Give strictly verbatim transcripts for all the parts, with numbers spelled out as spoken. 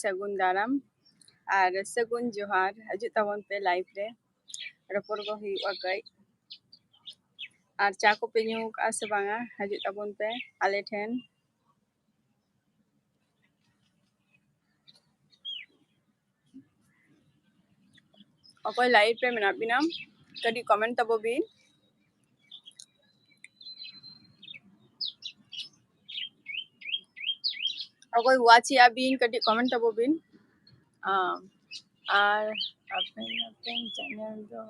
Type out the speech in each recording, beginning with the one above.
ᱥᱟᱹᱜᱩᱱ ᱫᱟᱨᱟᱢ ᱟᱨ ᱥᱟᱹᱜᱩᱱ ᱡᱚᱦᱟᱨ᱾ ᱦᱤᱡᱩᱜ ᱛᱟᱵᱚᱱ ᱯᱮ live ᱨᱮ, ᱨᱚᱯᱚᱲ ᱠᱚ ᱦᱩᱭᱩᱜᱼᱟ ᱠᱟᱹᱡ᱾ ᱟᱨ ᱪᱟ ᱠᱚᱯᱮ ᱧᱩ ᱠᱟᱜᱼᱟ ᱥᱮ ᱵᱟᱝᱟ? ᱦᱤᱡᱩᱜ ᱛᱟᱵᱚᱱ ᱯᱮ ᱟᱞᱮ ᱴᱷᱮᱱ᱾ ᱚᱠᱚᱭ live ᱨᱮ ᱢᱮᱱᱟᱜ ᱵᱤᱱᱟ, ᱠᱟᱹᱴᱤᱡ comment ᱛᱟᱵᱚ ᱵᱤᱱ᱾ ᱚᱠᱚᱭ watch ᱮᱜᱼᱟ ᱵᱤᱱ, ᱠᱟᱹᱴᱤᱡ comment ᱛᱟᱵᱚ ᱵᱤᱱ᱾ ᱟᱢ, ᱟᱨ ᱟᱯᱮ ᱟᱯᱮ channel ᱫᱚ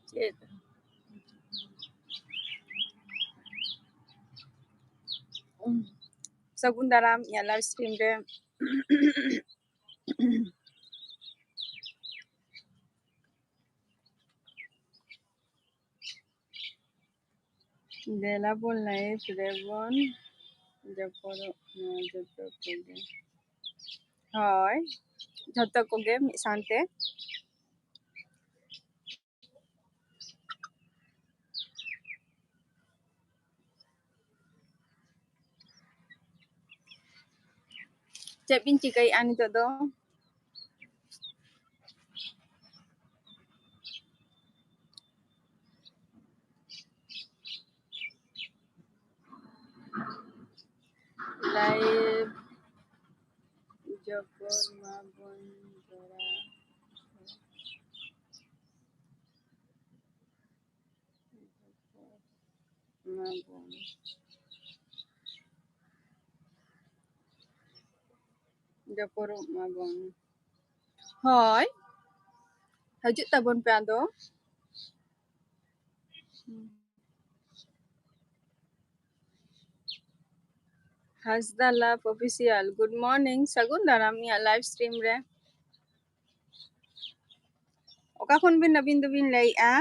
ᱪᱮᱫ? ᱥᱟᱹᱜᱩᱱ ᱫᱟᱨᱟᱢ ᱤᱧᱟᱹᱜ live stream ᱨᱮ᱾ ᱫᱮᱞᱟ ᱵᱚᱱ live ᱨᱮᱵᱚᱱ ᱡᱚᱯᱚᱲᱚᱜ ᱢᱟ ᱡᱚᱛᱚ ᱠᱚᱜᱮ᱾ ᱦᱳᱭ, ᱡᱚᱛᱚ ᱠᱚᱜᱮ ᱢᱤᱫ ᱥᱟᱶᱛᱮ᱾ ᱪᱮᱫ ᱵᱤᱱ ᱪᱤᱠᱟᱹᱭᱮᱫᱼᱟ ᱱᱤᱛᱚᱜ ᱫᱚ? Live ᱡᱚᱯᱚᱲ ᱢᱟᱵᱚᱱ ᱡᱚᱲᱟᱣ᱾ ᱢᱟᱵᱚᱱ᱾ ᱡᱚᱯᱚᱲᱚᱜ ᱢᱟᱵᱚᱱ᱾ ᱦᱳᱭ, ᱦᱤᱡᱩᱜ ᱛᱟᱵᱚᱱ ᱯᱮ ᱟᱫᱚ᱾ ᱦᱟᱸᱥᱫᱟ Love Official, good morning, ᱥᱟᱹᱜᱩᱱ ᱫᱟᱨᱟᱢ ᱤᱧᱟᱹᱜ live stream ᱨᱮ᱾ ᱚᱠᱟ ᱠᱷᱚᱱ ᱵᱤᱱ ᱟᱹᱵᱤᱱ ᱫᱚᱵᱤᱱ ᱞᱟᱹᱭᱮᱜᱼᱟ?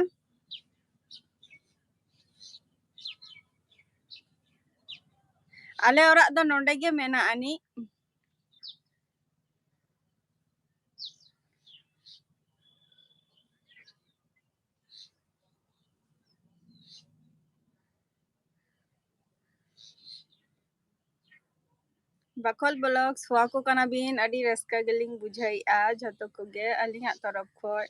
ᱟᱞᱮ ᱚᱲᱟᱜ ᱫᱚ ᱱᱚᱰᱮ ᱜᱮ ᱢᱮᱱᱟᱜ ᱟᱹᱱᱤᱡ᱾ ᱵᱟᱠᱷᱳᱞ ᱵᱞᱚᱜᱥ ᱦᱚᱦᱚ ᱟᱠᱚ ᱠᱟᱱᱟ ᱵᱤᱱ, ᱟᱹᱰᱤ ᱨᱟᱹᱥᱠᱟᱹ ᱜᱮᱞᱤᱧ ᱵᱩᱡᱷᱟᱹᱣᱮᱫᱼᱟ ᱡᱷᱚᱛᱚ ᱠᱚᱜᱮ ᱟᱹᱞᱤᱧᱟᱜ ᱛᱚᱨᱚᱯ ᱠᱷᱚᱱ᱾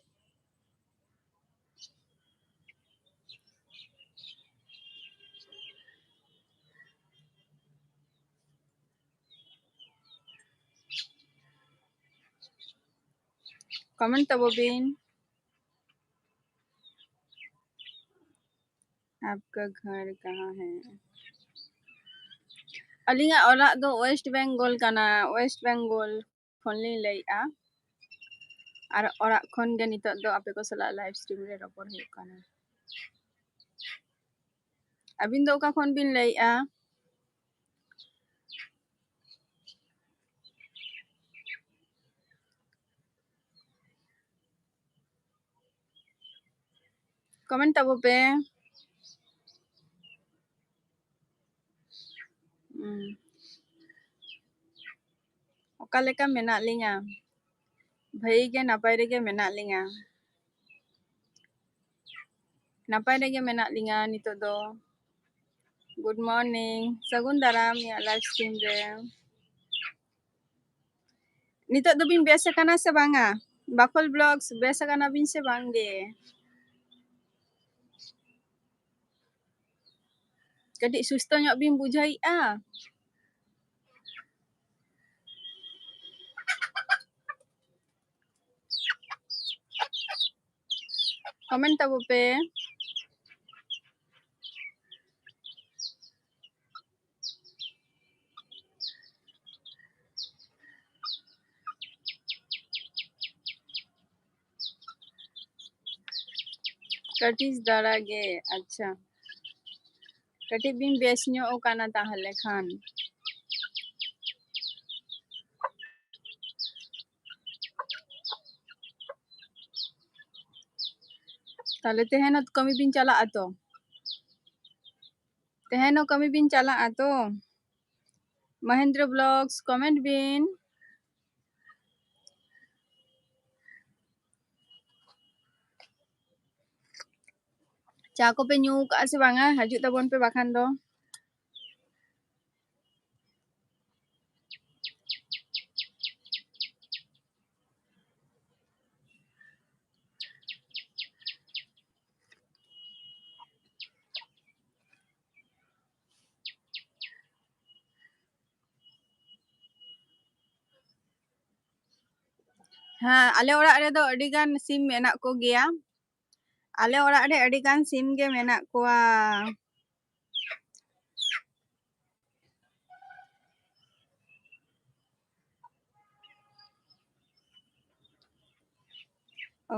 ᱠᱚᱢᱮᱱᱴ ᱛᱟᱵᱚ ᱵᱤᱱ᱾ ᱟᱯᱠᱟ ᱜᱷᱟᱨ ᱠᱟᱦᱟᱸ ᱦᱮ? ᱟᱹᱞᱤᱧᱟᱜ ᱚᱲᱟᱜ ᱫᱚ ᱳᱭᱮᱥᱴ ᱵᱮᱝᱜᱚᱞ ᱠᱟᱱᱟ, ᱳᱭᱮᱥᱴ ᱵᱮᱝᱜᱚᱞ ᱠᱷᱚᱱ ᱞᱤᱧ ᱞᱟᱹᱭᱮᱫᱼᱟ᱾ ᱟᱨ ᱚᱲᱟᱜ ᱠᱷᱚᱱ ᱜᱮ ᱱᱤᱛᱚᱜ ᱫᱚ ᱟᱯᱮ ᱠᱚ ᱥᱟᱞᱟᱜ ᱞᱟᱭᱤᱵᱷ ᱥᱴᱨᱤᱢ ᱨᱮ ᱨᱚᱯᱚᱲ ᱦᱩᱭᱩᱜ ᱠᱟᱱᱟ᱾ ᱟᱹᱵᱤᱱ ᱫᱚ ᱚᱠᱟ ᱠᱷᱚᱱ ᱵᱤᱱ ᱞᱟᱹᱭᱮᱫᱼᱟ? ᱠᱚᱢᱮᱱᱴ ᱛᱟᱵᱚ ᱯᱮ᱾ ᱦᱩᱸ᱾ ᱚᱠᱟ ᱞᱮᱠᱟ ᱢᱮᱱᱟᱜ ᱞᱤᱧᱟ? ᱵᱷᱟᱹᱜᱤ ᱜᱮ, ᱱᱟᱯᱟᱭ ᱨᱮᱜᱮ ᱢᱮᱱᱟᱜ ᱞᱤᱧᱟ᱾ ᱱᱟᱯᱟᱭ ᱨᱮᱜᱮ ᱢᱮᱱᱟᱜ ᱞᱤᱧᱟ ᱱᱤᱛᱚᱜ ᱫᱚ᱾ ᱜᱩᱰ ᱢᱚᱨᱱᱤᱝ, ᱥᱟᱹᱜᱩᱱ ᱫᱟᱨᱟᱢ ᱤᱧᱟᱹᱜ ᱞᱟᱭᱤᱵᱷ ᱥᱴᱨᱤᱢ ᱨᱮ᱾ ᱱᱤᱛᱚᱜ ᱫᱚᱵᱤᱱ ᱵᱮᱥ ᱟᱠᱟᱱᱟ ᱥᱮ ᱵᱟᱝᱟ? ᱵᱟᱠᱷᱳᱞ ᱵᱞᱚᱜᱥ, ᱵᱮᱥ ᱟᱠᱟᱱᱟ ᱵᱤᱱ ᱥᱮ ᱵᱟᱝ ᱜᱮ? ᱠᱟᱹᱴᱤᱡ ᱥᱩᱥᱛᱷᱚ ᱧᱚᱜ ᱵᱤᱱ ᱵᱩᱡᱷᱟᱹᱣᱮᱫᱼᱟ? ᱠᱚᱢᱮᱱᱴ ᱛᱟᱵᱚ ᱯᱮ᱾ ᱠᱟᱹᱴᱤᱡ ᱫᱷᱟᱨᱟ ᱜᱮ, ᱟᱪᱪᱷᱟ᱾ ᱠᱟᱹᱴᱤᱡ ᱵᱤᱱ ᱵᱮᱥ ᱧᱚᱜ ᱟᱠᱟᱱᱟ ᱛᱟᱦᱚᱞᱮ ᱠᱷᱟᱱ᱾ ᱛᱟᱦᱚᱞᱮ ᱛᱮᱦᱮᱧ ᱦᱚᱸ ᱠᱟᱹᱢᱤ ᱵᱤᱱ ᱪᱟᱞᱟᱜᱼᱟ ᱛᱚ? ᱛᱮᱦᱮᱧ ᱦᱚᱸ ᱠᱟᱹᱢᱤ ᱵᱤᱱ ᱪᱟᱞᱟᱜᱼᱟ ᱛᱚ? ᱢᱚᱦᱮᱱᱫᱨᱚ ᱵᱞᱚᱜᱥ, ᱠᱚᱢᱮᱱᱴ ᱵᱤᱱ᱾ ᱪᱟ ᱠᱚᱯᱮ ᱧᱩ ᱠᱟᱜᱼᱟ ᱥᱮ ᱵᱟᱝᱟ? ᱦᱤᱡᱩᱜ ᱛᱟᱵᱚᱱ ᱯᱮ ᱵᱟᱠᱷᱟᱱ ᱫᱚ᱾ ᱦᱮᱸ, ᱟᱞᱮ ᱚᱲᱟᱜ ᱨᱮᱫᱚ ᱟᱹᱰᱤ ᱜᱟᱱ ᱥᱤᱢ ᱢᱮᱱᱟᱜ ᱠᱚᱜᱮᱭᱟ᱾ ᱟᱞᱮ ᱚᱲᱟᱜ ᱨᱮ ᱟᱹᱰᱤ ᱜᱟᱱ ᱥᱤᱢ ᱜᱮ ᱢᱮᱱᱟᱜ ᱠᱚᱣᱟ᱾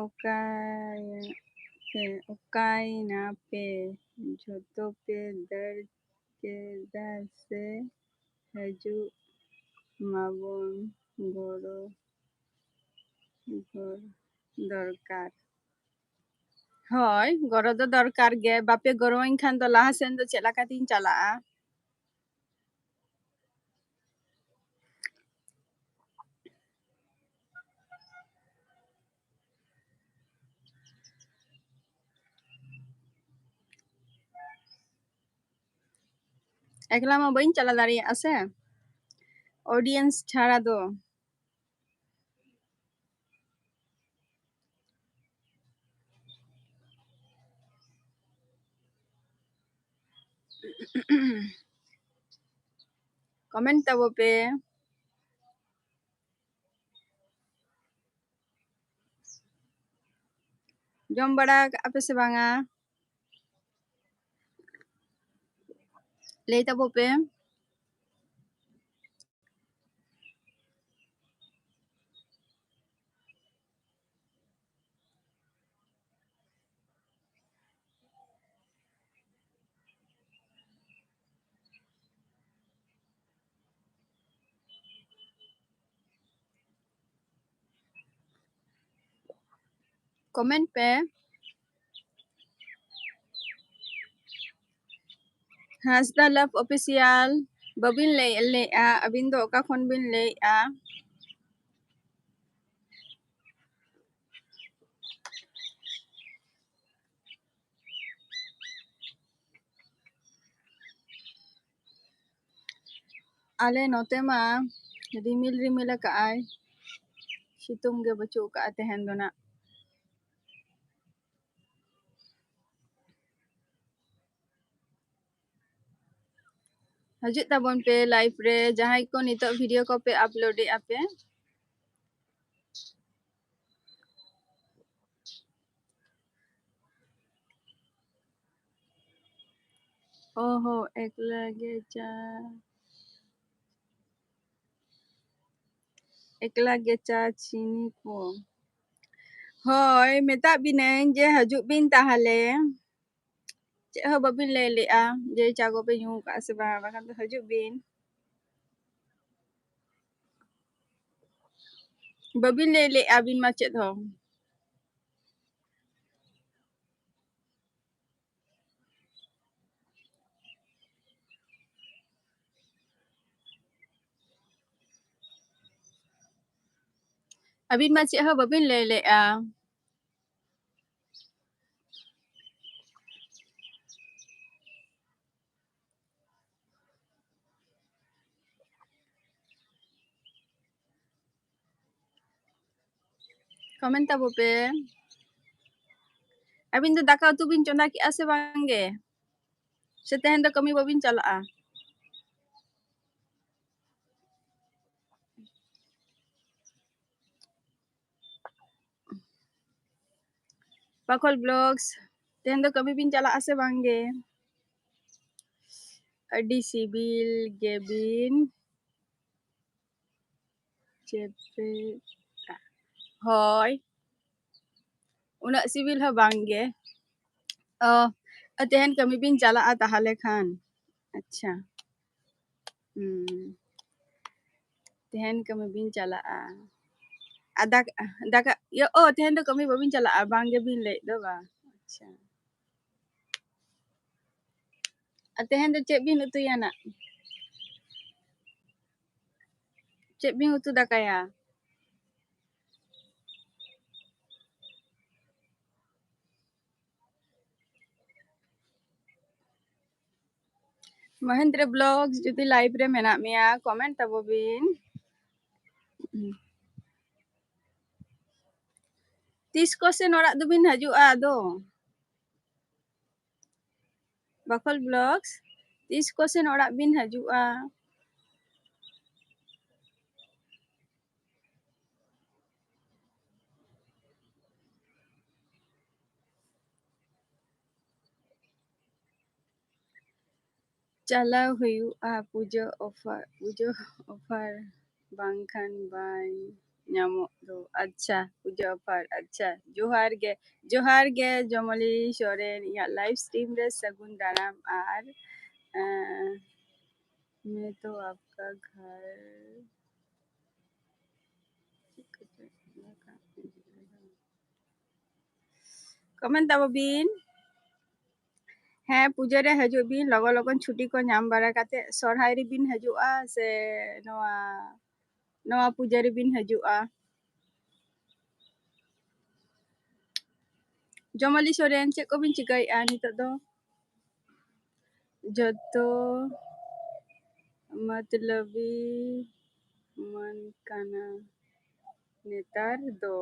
ᱚᱠᱟᱭ-, ᱯᱮ, ᱚᱠᱟᱭᱱᱟ ᱯᱮ? ᱡᱷᱚᱛᱚ ᱯᱮ ᱫᱟᱹᱲ ᱠᱮᱫᱟ ᱥᱮ? ᱦᱤᱡᱩᱜ ᱢᱟᱵᱚᱱ, ᱜᱚᱲᱚ, ᱜᱚᱲᱚ ᱫᱚᱨᱠᱟᱨ᱾ ᱦᱳᱭ, ᱜᱚᱲᱚ ᱫᱚ ᱫᱚᱨᱠᱟᱨ ᱜᱮ᱾ ᱵᱟᱯᱮ ᱜᱚᱲᱚᱣᱟᱹᱧ ᱠᱷᱟᱱ ᱫᱚ ᱞᱟᱦᱟ ᱥᱮᱱ ᱫᱚ ᱪᱮᱫ ᱞᱮᱠᱟᱛᱤᱧ ᱪᱟᱞᱟᱜᱼᱟ? ᱮᱠᱞᱟ ᱢᱟ ᱵᱟᱹᱧ ᱪᱟᱞᱟᱣ ᱫᱟᱲᱮᱭᱟᱜᱼᱟ ᱥᱮ, audience ᱪᱷᱟᱲᱟ ᱫᱚ᱾ Comment ᱛᱟᱵᱚ ᱯᱮ᱾ ᱡᱚᱢ ᱵᱟᱲᱟ ᱠᱟᱜᱼᱟ ᱯᱮ ᱥᱮ ᱵᱟᱝᱟ? ᱞᱟᱹᱭ ᱛᱟᱵᱚ ᱯᱮ᱾ Comment ᱯᱮ᱾ ᱦᱟᱸᱥᱫᱟ Love Official, ᱵᱟᱹᱵᱤᱱ ᱞᱟᱹᱭ ᱞᱮᱜᱼᱟ, ᱟᱹᱵᱤᱱ ᱫᱚ ᱚᱠᱟ ᱠᱷᱚᱱ ᱵᱤᱱ ᱞᱟᱹᱭᱮᱜᱼᱟ? ᱟᱞᱮ ᱱᱚᱛᱮ ᱢᱟ ᱨᱤᱢᱤᱞ ᱨᱤᱢᱤᱞ ᱟᱠᱟᱜᱼᱟᱭ, ᱥᱤᱛᱩᱝ ᱜᱮ ᱵᱟᱹᱪᱩᱜ ᱟᱠᱟᱜᱼᱟ ᱛᱮᱦᱮᱧ ᱫᱚ ᱱᱟᱜ᱾ ᱦᱤᱡᱩᱜ ᱛᱟᱵᱚᱱ ᱯᱮ live ᱨᱮ, ᱡᱟᱦᱟᱸᱭ ᱠᱚ ᱱᱤᱛᱚᱜ video ᱠᱚᱯᱮ upload ᱮᱜᱼᱟ ᱯᱮ᱾ ᱚ ᱦᱚ, ᱮᱠᱞᱟ ᱜᱮ ᱪᱟ, ᱮᱠᱞᱟ ᱜᱮ ᱪᱟ ᱪᱤᱱᱤ ᱠᱚ᱾ ᱦᱳᱭ, ᱢᱮᱛᱟᱜ ᱵᱤᱱᱟᱹᱧ ᱡᱮ ᱦᱤᱡᱩᱜ ᱵᱤᱱ ᱛᱟᱦᱚᱞᱮ᱾ ᱪᱮᱫ ᱦᱚᱸ ᱵᱟᱹᱵᱤᱱ ᱞᱟᱹᱭ ᱞᱮᱜᱼᱟ ᱡᱮ ᱪᱟ ᱠᱚᱯᱮ ᱧᱩ ᱟᱠᱟᱫᱼᱟ ᱥᱮ ᱵᱟᱝ, ᱵᱟᱠᱷᱟᱱ ᱫᱚ ᱦᱤᱡᱩᱜ ᱵᱤᱱ᱾ ᱵᱟᱹᱵᱤᱱ ᱞᱟᱹᱭ ᱞᱮᱜᱼᱟ ᱟᱹᱵᱤᱱ ᱢᱟ ᱪᱮᱫ ᱦᱚᱸ᱾ ᱟᱹᱵᱤᱱ ᱢᱟ ᱪᱮᱫ ᱦᱚᱸ ᱵᱟᱹᱵᱤᱱ ᱞᱟᱹᱭ ᱞᱮᱜᱼᱟ᱾ Comment ᱛᱟᱵᱚ ᱯᱮ᱾ ᱟᱹᱵᱤᱱ ᱫᱚ ᱫᱟᱠᱟ ᱩᱛᱩ ᱵᱤᱱ ᱪᱚᱸᱫᱟ ᱠᱮᱜᱼᱟ ᱥᱮ ᱵᱟᱝ ᱜᱮ? ᱥᱮ ᱛᱮᱦᱮᱧ ᱫᱚ ᱠᱟᱹᱢᱤ ᱵᱟᱹᱵᱤᱱ ᱪᱟᱞᱟᱜᱼᱟ? ᱵᱟᱠᱷᱳᱞ Vlogs, ᱛᱮᱦᱮᱧ ᱫᱚ ᱠᱟᱹᱢᱤ ᱵᱤᱱ ᱪᱟᱞᱟᱜᱼᱟ ᱥᱮ ᱵᱟᱝ ᱜᱮ? ᱟᱹᱰᱤ ᱥᱤᱵᱤᱞ ᱜᱮᱵᱤᱱ ᱪᱮᱯᱮᱫᱟ᱾ ᱦᱳᱭ, ᱩᱱᱟᱹᱜ ᱥᱤᱵᱤᱞ ᱦᱚᱸ ᱵᱟᱝ ᱜᱮ᱾ ᱚ, ᱛᱮᱦᱮᱧ ᱠᱟᱹᱢᱤ ᱵᱤᱱ ᱪᱟᱞᱟᱜᱼᱟ ᱛᱟᱦᱚᱞᱮ ᱠᱷᱟᱱ? ᱟᱪᱪᱷᱟ᱾ ᱦᱩᱸ᱾ ᱛᱮᱦᱮᱧ ᱠᱟᱹᱢᱤ ᱵᱤᱱ ᱪᱟᱞᱟᱜᱼᱟ᱾ ᱟᱨ ᱫᱟᱠ-, ᱫᱟᱠᱟ, ᱤᱭᱟᱹ, ᱚ, ᱛᱮᱦᱮᱧ ᱫᱚ ᱠᱟᱹᱢᱤ ᱵᱟᱹᱵᱤᱱ ᱪᱟᱞᱟᱜᱼᱟ, ᱵᱟᱝ ᱜᱮᱵᱤᱱ ᱞᱟᱹᱭᱮᱫ ᱫᱚ, ᱵᱟᱝ? ᱟᱪᱪᱷᱟ᱾ ᱟᱨ ᱛᱮᱦᱮᱧ ᱫᱚ ᱪᱮᱫ ᱵᱤᱱ ᱩᱛᱩᱭᱟ ᱱᱟᱜ? ᱪᱮᱫ ᱵᱤᱱ ᱩᱛᱩ ᱫᱟᱠᱟᱭᱟ? ᱢᱚᱦᱮᱱᱫᱨᱚ Vlogs, ᱡᱩᱫᱤ live ᱨᱮ ᱢᱮᱱᱟᱜ ᱢᱮᱭᱟ, comment ᱛᱟᱵᱚ ᱵᱤᱱ᱾ ᱛᱤᱥ ᱠᱚᱥᱮᱱ ᱚᱲᱟᱜ ᱫᱚᱵᱤᱱ ᱦᱤᱡᱩᱜᱼᱟ ᱟᱫᱚ? ᱵᱟᱠᱷᱳᱞ Vlogs, ᱛᱤᱥ ᱠᱚᱥᱮᱱ ᱚᱲᱟᱜ ᱵᱤᱱ ᱦᱤᱡᱩᱜᱼᱟ? ᱪᱟᱞᱟᱣ ᱦᱩᱭᱩᱜᱼᱟ ᱯᱩᱡᱟᱹ offer, ᱯᱩᱡᱟᱹ offer ᱵᱟᱝᱠᱷᱟᱱ ᱵᱟᱭ ᱧᱟᱢᱚᱜ ᱫᱚ᱾ ᱟᱪᱪᱷᱟ, ᱯᱩᱡᱟᱹ offer᱾ ᱟᱪᱪᱷᱟ, ᱡᱚᱦᱟᱨ ᱜᱮ, ᱡᱚᱦᱟᱨ ᱜᱮ ᱡᱚᱢᱚᱞᱤ ᱥᱚᱨᱮᱱ, ᱤᱧᱟᱹᱜ live stream ᱨᱮ ᱥᱟᱹᱜᱩᱱ ᱫᱟᱨᱟᱢ᱾ ᱟᱨ ᱮᱸ, ᱢᱮ ᱛᱚ ᱟᱯᱠᱟ ᱜᱷᱟᱨ comment ᱛᱟᱵᱚ ᱵᱤᱱ᱾ ᱦᱮᱸ, ᱯᱩᱡᱟᱹ ᱨᱮ ᱦᱤᱡᱩᱜ ᱵᱤᱱ, ᱞᱚᱜᱚᱱ ᱞᱚᱜᱚᱱ ᱪᱷᱩᱴᱤ ᱠᱚ ᱧᱟᱢ ᱵᱟᱲᱟ ᱠᱟᱛᱮ ᱥᱚᱨᱦᱟᱭ ᱨᱮᱵᱤᱱ ᱦᱤᱡᱩᱜᱼᱟ ᱥᱮ ᱱᱚᱣᱟ, ᱱᱚᱣᱟ ᱯᱩᱡᱟᱹ ᱨᱮᱵᱤᱱ ᱦᱤᱡᱩᱜᱼᱟ? ᱡᱚᱢᱟᱞᱤ ᱥᱚᱨᱮᱱ, ᱪᱮᱫ ᱠᱚᱵᱤᱱ ᱪᱤᱠᱟᱹᱭᱮᱫᱼᱟ ᱱᱤᱛᱚᱜ ᱫᱚ? ᱡᱚᱛᱚ ᱢᱚᱛᱞᱚᱵᱤ ᱢᱚᱱ ᱠᱟᱱᱟ ᱱᱮᱛᱟᱨ ᱫᱚ᱾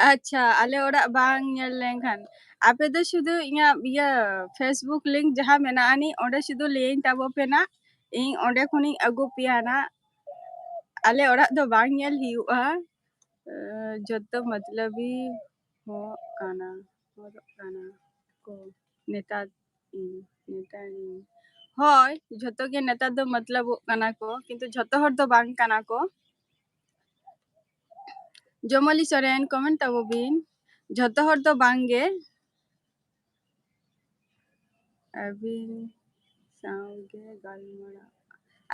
ᱟᱪᱪᱷᱟ, ᱟᱞᱮ ᱚᱲᱟᱜ ᱵᱟᱝ ᱧᱮᱞ ᱞᱮᱱᱠᱷᱟᱱ, ᱟᱯᱮ ᱫᱚ ᱥᱩᱫᱷᱩ ᱤᱧᱟᱹᱜ ᱤᱭᱟᱹ Facebook link ᱡᱟᱦᱟᱸ ᱢᱮᱱᱟᱜ ᱟᱹᱱᱤᱡ, ᱚᱸᱰᱮ ᱥᱩᱫᱷᱩ ᱞᱟᱹᱭᱟᱹᱧ ᱛᱟᱵᱚ ᱯᱮ ᱱᱟᱜ, ᱤᱧ ᱚᱸᱰᱮ ᱠᱷᱚᱱᱤᱧ ᱟᱹᱜᱩ ᱯᱮᱭᱟ ᱱᱟᱜ᱾ ᱟᱞᱮ ᱚᱲᱟᱜ ᱫᱚ ᱵᱟᱝ ᱧᱮᱞ ᱦᱩᱭᱩᱜᱼᱟ᱾ ᱮ, ᱡᱚᱛᱚ ᱢᱚᱛᱞᱚᱵᱤ ᱦᱚᱸ ᱠᱟᱱᱟ, ᱦᱚᱲᱚᱜ ᱠᱟᱱᱟ ᱠᱚ ᱱᱮᱛᱟᱨ᱾ ᱤᱧ, ᱱᱮᱛᱟᱨ ᱤᱧ᱾ ᱦᱳᱭ, ᱡᱷᱚᱛᱚ ᱜᱮ ᱱᱮᱛᱟᱨ ᱫᱚ ᱢᱚᱛᱞᱚᱵᱚᱜ ᱠᱟᱱᱟ ᱠᱚ, ᱠᱤᱱᱛᱩ ᱡᱷᱚᱛᱚ ᱦᱚᱲ ᱫᱚ ᱵᱟᱝ ᱠᱟᱱᱟ ᱠᱚ᱾ ᱡᱚᱢᱚᱞᱤ ᱥᱚᱨᱮᱱ, comment ᱛᱟᱵᱚ ᱵᱤᱱ᱾ ᱡᱷᱚᱛᱚ ᱦᱚᱲ ᱫᱚ ᱵᱟᱝ ᱜᱮ᱾ ᱟᱹᱵᱤᱱ ᱥᱟᱶ ᱜᱮ ᱜᱟᱞᱢᱟᱨᱟᱣ᱾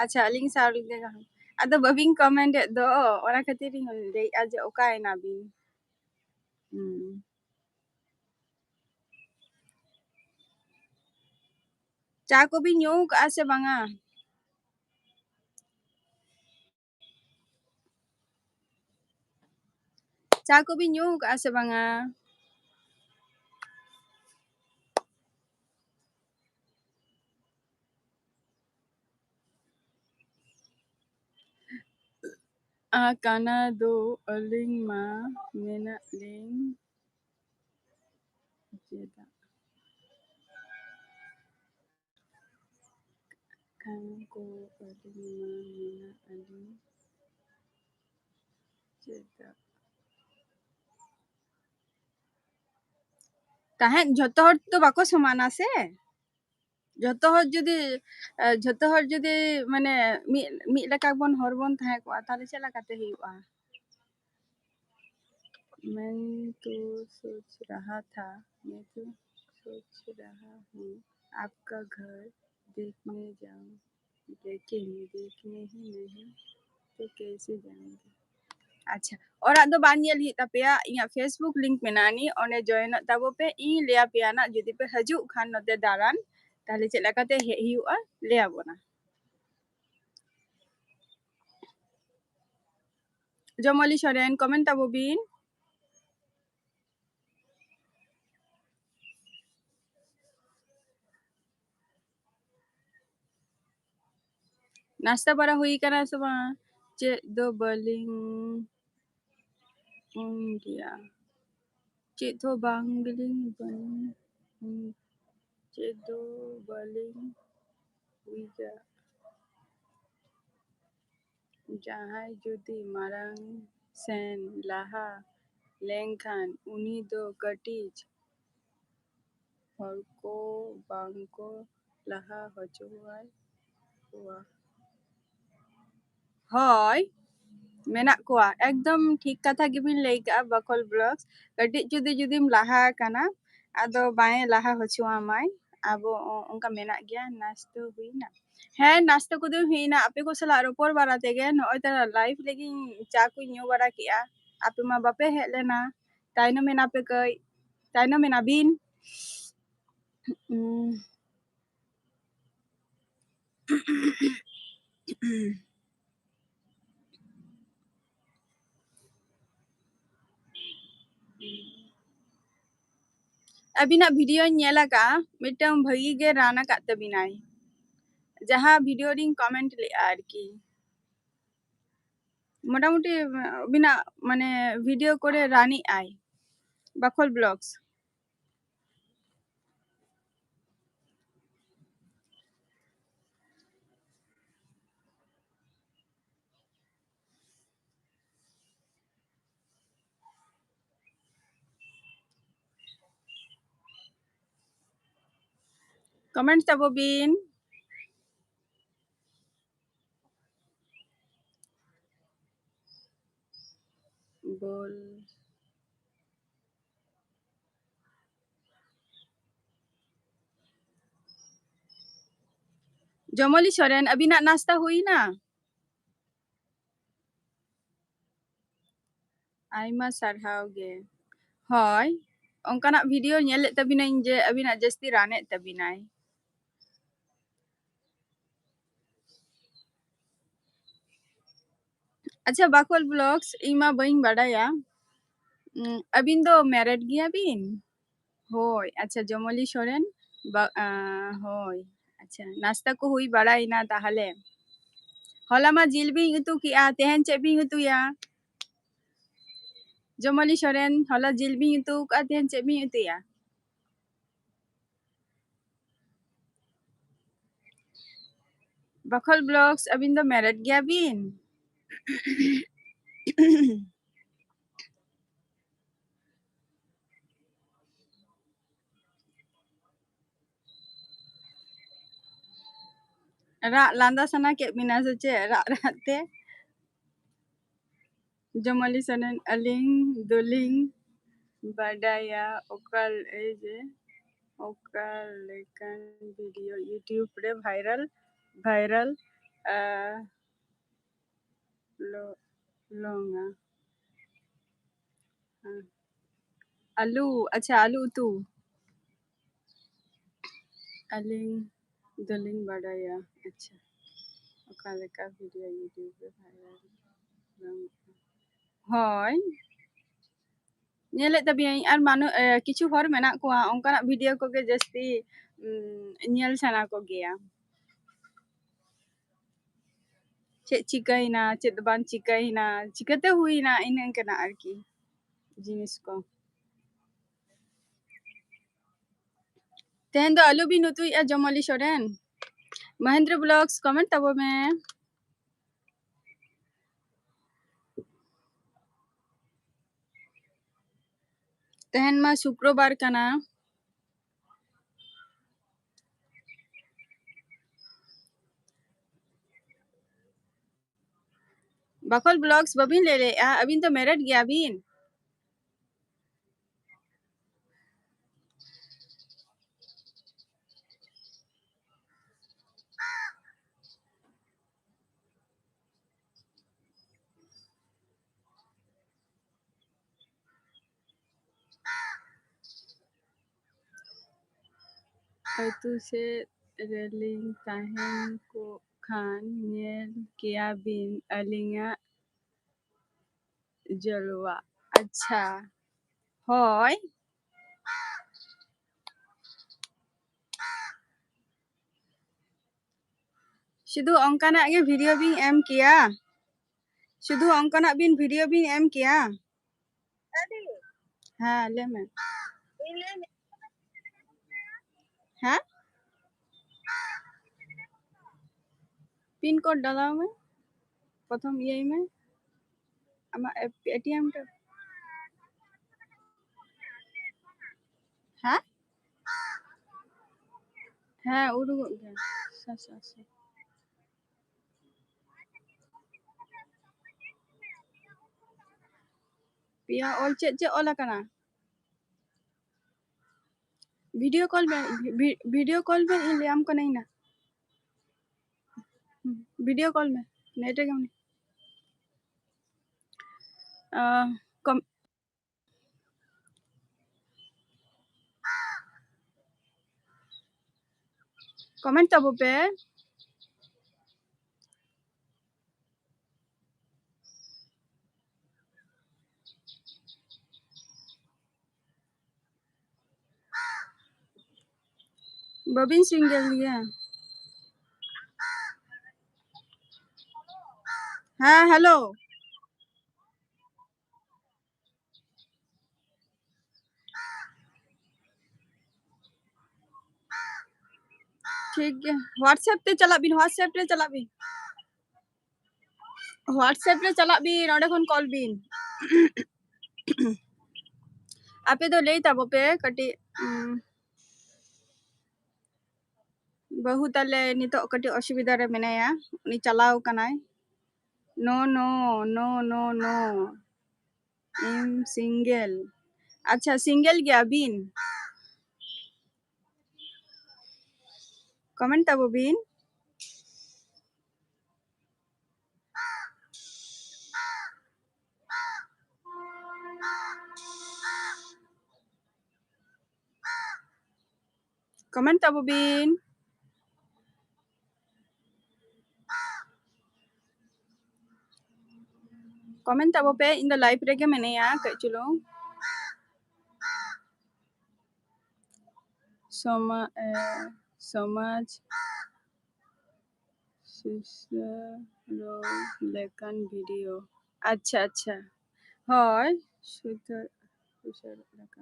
ᱟᱪᱪᱷᱟ, ᱟᱹᱞᱤᱧ ᱥᱟᱶ ᱜᱮ ᱜᱟᱞ-, ᱟᱫᱚ ᱵᱟᱹᱵᱤᱱ comment ᱮᱫ ᱫᱚ, ᱚᱱᱟ ᱠᱷᱟᱹᱛᱤᱨ ᱤᱧ ᱞᱟᱹᱭᱮᱫᱼᱟ ᱡᱮ ᱚᱠᱟᱭᱮᱱᱟ ᱵᱤᱱ? ᱦᱩᱸ᱾ ᱪᱟ ᱠᱚᱵᱤᱱ ᱧᱩ ᱠᱟᱜᱼᱟ ᱥᱮ ᱵᱟᱝᱟ? ᱪᱟ ᱠᱚᱵᱤᱱ ᱧᱩ ᱠᱟᱜᱼᱟ ᱥᱮ ᱵᱟᱝᱟ? ᱟ, ᱠᱟᱱᱟ ᱫᱚ ᱟᱹᱞᱤᱧ ᱢᱟ ᱢᱮᱱᱟᱜ ᱞᱤᱧ ᱪᱮᱫᱟᱜ? ᱠᱟᱱᱟ ᱠᱚ ᱟᱹᱞᱤᱧ ᱢᱟ ᱢᱮᱱᱟᱜ ᱟᱹᱞᱤᱧ ᱪᱮᱫᱟᱜ? ᱛᱟᱦᱮᱸᱫ ᱡᱷᱚᱛᱚ ᱦᱚᱲ ᱫᱚ ᱵᱟᱠᱚ ᱥᱚᱢᱟᱱᱟ ᱥᱮ᱾ ᱡᱷᱚᱛᱚ ᱦᱚᱲ ᱡᱩᱫᱤ, ᱮ, ᱡᱷᱚᱛᱚ ᱦᱚᱲ ᱡᱩᱫᱤ ᱢᱟᱱᱮ ᱢᱤᱫ, ᱢᱤᱫ ᱞᱮᱠᱟ ᱵᱚᱱ ᱦᱚᱲ ᱵᱚᱱ ᱛᱟᱦᱮᱸ ᱠᱚᱜᱼᱟ, ᱛᱟᱦᱞᱮ ᱪᱮᱫ ᱞᱮᱠᱟᱛᱮ ᱦᱩᱭᱩᱜᱼᱟ? मैं तो सोच रहा था, मैं तो सोच रहा हूँ, आपका घर देखने जाऊँ, लेकिन देखने ही नहीं तो कैसे जाऊँगी? ᱟᱪᱪᱷᱟ, ᱚᱲᱟᱜ ᱫᱚ ᱵᱟᱝ ᱧᱮᱞ ᱦᱩᱭᱩᱜ ᱛᱟᱯᱮᱭᱟ, ᱤᱧᱟᱹᱜ Facebook link ᱢᱮᱱᱟᱜᱼᱟ ᱱᱤ, ᱚᱸᱰᱮ joinᱚᱜ ᱛᱟᱵᱚ ᱯᱮ᱾ ᱤᱧ ᱞᱟᱹᱭ ᱟᱯᱮᱭᱟ ᱱᱟᱜ, ᱡᱩᱫᱤ ᱯᱮ ᱦᱤᱡᱩᱜ ᱠᱷᱟᱱ ᱱᱚᱛᱮ ᱫᱟᱬᱟᱱ, ᱛᱟᱦᱞᱮ ᱪᱮᱫ ᱞᱮᱠᱟᱛᱮ ᱦᱮᱡ ᱦᱩᱭᱩᱜᱼᱟ, ᱞᱟᱹᱭ ᱟᱵᱚᱱᱟ᱾ ᱡᱚᱢᱚᱞᱤ ᱥᱚᱨᱮᱱ, comment ᱛᱟᱵᱚ ᱵᱤᱱ᱾ ᱱᱟᱥᱛᱟ ᱵᱟᱲᱟ ᱦᱩᱭ ᱠᱟᱱᱟ ᱥᱮ ᱵᱟᱝ? ᱪᱮᱫ ᱫᱚ ᱵᱟᱹᱞᱤᱧ ᱩᱱ ᱜᱮᱭᱟ, ᱪᱮᱫ ᱦᱚᱸ ᱵᱟᱝ ᱜᱮᱞᱤᱧ ᱵᱟᱹᱞᱤᱧ ᱩᱱ-, ᱪᱮᱫ ᱫᱚ ᱵᱟᱹᱞᱤᱧ ᱩᱭᱜᱟ᱾ ᱡᱟᱦᱟᱸᱭ ᱡᱩᱫᱤ ᱢᱟᱲᱟᱝ ᱥᱮᱱ ᱞᱟᱦᱟ ᱞᱮᱱᱠᱷᱟᱱ ᱩᱱᱤ ᱫᱚ ᱠᱟᱹᱴᱤᱡ ᱦᱚᱲ ᱠᱚ ᱵᱟᱝ ᱠᱚ ᱞᱟᱦᱟ ᱦᱚᱪᱚᱣᱟᱭ ᱠᱚᱣᱟ᱾ ᱦᱳᱭ, ᱢᱮᱱᱟᱜ ᱠᱚᱣᱟ᱾ ᱮᱠᱫᱚᱢ ᱴᱷᱤᱠ ᱠᱟᱛᱷᱟ ᱜᱮᱵᱤᱱ ᱞᱟᱹᱭ ᱠᱟᱜᱼᱟ, ᱵᱟᱠᱷᱳᱞ Vlogs᱾ ᱠᱟᱹᱴᱤᱡ ᱡᱩᱫᱤ, ᱡᱩᱫᱤᱢ ᱞᱟᱦᱟ ᱟᱠᱟᱱᱟ, ᱟᱫᱚ ᱵᱟᱭ ᱞᱟᱦᱟ ᱦᱚᱪᱚᱣᱟᱢᱟᱭ᱾ ᱟᱵᱚ ᱚ-, ᱚᱱᱠᱟ ᱢᱮᱱᱟᱜ ᱜᱮᱭᱟ᱾ ᱱᱟᱥᱛᱟ ᱦᱩᱭᱱᱟ? ᱦᱮᱸ, ᱱᱟᱥᱛᱟ ᱠᱚᱫᱚ ᱦᱩᱭᱱᱟ᱾ ᱟᱯᱮ ᱠᱚ ᱥᱟᱞᱟᱜ ᱨᱚᱯᱚᱲ ᱵᱟᱲᱟ ᱛᱮᱜᱮ ᱱᱚᱜᱼᱚᱭ ᱛᱟᱨᱟ live ᱞᱟᱹᱜᱤᱫ ᱪᱟ ᱠᱚᱧ ᱧᱩ ᱵᱟᱲᱟ ᱠᱮᱜᱼᱟ᱾ ᱟᱯᱮ ᱢᱟ ᱵᱟᱯᱮ ᱦᱮᱡ ᱞᱮᱱᱟ, ᱛᱟᱭᱱᱚᱢ ᱮᱱᱟ ᱯᱮ ᱠᱟᱹᱡ, ᱛᱟᱭᱱᱚᱢ ᱮᱱᱟ ᱵᱤᱱ᱾ ᱩᱸ᱾ ᱟᱹᱵᱤᱱᱟᱜ videoᱧ ᱧᱮᱞ ᱟᱠᱟᱫᱼᱟ, ᱢᱤᱫᱴᱟᱝ ᱵᱷᱟᱹᱜᱤ ᱜᱮ run ᱟᱠᱟᱫ ᱛᱟᱹᱵᱤᱱᱟᱭ, ᱡᱟᱦᱟᱸ video ᱨᱤᱧ comment ᱞᱮᱫᱼᱟ ᱟᱨᱠᱤ᱾ ᱢᱚᱴᱟᱢᱩᱴᱤ ᱟᱹᱵᱤᱱᱟᱜ ᱢᱟᱱᱮ video ᱠᱚᱨᱮ run ᱮᱫᱼᱟᱭ ᱵᱟᱠᱷᱳᱞ Vlogs᱾ Comment ᱛᱟᱵᱚ ᱵᱤᱱ᱾ ᱵᱚᱞ᱾ ᱡᱚᱢᱚᱞᱤ ᱥᱚᱨᱮᱱ, ᱟᱹᱵᱤᱱᱟᱜ ᱱᱟᱥᱛᱟ ᱦᱩᱭᱱᱟ? ᱟᱭᱢᱟ ᱥᱟᱨᱦᱟᱣ ᱜᱮ᱾ ᱦᱳᱭ, ᱚᱱᱠᱟᱱᱟᱜ video ᱧᱮᱞᱮᱫ ᱛᱟᱵᱤᱱᱟᱹᱧ ᱡᱮ ᱟᱹᱵᱤᱱᱟᱜ ᱡᱟᱹᱥᱛᱤ ᱨᱟᱱᱮᱫ ᱛᱟᱵᱤᱱᱟᱭ᱾ ᱟᱪᱪᱷᱟ, ᱵᱟᱠᱚᱞ Vlogs, ᱤᱧ ᱢᱟ ᱵᱟᱹᱧ ᱵᱟᱰᱟᱭᱟ᱾ ᱩᱸ, ᱟᱹᱵᱤᱱ ᱫᱚ married ᱜᱮᱭᱟ ᱵᱤᱱ? ᱦᱳᱭ, ᱟᱪᱪᱷᱟ, ᱡᱚᱢᱚᱞᱤ ᱥᱚᱨᱮᱱ, ᱵᱟ-, ᱟᱸ, ᱦᱳᱭ, ᱟᱪᱪᱷᱟ, ᱱᱟᱥᱛᱟ ᱠᱚ ᱦᱩᱭ ᱵᱟᱲᱟᱭᱮᱱᱟ ᱛᱟᱦᱞᱮ? ᱦᱚᱞᱟ ᱢᱟ ᱡᱤᱞ ᱵᱤᱱ ᱩᱛᱩ ᱠᱮᱜᱼᱟ, ᱛᱮᱦᱮᱧ ᱪᱮᱫ ᱵᱤᱱ ᱩᱛᱩᱭᱟ? ᱡᱚᱢᱚᱞᱤ ᱥᱚᱨᱮᱱ, ᱦᱚᱞᱟ ᱡᱤᱞ ᱵᱤᱱ ᱩᱛᱩ ᱠᱟᱜᱼᱟ, ᱛᱮᱦᱮᱧ ᱪᱮᱫ ᱵᱤᱱ ᱩᱛᱩᱭᱟ? ᱵᱟᱠᱷᱳᱞ Vlogs, ᱟᱹᱵᱤᱱ ᱫᱚ married ᱜᱮᱭᱟ ᱵᱤᱱ? ᱨᱟᱜ ᱞᱟᱸᱫᱟ ᱥᱟᱱᱟ ᱠᱮᱫ ᱵᱤᱱᱟ ᱥᱮ ᱪᱮᱫ ᱨᱟᱜ ᱨᱟᱜ ᱛᱮ? ᱡᱚᱢᱟᱞᱤ ᱥᱚᱨᱮᱱ, ᱟᱹᱞᱤᱧ ᱫᱚᱞᱤᱧ ᱵᱟᱰᱟᱭᱟ ᱚᱠᱟ, ᱮᱭ ᱡᱮ, ᱚᱠᱟ ᱞᱮᱠᱟᱱ video YouTube ᱨᱮ viral, viral, ᱟ, ᱞᱚ-, ᱞᱚᱝᱟ᱾ ᱦᱮᱸ᱾ ᱟᱹᱞᱩ, ᱟᱪᱪᱷᱟ, ᱟᱹᱞᱩ ᱩᱛᱩ᱾ ᱟᱹᱞᱤᱧ ᱫᱚᱞᱤᱧ ᱵᱟᱰᱟᱭᱟ᱾ ᱟᱪᱪᱷᱟ, ᱚᱠᱟ ᱞᱮᱠᱟ video YouTube ᱨᱮ viral ᱜᱟᱱᱚᱜᱼᱟ? ᱦᱳᱭ, ᱧᱮᱞᱮᱫ ᱛᱟᱵᱤᱱᱟᱹᱧ, ᱟᱨ ᱢᱟᱱᱩ-, ᱮ, ᱠᱤᱪᱷᱩ ᱦᱚᱲ ᱢᱮᱱᱟᱜ ᱠᱚᱣᱟ, ᱚᱱᱠᱟᱱᱟᱜ video ᱠᱚᱜᱮ ᱡᱟᱹᱥᱛᱤ, ᱩᱸ, ᱧᱮᱞ ᱥᱟᱱᱟ ᱠᱚᱜᱮᱭᱟ᱾ ᱪᱮᱫ ᱪᱤᱠᱟᱹᱭᱮᱱᱟ, ᱪᱮᱫ ᱵᱟᱝ ᱪᱤᱠᱟᱹᱭᱮᱱᱟ, ᱪᱤᱠᱟᱹᱛᱮ ᱦᱩᱭᱮᱱᱟ, ᱤᱱᱟᱹ ᱠᱟᱱᱟ ᱟᱨᱠᱤ ᱡᱤᱱᱤᱥ ᱠᱚ᱾ ᱛᱮᱦᱮᱧ ᱫᱚ ᱟᱹᱞᱩ ᱵᱤᱱ ᱩᱛᱩᱭᱮᱫᱼᱟ, ᱡᱚᱢᱟᱞᱤ ᱥᱚᱨᱮᱱ? ᱢᱚᱦᱮᱱᱫᱨᱚ Vlogs, comment ᱛᱟᱵᱚ ᱢᱮ᱾ ᱛᱮᱦᱮᱧ ᱢᱟ ᱥᱩᱠᱨᱚᱵᱟᱨ ᱠᱟᱱᱟ᱾ ᱵᱟᱠᱷᱳᱞ ᱵᱞᱚᱜᱥ ᱵᱟᱹᱵᱤᱱ ᱞᱟᱹᱭ ᱞᱮᱫᱼᱟ, ᱟᱹᱵᱤᱱ ᱫᱚ ᱢᱮᱨᱮᱰ ᱜᱮᱭᱟ ᱵᱤᱱ᱾ ᱟᱹᱛᱩ ᱥᱮᱫ ᱨᱮᱞᱤᱧ ᱛᱟᱦᱮᱱ ᱠᱚᱜ ᱠᱷᱟᱱ ᱧᱮᱞ ᱠᱮᱭᱟ ᱵᱤᱱ ᱟᱹᱞᱤᱧᱟᱜ ᱡᱚᱞᱣᱟ᱾ ᱟᱪᱪᱷᱟ, ᱦᱳᱭ᱾ ᱥᱩᱫᱷᱩ ᱚᱱᱠᱟᱱᱟᱜ ᱜᱮ ᱵᱷᱤᱰᱤᱭᱳ ᱵᱤᱱ ᱮᱢ ᱠᱮᱭᱟ, ᱥᱩᱫᱷᱩ ᱚᱱᱠᱟᱱᱟᱜ ᱵᱤᱱ ᱵᱷᱤᱰᱤᱭᱳ ᱵᱤᱱ ᱮᱢ ᱠᱮᱭᱟ᱾ ᱦᱮᱸ, ᱞᱟᱹᱭ ᱢᱮ᱾ ᱦᱮᱸ, ᱯᱤᱱ ᱠᱳᱰ ᱰᱟᱞᱟᱣ ᱢᱮ, ᱯᱨᱚᱛᱷᱚᱢ ᱤᱭᱟᱹᱭ ᱢᱮ ᱟᱢᱟᱜ ᱮᱴᱤᱮᱢ ᱨᱮ᱾ ᱦᱮᱸ, ᱦᱮᱸ, ᱩᱰᱩᱠᱚᱜ ᱜᱮᱭᱟ᱾ ᱥᱟᱥᱟ, ᱥᱟᱥᱟ᱾ ᱯᱮᱭᱟ ᱚᱞ ᱪᱮᱫ ᱪᱮᱫ ᱚᱞ ᱟᱠᱟᱱᱟ? ᱵᱷᱤᱰᱤᱭᱳ ᱠᱚᱞ ᱢᱮ, ᱵᱷᱤ-, ᱵᱷᱤᱰᱤᱭᱳ ᱠᱚᱞ ᱢᱮ, ᱤᱧ ᱞᱟᱹᱭᱟᱢ ᱠᱟᱹᱱᱟᱹᱧ ᱱᱟ᱾ ᱵᱷᱤᱰᱤᱭᱳ ᱠᱚᱞ ᱢᱮ, ᱱᱮᱴ ᱨᱮᱜᱮ ᱢᱮᱱᱟᱹᱧ᱾ ᱟᱸ, ᱠᱚᱢ-, ᱠᱚᱢᱮᱱᱴ ᱛᱟᱵᱚ ᱯᱮ᱾ ᱵᱟᱹᱵᱤᱱ ᱥᱤᱝᱜᱮᱞ ᱜᱮᱭᱟ? ᱦᱮᱸ, ᱦᱮᱞᱳ᱾ ᱴᱷᱤᱠ ᱜᱮᱭᱟ, WhatsApp ᱛᱮ ᱪᱟᱞᱟᱜ ᱵᱤᱱ, WhatsApp ᱨᱮ ᱪᱟᱞᱟᱜ ᱵᱤᱱ, WhatsApp ᱨᱮ ᱪᱟᱞᱟᱜ ᱵᱤᱱ, ᱚᱸᱰᱮ ᱠᱷᱚᱱ ᱠᱚᱞ ᱵᱤᱱ᱾ ᱟᱯᱮ ᱫᱚ ᱞᱟᱹᱭ ᱛᱟᱵᱚ ᱯᱮ ᱠᱟᱹᱴᱤᱡ, ᱩᱢ, ᱵᱟᱹᱦᱩ ᱛᱟᱞᱮ ᱱᱤᱛᱚᱜ ᱠᱟᱹᱴᱤᱡ ᱚᱥᱩᱵᱤᱫᱷᱟ ᱨᱮ ᱢᱮᱱᱟᱭᱟ, ᱩᱱᱤ ᱪᱟᱞᱟᱣ ᱠᱟᱱᱟᱭ᱾ No, no, no, no, no. I'm single. ᱟᱪᱪᱷᱟ, single ᱜᱮᱭᱟ ᱵᱤᱱ? Comment ᱛᱟᱵᱚ ᱵᱤᱱ᱾ Comment ᱛᱟᱵᱚ ᱵᱤᱱ᱾ Comment ᱛᱟᱵᱚ ᱯᱮ, ᱤᱧ ᱫᱚ live ᱨᱮᱜᱮ ᱢᱮᱱᱟᱹᱧᱟ, ᱠᱟᱹᱡ ᱪᱩᱞᱩᱝ᱾ ᱥᱚᱢᱟ-, ᱮ, ᱥᱚᱢᱟᱡᱽ ᱥᱩᱥᱟᱹᱨᱚ ᱞᱮᱠᱟᱱ video᱾ ᱟᱪᱪᱷᱟ, ᱟᱪᱪᱷᱟ᱾ ᱦᱳᱭ, ᱥᱩᱫᱷᱟᱹ-, ᱥᱩᱥᱟᱹᱨᱚ ᱞᱮᱠᱟ᱾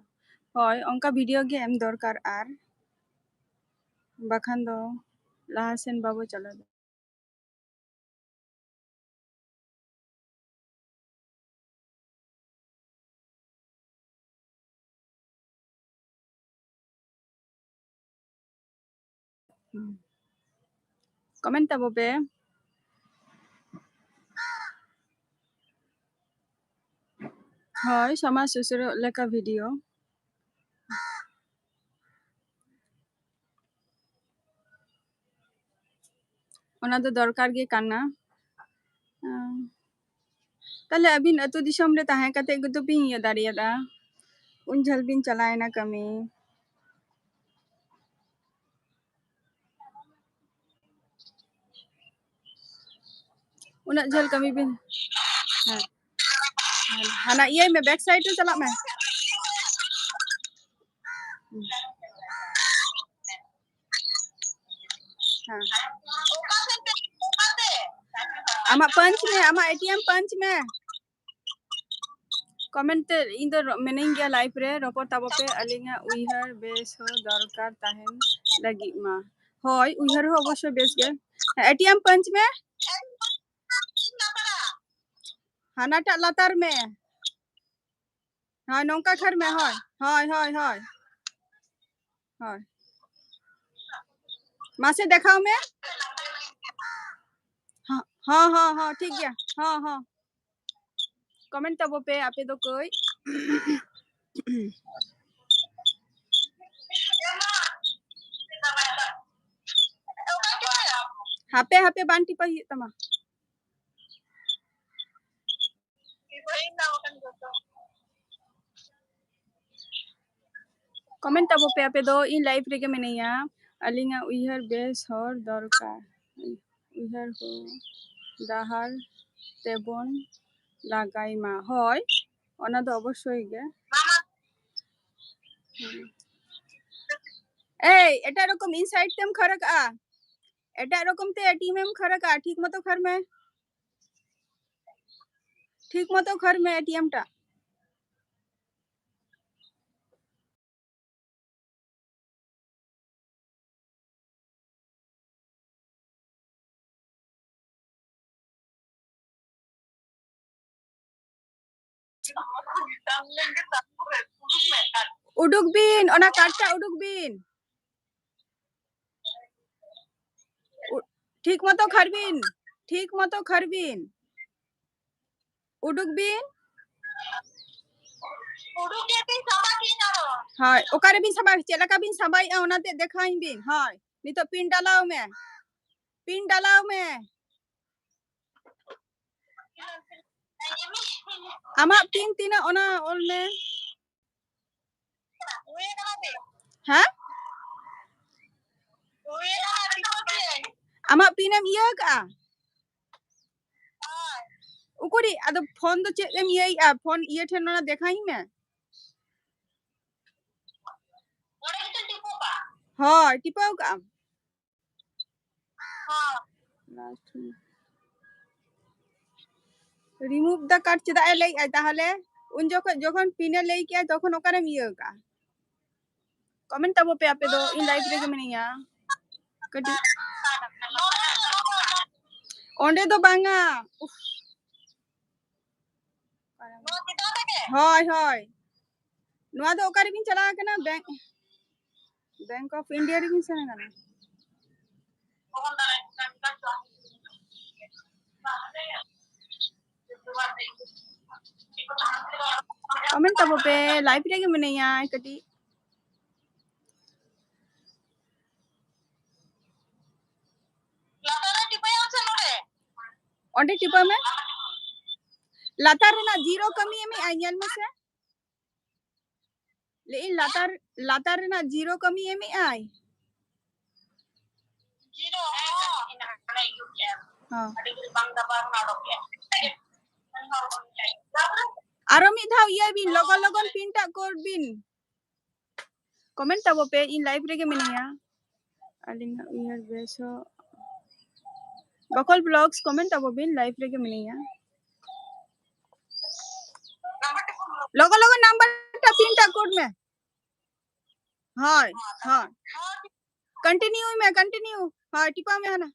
ᱦᱳᱭ, ᱚᱱᱠᱟ video ᱜᱮ ᱮᱢ ᱫᱚᱨᱠᱟᱨ, ᱟᱨ ᱵᱟᱠᱷᱟᱱ ᱫᱚ ᱞᱟᱦᱟ ᱥᱮᱱ ᱵᱟᱵᱚ ᱪᱟᱞᱟᱣ ᱫᱟᱲᱮᱭᱟᱜᱼᱟ᱾ Comment ᱛᱟᱵᱚ ᱯᱮ᱾ ᱦᱳᱭ, ᱥᱚᱢᱟᱡᱽ ᱥᱩᱥᱟᱹᱨᱚᱜ ᱞᱮᱠᱟ video᱾ ᱚᱱᱟ ᱫᱚ ᱫᱚᱨᱠᱟᱨ ᱜᱮ ᱠᱟᱱᱟ᱾ ᱛᱟᱦᱞᱮ ᱟᱹᱵᱤᱱ ᱟᱹᱛᱩ ᱫᱤᱥᱚᱢ ᱨᱮ ᱛᱟᱦᱮᱸ ᱠᱟᱛᱮ ᱜᱮᱛᱚ ᱵᱤᱱ ᱤᱭᱟᱹ ᱫᱟᱲᱮᱭᱟᱫᱟ, ᱩᱱ ᱡᱷᱟᱹᱞ ᱵᱤᱱ ᱪᱟᱞᱟᱣᱮᱱᱟ ᱠᱟᱹᱢᱤ᱾ ᱩᱱᱟᱹᱜ ᱡᱷᱟᱹᱞ ᱠᱟᱹᱢᱤ ᱵᱤᱱ, ᱦᱮᱸ, ᱦᱟᱱᱟ ᱤᱭᱟᱹᱭ ᱢᱮ, back side ᱨᱮ ᱪᱟᱞᱟᱜ ᱢᱮ᱾ ᱦᱮᱸ᱾ ᱟᱢᱟᱜ punch ᱢᱮ, ᱟᱢᱟᱜ ATM punch ᱢᱮ᱾ Comment ᱛᱮ, ᱤᱧ ᱫᱚ ᱨᱚ-, ᱢᱮᱱᱟᱹᱧ ᱜᱮᱭᱟ live ᱨᱮ, ᱨᱚᱯᱚᱲ ᱛᱟᱵᱚ ᱯᱮ, ᱟᱹᱞᱤᱧᱟᱜ ᱩᱭᱦᱟᱹᱨ ᱵᱮᱥ ᱦᱚᱸ ᱫᱚᱨᱠᱟᱨ ᱛᱟᱦᱮᱱ ᱞᱟᱹᱜᱤᱫ ᱢᱟ᱾ ᱦᱳᱭ, ᱩᱭᱦᱟᱹᱨ ᱦᱚᱸ ᱚᱵᱚᱥᱥᱳᱭ ᱵᱮᱥ ᱜᱮ᱾ ᱦᱮᱸ, ATM punch ᱢᱮ᱾ ᱦᱟᱱᱟᱴᱟᱜ ᱞᱟᱛᱟᱨ ᱢᱮ᱾ ᱦᱳᱭ, ᱱᱚᱝᱠᱟ ᱠᱷᱟᱹᱲ ᱢᱮ᱾ ᱦᱳᱭ, ᱦᱳᱭ, ᱦᱳᱭ, ᱦᱳᱭ᱾ ᱦᱳᱭ᱾ ᱢᱟᱥᱮ ᱫᱮᱠᱷᱟᱣ ᱢᱮ᱾ ᱦᱚᱸ, ᱦᱚᱸ ᱦᱚᱸ ᱦᱚᱸ, ᱴᱷᱤᱠ ᱜᱮᱭᱟ᱾ ᱦᱚᱸ ᱦᱚᱸ, ᱠᱚᱢᱮᱱᱴ ᱛᱟᱵᱚ ᱯᱮ ᱟᱯᱮ ᱫᱚ ᱠᱟᱹᱡ᱾ ᱦᱟᱯᱮ ᱦᱟᱯᱮ, ᱵᱟᱝ ᱴᱤᱯᱟᱹ ᱦᱩᱭᱩᱜ ᱛᱟᱢᱟ᱾ ᱠᱚᱢᱮᱱᱴ ᱛᱟᱵᱚ ᱯᱮ ᱟᱯᱮ ᱫᱚ, ᱤᱧ ᱞᱟᱭᱤᱵᱷ ᱨᱮᱜᱮ ᱢᱮᱱᱟᱹᱧᱟ᱾ ᱟᱹᱞᱤᱧᱟᱜ ᱩᱭᱦᱟᱹᱨ ᱵᱮᱥ ᱦᱚᱲ ᱫᱚᱨᱠᱟᱨ, ᱩᱭᱦᱟᱹᱨ ᱦᱚᱸ ᱰᱟᱦᱟᱨ ᱛᱮᱵᱚᱱ ᱞᱟᱜᱟᱭ ᱢᱟ᱾ ᱦᱳᱭ, ᱚᱱᱟ ᱫᱚ ᱚᱵᱚᱥᱥᱳᱭ ᱜᱮ᱾ ᱦᱩᱸ᱾ ᱮᱭ, ᱮᱴᱟᱜ ᱨᱚᱠᱚᱢ ᱤᱧ ᱥᱟᱭᱤᱰ ᱛᱮᱢ ᱠᱷᱟᱹᱨᱟᱹ ᱠᱟᱜᱼᱟ, ᱮᱴᱟᱜ ᱨᱚᱠᱚᱢ ᱛᱮ ᱴᱤᱢ ᱮᱢ ᱠᱷᱟᱹᱨᱟᱹ ᱠᱟᱜᱼᱟ, ᱴᱷᱤᱠ ᱢᱚᱛᱚ ᱠᱷᱟᱹᱨ ᱢᱮ, ᱴᱷᱤᱠ ᱢᱚᱛᱚ ᱠᱷᱟᱹᱨ ᱢᱮ ᱴᱤᱢ ᱴᱟᱜ᱾ ᱩᱰᱩᱠ ᱵᱤᱱ, ᱚᱱᱟ ᱠᱟᱨᱰ ᱴᱟᱜ ᱩᱰᱩᱠ ᱵᱤᱱ᱾ ᱩ-, ᱴᱷᱤᱠ ᱢᱚᱛᱚ ᱠᱷᱟᱹᱨ ᱵᱤᱱ, ᱴᱷᱤᱠ ᱢᱚᱛᱚ ᱠᱷᱟᱹᱨ ᱵᱤᱱ᱾ ᱩᱰᱩᱠ ᱵᱤᱱ᱾ ᱩᱰᱩᱠ ᱜᱮ ᱵᱤᱱ ᱥᱟᱢᱵᱟ ᱠᱤᱱ ᱟᱨᱚ᱾ ᱦᱳᱭ, ᱚᱠᱟᱨᱮ ᱵᱤᱱ ᱥᱟᱢᱵᱟ, ᱪᱮᱫ ᱞᱮᱠᱟ ᱵᱤᱱ ᱥᱟᱢᱵᱟᱭᱮᱜᱼᱟ ᱚᱱᱟᱛᱮ ᱫᱮᱠᱷᱟᱣᱟᱹᱧ ᱵᱤᱱ᱾ ᱦᱳᱭ, ᱱᱤᱛᱚᱜ ᱯᱤᱱ ᱰᱟᱞᱟᱣ ᱢᱮ, ᱯᱤᱱ ᱰᱟᱞᱟᱣ ᱢᱮ᱾ ᱟᱢᱟᱜ ᱯᱤᱱ ᱛᱤᱱᱟᱹᱜ ᱚᱱᱟ ᱚᱞ ᱢᱮ᱾ ᱦᱮᱸ? ᱟᱢᱟᱜ ᱯᱤᱱ ᱮᱢ ᱤᱭᱟᱹ ᱠᱟᱜᱼᱟ? ᱩᱠᱩᱨᱤ, ᱟᱫᱚ ᱯᱷᱳᱱ ᱫᱚ ᱪᱮᱫ ᱮᱢ ᱤᱭᱟᱹᱭᱮᱜᱼᱟ? ᱯᱷᱳᱱ ᱤᱭᱟᱹ ᱴᱷᱮᱱ ᱚᱱᱟ ᱫᱮᱠᱷᱟᱣᱤᱧ ᱢᱮ᱾ ᱦᱳᱭ, ᱴᱤᱯᱟᱹᱣ ᱠᱟᱜᱼᱟᱢ᱾ ᱨᱤᱢᱩᱵᱷ ᱫᱟ ᱠᱟᱨᱰ ᱪᱮᱫᱟᱜ ᱮ ᱞᱟᱹᱭᱮᱜᱼᱟᱭ ᱛᱟᱦᱚᱞᱮ? ᱩᱱ ᱡᱚᱠᱷᱚᱱ, ᱡᱚᱠᱷᱚᱱ ᱯᱤᱱ ᱮ ᱞᱟᱹᱭ ᱠᱮᱜᱼᱟ, ᱛᱚᱠᱷᱚᱱ ᱚᱠᱟᱨᱮᱢ ᱤᱭᱟᱹ ᱠᱟᱜᱼᱟ? ᱠᱚᱢᱮᱱᱴ ᱛᱟᱵᱚ ᱯᱮ ᱟᱯᱮ ᱫᱚ, ᱤᱧ ᱞᱟᱭᱤᱵᱷ ᱨᱮᱜᱮ ᱢᱤᱱᱟᱹᱧᱟ᱾ ᱠᱟᱹᱴᱤᱡ ᱚᱸᱰᱮ ᱫᱚ ᱵᱟᱝᱟ᱾ ᱩᱯᱷ᱾ ᱦᱳᱭ, ᱦᱳᱭ᱾ ᱱᱚᱣᱟ ᱫᱚ ᱚᱠᱟ ᱨᱮᱵᱤᱱ ᱪᱟᱞᱟᱣ ᱠᱟᱱᱟ? ᱵᱮᱝᱠ, ᱵᱮᱝᱠ ᱚᱯᱷ ᱤᱱᱰᱤᱭᱟ ᱨᱮᱵᱤᱱ ᱥᱮᱱ ᱠᱟᱱᱟ? Comment ᱛᱟᱵᱚ ᱯᱮ, live ᱨᱮᱜᱮ ᱢᱮᱱᱟᱧᱟ ᱠᱟᱹᱴᱤᱡ᱾ ᱚᱸᱰᱮ ᱴᱤᱯᱟᱹᱭ ᱢᱮ᱾ ᱞᱟᱛᱟᱨ ᱨᱮᱱᱟᱜ zero ᱠᱟᱹᱢᱤ ᱮᱢᱮᱜᱼᱟᱭ, ᱧᱮᱞ ᱢᱮᱥᱮ᱾ ᱞᱟᱹᱭᱮᱫ ᱟᱹᱧ ᱞᱟᱛᱟᱨ, ᱞᱟᱛᱟᱨ ᱨᱮᱱᱟᱜ zero ᱠᱟᱹᱢᱤ ᱮᱢᱮᱜᱼᱟᱭ᱾ ᱦᱚᱸ᱾ ᱟᱨᱚ ᱢᱤᱫ ᱫᱷᱟᱣ ᱤᱭᱟᱹᱭ ᱵᱤᱱ, ᱞᱚᱜᱚᱱ ᱞᱚᱜᱚᱱ pin ᱴᱟᱜ ᱠᱚᱨ ᱵᱤᱱ᱾ Comment ᱛᱟᱵᱚ ᱯᱮ, ᱤᱧ live ᱨᱮᱜᱮ ᱢᱤᱱᱟᱹᱧᱟ᱾ ᱟᱹᱞᱤᱧᱟᱜ ᱩᱭᱦᱟᱹᱨ ᱵᱮᱥ ᱦᱚᱸ᱾ ᱵᱟᱠᱚᱞ Vlogs, comment ᱛᱟᱵᱚ ᱵᱤᱱ, live ᱨᱮᱜᱮ ᱢᱤᱱᱟᱹᱧᱟ᱾ ᱞᱚᱜᱚᱱ ᱞᱚᱜᱚᱱ number ᱴᱟ pin ᱴᱟ ᱠᱚᱨ ᱢᱮ᱾ ᱦᱳᱭ, ᱦᱳᱭ᱾ Continue ᱢᱮ, continue. ᱦᱳᱭ, ᱴᱤᱯᱟᱹᱣ ᱢᱮ ᱦᱟᱱᱟ᱾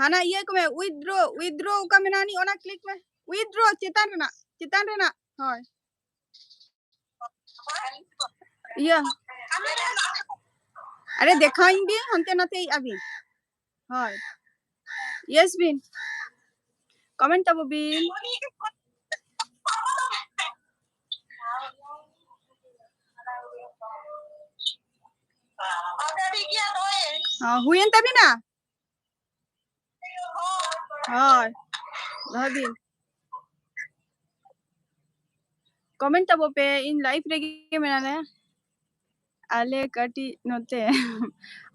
ᱦᱟᱱᱟ ᱤᱭᱟᱹ ᱠᱚ ᱢᱮ, withdraw, withdraw ᱚᱠᱟ ᱢᱮᱱᱟᱜᱼᱟ ᱱᱤ, ᱚᱱᱟ click ᱢᱮ᱾ Withdraw ᱪᱮᱛᱟᱱ ᱨᱮᱱᱟᱜ, ᱪᱮᱛᱟᱱ ᱨᱮᱱᱟᱜ᱾ ᱦᱳᱭ᱾ ᱤᱭᱟᱹ᱾ ᱟᱨᱮ ᱫᱮᱠᱷᱟᱣᱤᱧ ᱵᱤᱱ, ᱦᱟᱱᱛᱮ ᱱᱟᱛᱮᱭᱮᱫᱼᱟ ᱵᱤᱱ᱾ ᱦᱳᱭ᱾ Yes ᱵᱤᱱ᱾ Comment ᱛᱟᱵᱚ ᱵᱤᱱ᱾ ᱚ, ᱦᱩᱭᱮᱱ ᱛᱟᱵᱤᱱᱟ? ᱦᱳᱭ, ᱫᱚᱦᱚᱭ ᱵᱤᱱ᱾ Comment ᱛᱟᱵᱚ ᱯᱮ, ᱤᱧ live ᱨᱮᱜᱮ ᱢᱮᱱᱟᱞᱮ᱾ ᱟᱞᱮ ᱠᱟᱹᱴᱤᱡ ᱱᱚᱛᱮ᱾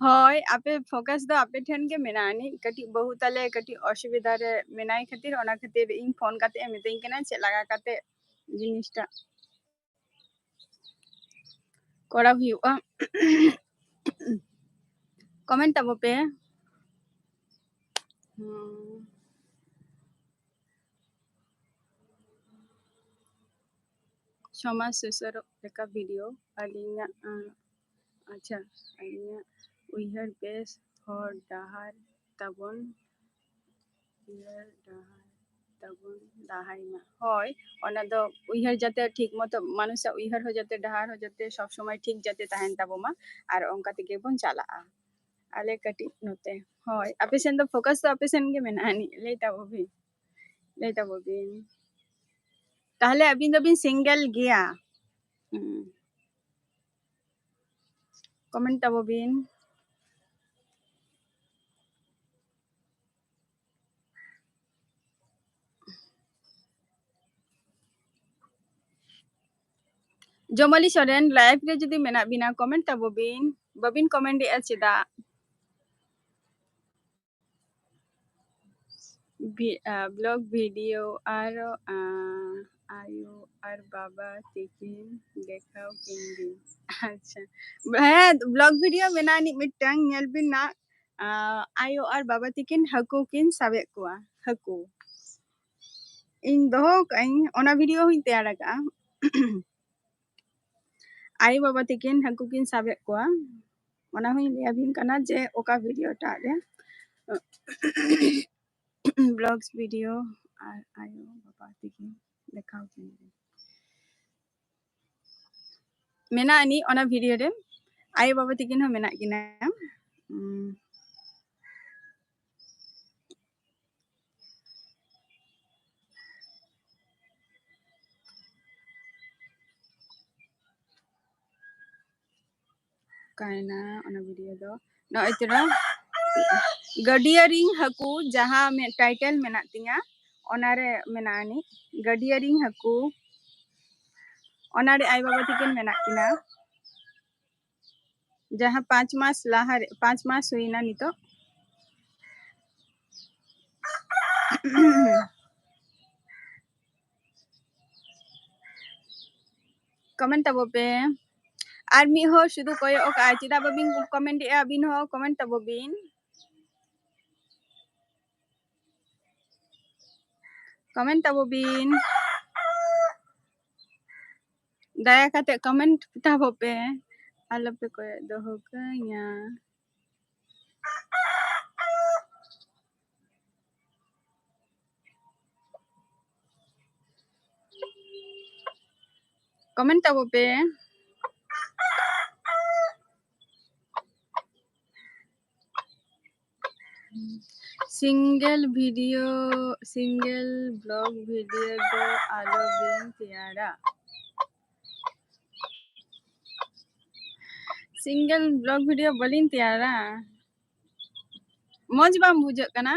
ᱦᱳᱭ, ᱟᱯᱮ focus ᱫᱚ ᱟᱯᱮ ᱴᱷᱮᱱ ᱜᱮ ᱢᱮᱱᱟᱜᱼᱟ ᱱᱤᱡ᱾ ᱠᱟᱹᱴᱤᱡ ᱵᱟᱹᱦᱩ ᱛᱟᱞᱮ ᱠᱟᱹᱴᱤᱡ ᱚᱥᱩᱵᱤᱫᱷᱟ ᱨᱮ ᱢᱮᱱᱟᱭ ᱠᱷᱟᱹᱛᱤᱨ, ᱚᱱᱟ ᱠᱷᱟᱹᱛᱤᱨ ᱤᱧ phone ᱠᱟᱛᱮ ᱮ ᱢᱤᱛᱟᱹᱧ ᱠᱟᱱᱟ ᱪᱮᱫ ᱞᱮᱠᱟ ᱠᱟᱛᱮ ᱡᱤᱱᱤᱥᱴᱟ ᱠᱚᱨᱟᱣ ᱦᱩᱭᱩᱜᱼᱟ᱾ Comment ᱛᱟᱵᱚ ᱯᱮ᱾ ᱦᱩᱸ᱾ ᱥᱚᱢᱟᱡᱽ ᱥᱩᱥᱟᱹᱨᱚᱜ ᱞᱮᱠᱟ video ᱟᱹᱞᱤᱧᱟᱜ, ᱟᱸ, ᱟᱪᱪᱷᱟ, ᱟᱹᱞᱤᱧᱟᱜ ᱩᱭᱦᱟᱹᱨ ᱵᱮᱥ ᱦᱚᱨ ᱰᱟᱦᱟᱨ ᱛᱟᱵᱚᱱ, ᱩᱭᱦᱟᱹᱨ ᱰᱟᱦᱟᱨ ᱛᱟᱵᱚᱱ ᱞᱟᱦᱟᱭ ᱢᱟ᱾ ᱦᱳᱭ, ᱚᱱᱟ ᱫᱚ ᱩᱭᱦᱟᱹᱨ ᱡᱟᱛᱮ ᱴᱷᱤᱠ ᱢᱚᱛᱚ, ᱢᱟᱱᱩᱥᱟᱜ ᱩᱭᱦᱟᱹᱨ ᱦᱚᱸ ᱡᱟᱛᱮ, ᱰᱟᱦᱟᱨ ᱦᱚᱸ ᱡᱟᱛᱮ ᱥᱚᱵ ᱥᱚᱢᱚᱭ ᱴᱷᱤᱠ ᱡᱟᱛᱮ ᱛᱟᱦᱮᱱ ᱛᱟᱵᱚ ᱢᱟ, ᱟᱨ ᱚᱱᱠᱟ ᱛᱮᱜᱮ ᱵᱚᱱ ᱪᱟᱞᱟᱜᱼᱟ᱾ ᱟᱞᱮ ᱠᱟᱹᱴᱤᱡ ᱱᱚᱛᱮ᱾ ᱦᱳᱭ, ᱟᱯᱮ ᱥᱮᱱ ᱫᱚ focus ᱫᱚ ᱟᱯᱮ ᱥᱮᱱ ᱜᱮ ᱢᱮᱱᱟᱜᱼᱟ ᱟᱹᱱᱤᱡ᱾ ᱞᱟᱹᱭ ᱛᱟᱵᱚ ᱵᱤᱱ, ᱞᱟᱹᱭ ᱛᱟᱵᱚ ᱵᱤᱱ᱾ ᱛᱟᱦᱞᱮ ᱟᱹᱵᱤᱱ ᱫᱚᱵᱤᱱ single ᱜᱮᱭᱟ? ᱦᱩᱸ᱾ Comment ᱛᱟᱵᱚ ᱵᱤᱱ᱾ ᱡᱚᱢᱟᱞᱤ ᱥᱚᱨᱮᱱ, live ᱨᱮ ᱡᱩᱫᱤ ᱢᱮᱱᱟᱜ ᱵᱤᱱᱟ, comment ᱛᱟᱵᱚ ᱵᱤᱱ᱾ ᱵᱟᱵᱤᱱ comment ᱮᱜᱼᱟ ᱪᱮᱫᱟᱜ? ᱵᱷᱤ-, ᱟ, vlog video ᱟᱨ, ᱟ, ᱟᱭᱳ ᱟᱨ ᱵᱟᱵᱟ ᱛᱤᱠᱤᱱ ᱫᱮᱠᱷᱟᱣ ᱠᱤᱱ ᱵᱤᱱ᱾ ᱟᱪᱪᱷᱟ, ᱦᱮᱸ, vlog video ᱢᱮᱱᱟᱜ ᱟᱹᱱᱤᱡ ᱢᱤᱫᱴᱟᱝ, ᱧᱮᱞ ᱵᱤᱱ ᱱᱟᱜ᱾ ᱟ, ᱟᱭᱳ ᱟᱨ ᱵᱟᱵᱟ ᱛᱤᱠᱤᱱ ᱦᱟᱹᱠᱩ ᱠᱤᱱ ᱥᱟᱵᱮᱫ ᱠᱚᱣᱟ, ᱦᱟᱹᱠᱩ᱾ ᱤᱧ ᱫᱚᱦᱚ ᱠᱟᱜ ᱟᱹᱧ, ᱚᱱᱟ video ᱦᱚᱸᱧ ᱛᱮᱭᱟᱨ ᱟᱠᱟᱜᱼᱟ᱾ ᱟᱭᱳ ᱵᱟᱵᱟ ᱛᱤᱠᱤᱱ ᱦᱟᱹᱠᱩ ᱠᱤᱱ ᱥᱟᱵᱮᱫ ᱠᱚᱣᱟ, ᱚᱱᱟ ᱦᱚᱸᱧ ᱞᱟᱹᱭ ᱟᱹᱵᱤᱱ ᱠᱟᱱᱟ ᱡᱮ ᱚᱠᱟ video ᱴᱟᱜ ᱨᱮ᱾ Vlogs video ᱟᱨ ᱟᱭᱳ ᱵᱟᱵᱟ ᱛᱤᱠᱤᱱ ᱫᱮᱠᱷᱟᱣ ᱠᱤᱱ ᱵᱤᱱ᱾ ᱢᱮᱱᱟᱜ ᱟᱹᱱᱤᱡ ᱚᱱᱟ video ᱨᱮ, ᱟᱭᱳ ᱵᱟᱵᱟ ᱛᱤᱠᱤᱱ ᱦᱚᱸ ᱢᱮᱱᱟᱜ ᱠᱤᱱᱟ᱾ ᱩᱸ᱾ ᱚᱠᱟᱭᱮᱱᱟ ᱚᱱᱟ video ᱫᱚ? ᱱᱚᱜᱼᱚᱭ ᱛᱚᱨᱟ ᱜᱟᱹᱰᱭᱟᱹ ᱨᱤᱧ ᱦᱟᱹᱠᱩ, ᱡᱟᱦᱟᱸ ᱢᱮ-, title ᱢᱮᱱᱟᱜ ᱛᱤᱧᱟ, ᱚᱱᱟᱨᱮ ᱢᱮᱱᱟᱜ ᱟᱹᱱᱤᱡ ᱜᱟᱹᱰᱭᱟᱹ ᱨᱤᱧ ᱦᱟᱹᱠᱩ᱾ ᱚᱱᱟᱨᱮ ᱟᱭᱳ ᱵᱟᱵᱟ ᱛᱤᱠᱤᱱ ᱢᱮᱱᱟᱜ ᱠᱤᱱᱟ, ᱡᱟᱦᱟᱸ ᱯᱟᱸᱪ ᱢᱟᱥ ᱞᱟᱦᱟᱨᱮ, ᱯᱟᱸᱪ ᱢᱟᱥ ᱦᱩᱭᱱᱟ ᱱᱤᱛᱚᱜ᱾ Comment ᱛᱟᱵᱚ ᱯᱮ᱾ ᱟᱨ ᱢᱤᱫ ᱦᱚᱲ ᱥᱩᱫᱷᱩ ᱠᱚᱭᱚᱜ ᱟᱠᱟᱫᱼᱟᱭ, ᱪᱮᱫᱟᱜ ᱵᱟᱵᱤᱱ comment ᱮᱜᱼᱟ? ᱟᱹᱵᱤᱱ ᱦᱚᱸ comment ᱛᱟᱵᱚ ᱵᱤᱱ᱾ Comment ᱛᱟᱵᱚ ᱵᱤᱱ᱾ ᱫᱟᱭᱟ ᱠᱟᱛᱮ comment ᱛᱟᱵᱚ ᱯᱮ, ᱟᱞᱚᱯᱮ ᱠᱚᱭᱚᱜ ᱫᱚᱦᱚ ᱠᱟᱹᱧᱟ᱾ Comment ᱛᱟᱵᱚ ᱯᱮ᱾ Single video, single vlog video ᱫᱚ ᱟᱞᱚ ᱵᱤᱱ ᱛᱮᱭᱟᱨᱟ᱾ Single vlog video ᱵᱟᱹᱞᱤᱧ ᱛᱮᱭᱟᱨᱟ᱾ ᱢᱚᱡᱽ ᱵᱟᱝ ᱵᱩᱡᱷᱟᱹᱜ ᱠᱟᱱᱟ᱾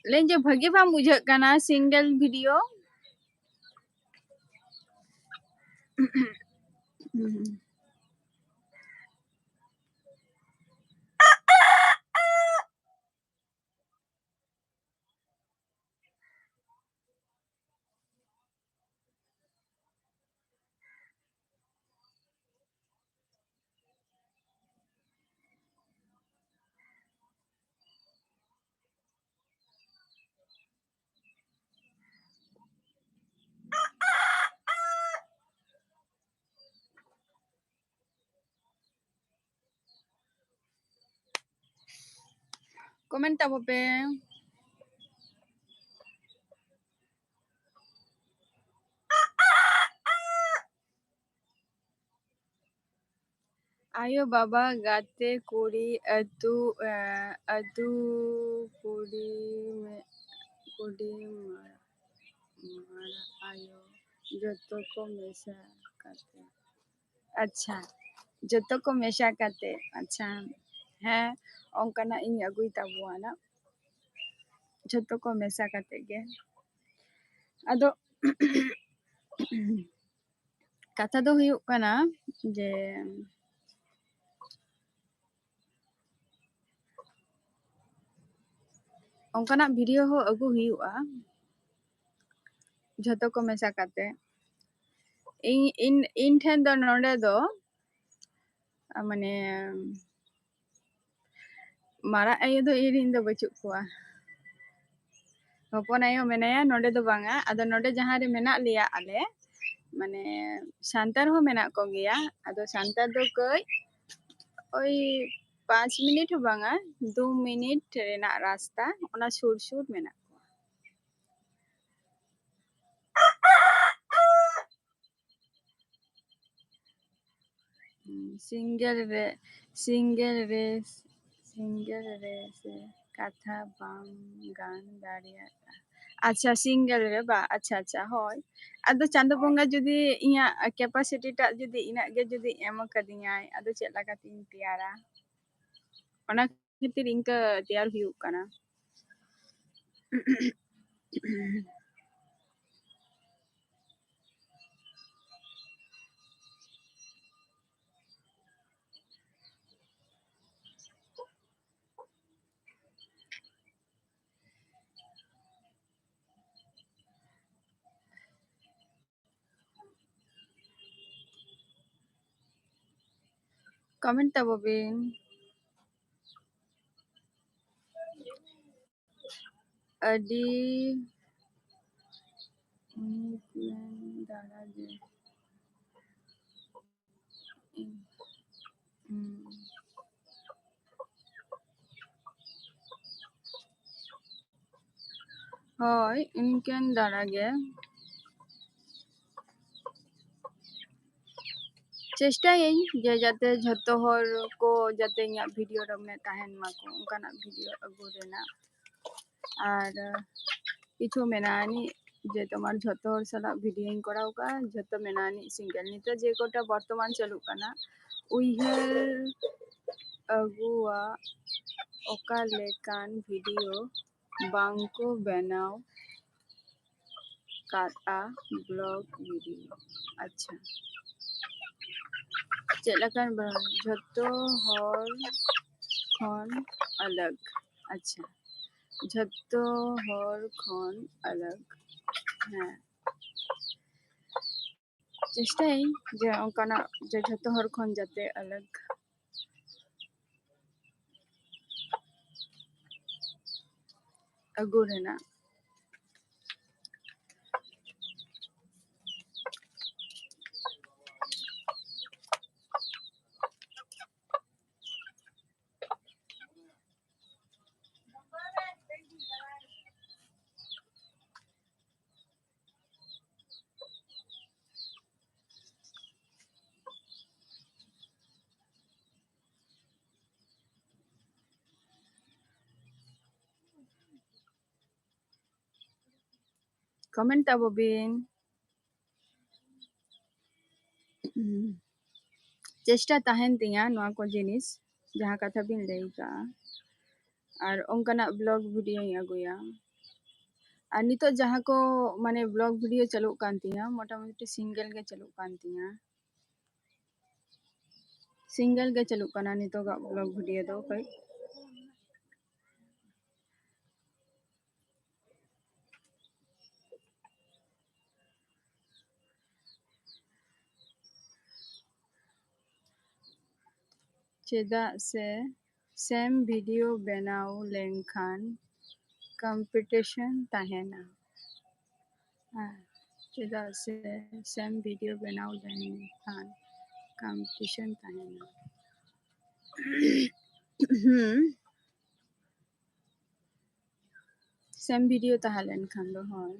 ᱞᱟᱹᱭᱟᱹᱧ ᱡᱮ ᱵᱷᱟᱹᱜᱤ ᱵᱟᱝ ᱵᱩᱡᱷᱟᱹᱜ ᱠᱟᱱᱟ single video᱾ Comment ᱛᱟᱵᱚ ᱯᱮ᱾ ᱟᱭᱳ ᱵᱟᱵᱟ ᱜᱟᱛᱮ ᱠᱩᱲᱤ ᱟᱹᱛᱩ, ᱮ, ᱟᱹᱛᱩ ᱠᱩᱲᱤ ᱢᱮ-, ᱠᱩᱲᱤ ᱢᱟ-, ᱢᱟᱨᱟ ᱟᱭᱳ ᱡᱚᱛᱚ ᱠᱚ ᱢᱮᱥᱟ ᱠᱟᱛᱮ᱾ ᱟᱪᱪᱷᱟ, ᱡᱚᱛᱚ ᱠᱚ ᱢᱮᱥᱟ ᱠᱟᱛᱮ᱾ ᱟᱪᱪᱷᱟ, ᱦᱮᱸ, ᱚᱱᱠᱟᱱᱟᱜ ᱤᱧ ᱟᱹᱜᱩᱭ ᱛᱟᱵᱚᱣᱟ ᱱᱟᱜ᱾ ᱡᱚᱛᱚ ᱠᱚ ᱢᱮᱥᱟ ᱠᱟᱛᱮ ᱜᱮ᱾ ᱟᱫᱚ ᱠᱟᱛᱷᱟ ᱫᱚ ᱦᱩᱭᱩᱜ ᱠᱟᱱᱟ ᱡᱮ ᱚᱱᱠᱟᱱᱟᱜ video ᱦᱚᱸ ᱟᱹᱜᱩ ᱦᱩᱭᱩᱜᱼᱟ, ᱡᱷᱚᱛᱚ ᱠᱚ ᱢᱮᱥᱟ ᱠᱟᱛᱮ᱾ ᱤᱧ, ᱤᱧ, ᱤᱧ ᱴᱷᱮᱱ ᱫᱚ ᱱᱚᱰᱮ ᱫᱚ, ᱟ, ᱢᱟᱱᱮ, ᱢᱟᱨᱟᱜ ᱟᱭᱳ ᱫᱚ ᱤᱧ ᱨᱮᱱ ᱫᱚ ᱵᱟᱹᱪᱩᱜ ᱠᱚᱣᱟ᱾ ᱦᱚᱯᱚᱱ ᱟᱭᱳ ᱢᱮᱱᱟᱭᱟ ᱱᱚᱰᱮ ᱫᱚ ᱵᱟᱝᱟ, ᱟᱫᱚ ᱱᱚᱰᱮ ᱡᱟᱦᱟᱸ ᱨᱮ ᱢᱮᱱᱟᱜ ᱞᱮᱭᱟ ᱟᱞᱮ, ᱢᱟᱱᱮ ᱥᱟᱱᱛᱟᱲ ᱦᱚᱸ ᱢᱮᱱᱟᱜ ᱠᱚᱜᱮᱭᱟ, ᱟᱫᱚ ᱥᱟᱱᱛᱟᱲ ᱫᱚ ᱠᱟᱹᱡ ᱳᱭ ᱯᱟᱸᱪ ᱢᱤᱱᱤᱴ ᱦᱚᱸ ᱵᱟᱝᱟ, ᱫᱩ ᱢᱤᱱᱤᱴ ᱨᱮᱱᱟᱜ ᱨᱟᱥᱛᱟ, ᱚᱱᱟ ᱥᱩᱨ ᱥᱩᱨ ᱢᱮᱱᱟᱜ ᱠᱚᱣᱟ᱾ ᱥᱤᱝᱜᱮᱞ ᱨᱮ, ᱥᱤᱝᱜᱮᱞ ᱨᱮ, ᱥᱤᱝᱜᱮᱞ ᱨᱮ ᱥᱮ ᱠᱟᱛᱷᱟ ᱵᱟᱢ ᱜᱟᱱ ᱫᱟᱲᱮᱭᱟᱜᱼᱟ᱾ ᱟᱪᱪᱷᱟ, ᱥᱤᱝᱜᱮᱞ ᱨᱮ ᱵᱟ, ᱟᱪᱪᱷᱟ, ᱟᱪᱪᱷᱟ, ᱦᱳᱭ᱾ ᱟᱫᱚ ᱪᱟᱸᱫᱚ ᱵᱚᱸᱜᱟ ᱡᱩᱫᱤ ᱤᱧᱟᱹᱜ capacity ᱴᱟᱜ ᱡᱩᱫᱤ ᱤᱱᱟᱹᱜ ᱜᱮ ᱡᱩᱫᱤ ᱮᱢ ᱟᱠᱟᱫᱤᱧᱟᱭ, ᱟᱫᱚ ᱪᱮᱫ ᱞᱮᱠᱟᱛᱤᱧ ᱛᱮᱭᱟᱨᱟ? ᱚᱱᱟ ᱠᱷᱟᱹᱛᱤᱨ ᱤᱱᱠᱟᱹ ᱛᱮᱭᱟᱨ ᱦᱩᱭᱩᱜ ᱠᱟᱱᱟ᱾ Comment ᱛᱟᱵᱚ ᱵᱤᱱ᱾ ᱟᱹᱰᱤ ᱫᱟᱲᱟ ᱜᱮ᱾ ᱦᱩᱸ᱾ ᱦᱳᱭ, ᱤᱱᱠᱟᱹᱱ ᱫᱷᱟᱨᱟ ᱜᱮ᱾ ᱪᱮᱥᱴᱟᱭᱟᱹᱧ ᱡᱮ ᱡᱟᱛᱮ ᱡᱷᱚᱛᱚ ᱦᱚᱲ ᱠᱚ ᱡᱟᱛᱮ ᱤᱧᱟᱹᱜ video ᱨᱮ ᱢᱟᱱᱮ ᱛᱟᱦᱮᱱ ᱢᱟᱠᱚ, ᱚᱱᱠᱟᱱᱟᱜ video ᱟᱹᱜᱩ ᱨᱮᱱᱟᱜ᱾ ᱟᱨ ᱠᱤᱪᱷᱩ ᱢᱮᱱᱟᱜᱼᱟ ᱟᱹᱱᱤᱡ ᱡᱮ ᱛᱳᱢᱟᱨ ᱡᱷᱚᱛᱚ ᱦᱚᱲ ᱥᱟᱞᱟᱜ videoᱧ ᱠᱚᱨᱟᱣ ᱠᱟᱜᱼᱟ, ᱡᱷᱚᱛᱚ ᱢᱮᱱᱟᱜᱼᱟ ᱟᱹᱱᱤᱡ single᱾ ᱱᱤᱛᱚᱜ ᱡᱮ ᱠᱚᱴᱟ ᱵᱚᱨᱛᱚᱢᱟᱱ ᱪᱟᱹᱞᱩᱜ ᱠᱟᱱᱟ, ᱩᱭᱦᱟᱹᱨ ᱟᱹᱜᱩᱣᱟᱜ ᱚᱠᱟ ᱞᱮᱠᱟᱱ video ᱵᱟᱝ ᱠᱚ ᱵᱮᱱᱟᱣ ᱠᱟᱫᱼᱟ vlog video᱾ ᱟᱪᱪᱷᱟ, ᱪᱮᱫ ᱞᱮᱠᱟᱱ ᱵᱮᱱᱟᱣ? ᱡᱷᱚᱛᱚ ᱦᱚᱲ ᱠᱷᱚᱱ ᱟᱞᱟᱜᱽ᱾ ᱟᱪᱪᱷᱟ, ᱡᱷᱚᱛᱚ ᱦᱚᱲ ᱠᱷᱚᱱ ᱟᱞᱟᱜᱽ᱾ ᱦᱮᱸ, ᱪᱮᱥᱴᱟᱭᱟᱹᱧ ᱡᱮ ᱚᱱᱠᱟᱱᱟᱜ ᱡᱮ ᱡᱷᱚᱛᱚ ᱦᱚᱲ ᱠᱷᱚᱱ ᱡᱟᱛᱮ ᱟᱞᱟᱜᱽ ᱟᱹᱜᱩ ᱨᱮᱱᱟᱜ᱾ ᱠᱚᱢᱮᱱᱴ ᱛᱟᱵᱚ ᱵᱤᱱ᱾ ᱪᱮᱥᱴᱟ ᱛᱟᱦᱮᱱ ᱛᱤᱧᱟ ᱱᱚᱣᱟ ᱠᱚ ᱡᱤᱱᱤᱥ, ᱡᱟᱦᱟᱸ ᱠᱟᱛᱷᱟ ᱵᱤᱱ ᱞᱟᱹᱭ ᱠᱟᱜᱼᱟ, ᱟᱨ ᱚᱱᱠᱟᱱᱟᱜ ᱵᱞᱚᱜ ᱵᱷᱤᱰᱤᱭᱳᱧ ᱟᱹᱜᱩᱭᱟ᱾ ᱟᱨ ᱱᱤᱛᱚᱜ ᱡᱟᱦᱟᱸ ᱠᱚ ᱢᱟᱱᱮ ᱵᱞᱚᱜ ᱵᱷᱤᱰᱤᱭᱳ ᱪᱟᱹᱞᱩᱜ ᱠᱟᱱ ᱛᱤᱧᱟ, ᱢᱚᱴᱟᱢᱩᱴᱤ ᱥᱤᱝᱜᱮᱞ ᱜᱮ ᱪᱟᱹᱞᱩᱜ ᱠᱟᱱ ᱛᱤᱧᱟ, ᱥᱤᱝᱜᱮᱞ ᱜᱮ ᱪᱟᱹᱞᱩᱜ ᱠᱟᱱᱟ ᱱᱤᱛᱚᱜᱟᱜ ᱵᱞᱚᱜ ᱵᱷᱤᱰᱤᱭᱳ ᱫᱚ ᱠᱟᱹᱡ᱾ ᱪᱮᱫᱟᱜ ᱥᱮ ᱥᱮᱢ ᱵᱷᱤᱰᱤᱭᱳ ᱵᱮᱱᱟᱣ ᱞᱮᱱᱠᱷᱟᱱ ᱠᱚᱢᱯᱤᱴᱤᱥᱚᱱ ᱛᱟᱦᱮᱱᱟ᱾ ᱦᱮᱸ, ᱪᱮᱫᱟᱜ ᱥᱮ ᱥᱮᱢ ᱵᱷᱤᱰᱤᱭᱳ ᱵᱮᱱᱟᱣ ᱞᱮᱱᱠᱷᱟᱱ ᱠᱚᱢᱯᱤᱴᱤᱥᱚᱱ ᱛᱟᱦᱮᱱᱟ᱾ ᱦᱩᱸ, ᱥᱮᱢ ᱵᱷᱤᱰᱤᱭᱳ ᱛᱟᱦᱮᱸ ᱞᱮᱱᱠᱷᱟᱱ ᱫᱚ, ᱦᱳᱭ᱾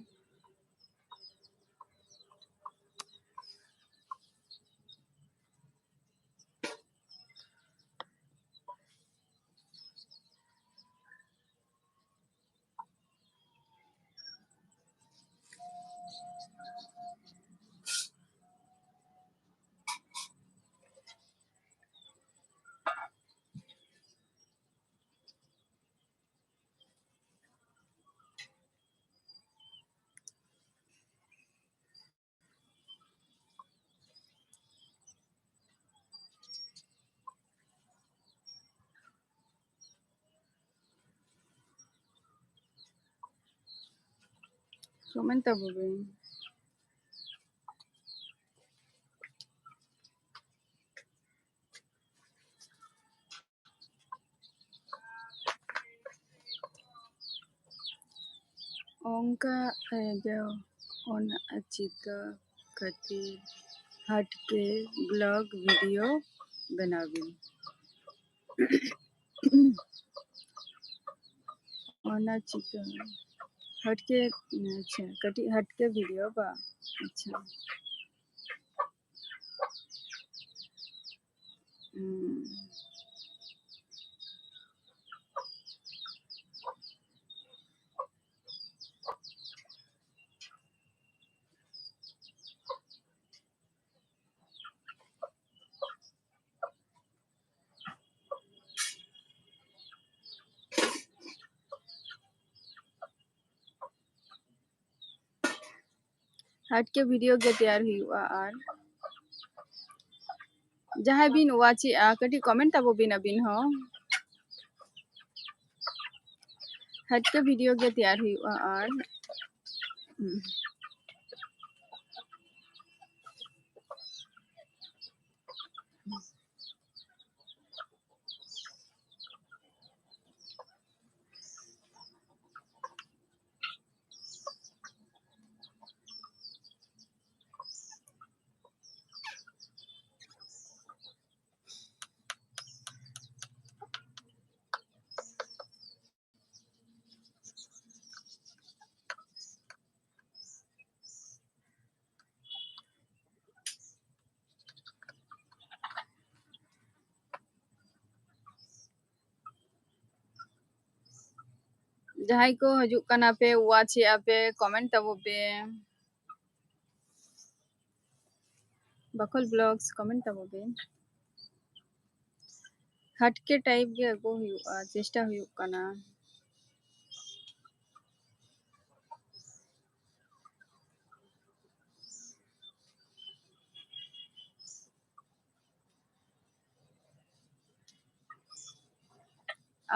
ᱠᱚᱢᱮᱱᱴ ᱛᱟᱵᱚ ᱵᱤᱱ᱾ ᱚᱱᱠᱟ ᱟᱭᱳ, ᱚᱱᱟ ᱪᱤᱠᱟᱹ ᱠᱷᱟᱹᱛᱤᱨ ᱦᱟᱹᱴᱠᱮ ᱵᱞᱚᱜ ᱵᱷᱤᱰᱤᱭᱳ ᱵᱮᱱᱟᱣ ᱵᱤᱱ᱾ ᱚᱱᱟ ᱪᱤᱠᱟᱹ ᱦᱟᱹᱴᱠᱮ, ᱟᱪᱪᱷᱟ, ᱠᱟᱹᱴᱤᱡ ᱦᱟᱹᱴᱠᱮ ᱵᱷᱤᱰᱤᱭᱳ ᱵᱟ? ᱟᱪᱪᱷᱟ᱾ ᱦᱩᱸ᱾ ᱦᱟᱴᱠᱮ ᱵᱷᱤᱰᱤᱭᱳ ᱜᱮ ᱛᱮᱭᱟᱨ ᱦᱩᱭᱩᱜᱼᱟ᱾ ᱟᱨ ᱡᱟᱦᱟᱸᱭ ᱵᱤᱱ ᱣᱟᱪᱮᱜᱼᱟ, ᱠᱟᱹᱴᱤᱡ ᱠᱚᱢᱮᱱᱴ ᱛᱟᱵᱚ ᱵᱤᱱ ᱟᱹᱵᱤᱱ ᱦᱚᱸ᱾ ᱦᱟᱴᱠᱮ ᱵᱷᱤᱰᱤᱭᱳ ᱜᱮ ᱛᱮᱭᱟᱨ ᱦᱩᱭᱩᱜᱼᱟ᱾ ᱟᱨ ᱡᱟᱦᱟᱸᱭ ᱠᱚ ᱦᱤᱡᱩᱜ ᱠᱟᱱᱟ ᱯᱮ, ᱣᱟᱪᱮᱜᱼᱟ ᱯᱮ, ᱠᱚᱢᱮᱱᱴ ᱛᱟᱵᱚ ᱯᱮ᱾ ᱵᱟᱠᱷᱳᱞ ᱵᱞᱚᱜᱥ ᱠᱚᱢᱮᱱᱴ ᱛᱟᱵᱚ ᱯᱮ᱾ ᱦᱟᱴᱠᱮ ᱴᱟᱭᱤᱯ ᱜᱮ ᱟᱹᱜᱩ ᱦᱩᱭᱩᱜᱼᱟ, ᱪᱮᱥᱴᱟ ᱦᱩᱭᱩᱜ ᱠᱟᱱᱟ᱾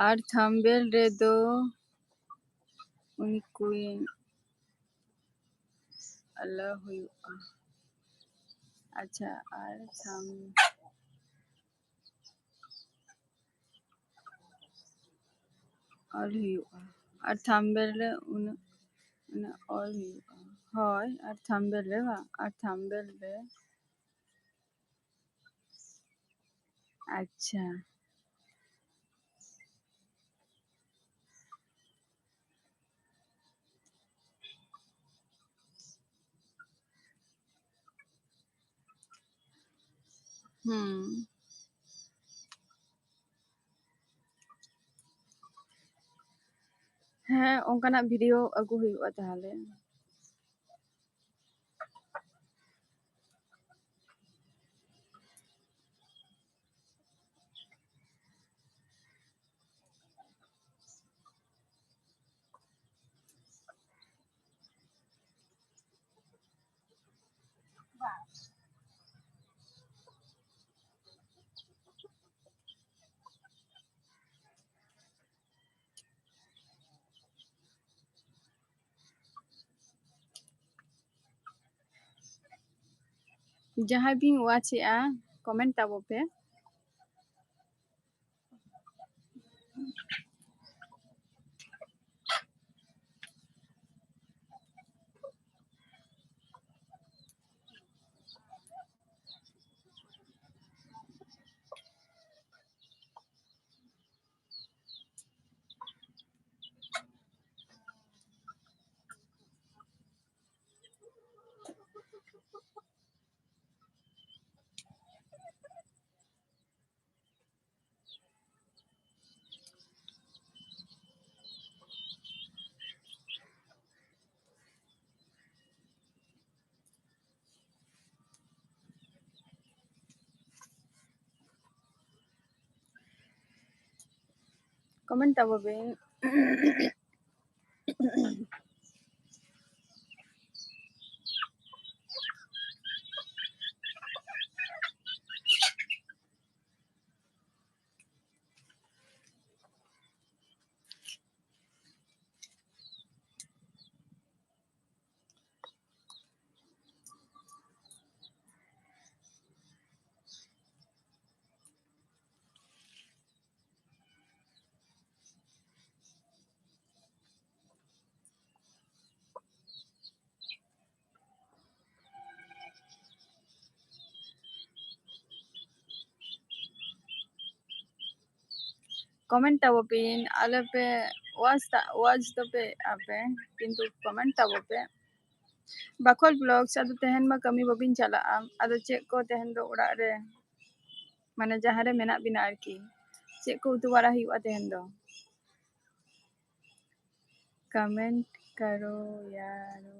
ᱟᱨ ᱛᱷᱟᱢᱵᱮᱞ ᱨᱮᱫᱚ ᱩᱱᱤ ᱠᱩᱭᱤᱱ ᱟᱞᱚ ᱦᱩᱭᱩᱜᱼᱟ᱾ ᱟᱪᱪᱷᱟ, ᱟᱨ ᱛᱷᱟᱢ ᱚᱞ ᱦᱩᱭᱩᱜᱼᱟ᱾ ᱟᱨ ᱛᱷᱟᱢᱵᱮᱞ ᱨᱮ ᱩᱱᱟᱹᱜ, ᱩᱱᱟᱹᱜ ᱚᱞ ᱦᱩᱭᱩᱜᱼᱟ᱾ ᱦᱳᱭ, ᱟᱨ ᱛᱷᱟᱢᱵᱮᱞ ᱨᱮ ᱵᱟᱝ, ᱟᱨ ᱛᱷᱟᱢᱵᱮᱞ ᱨᱮ᱾ ᱟᱪᱪᱷᱟ᱾ ᱦᱩᱸ᱾ ᱦᱮᱸ, ᱚᱱᱠᱟᱱᱟᱜ ᱵᱷᱤᱰᱤᱭᱳ ᱟᱹᱜᱩ ᱦᱩᱭᱩᱜᱼᱟ ᱛᱟᱦᱚᱞᱮ᱾ ᱡᱟᱦᱟᱸᱭ ᱵᱤᱱ watch ᱮᱜᱼᱟ, comment ᱛᱟᱵᱚ ᱯᱮ᱾ Comment ᱛᱟᱵᱚ ᱵᱤᱱ᱾ Comment ᱛᱟᱵᱚ ᱯᱮ, ᱟᱞᱚ ᱯᱮ watch ᱛᱟ-, watch ᱫᱚᱯᱮ ᱟᱯᱮ, ᱠᱤᱱᱛᱩ comment ᱛᱟᱵᱚ ᱯᱮ᱾ ᱵᱟᱠᱷᱳᱞ Vlogs, ᱟᱫᱚ ᱛᱮᱦᱮᱧ ᱢᱟ ᱠᱟᱹᱢᱤ ᱵᱟᱹᱵᱤᱱ ᱪᱟᱞᱟᱜᱼᱟ, ᱟᱫᱚ ᱪᱮᱫ ᱠᱚ ᱛᱮᱦᱮᱧ ᱫᱚ ᱚᱲᱟᱜ ᱨᱮ, ᱢᱟᱱᱮ ᱡᱟᱦᱟᱸ ᱨᱮ ᱢᱮᱱᱟᱜ ᱵᱤᱱᱟ ᱟᱨᱠᱤ, ᱪᱮᱫ ᱠᱚ ᱩᱛᱩ ᱵᱟᱲᱟ ᱦᱩᱭᱩᱜᱼᱟ ᱛᱮᱦᱮᱧ ᱫᱚ? Comment ᱠᱟᱨᱳ ᱭᱟᱨᱳ᱾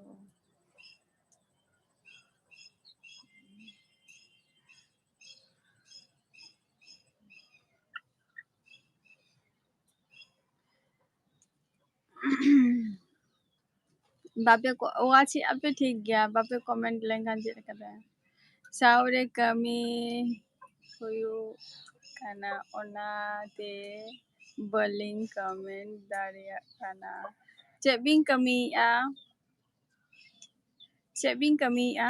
ᱵᱟᱯᱮ ᱠᱚ-, ᱚ, ᱟᱪᱪᱷᱟ, ᱟᱯᱮ ᱴᱷᱤᱠ ᱜᱮᱭᱟ, ᱵᱟᱯᱮ comment ᱞᱮᱱᱠᱷᱟᱱ ᱪᱮᱫ ᱞᱮᱠᱟᱛᱮ? ᱥᱟᱶᱨᱮ ᱠᱟᱹᱢᱤ ᱦᱩᱭᱩᱜ ᱠᱟᱱᱟ, ᱚᱱᱟᱛᱮ ᱵᱟᱹᱞᱤᱧ comment ᱫᱟᱲᱮᱭᱟᱜ ᱠᱟᱱᱟ᱾ ᱪᱮᱫ ᱵᱤᱱ ᱠᱟᱹᱢᱤᱭᱮᱫᱼᱟ? ᱪᱮᱫ ᱵᱤᱱ ᱠᱟᱹᱢᱤᱭᱮᱫᱼᱟ?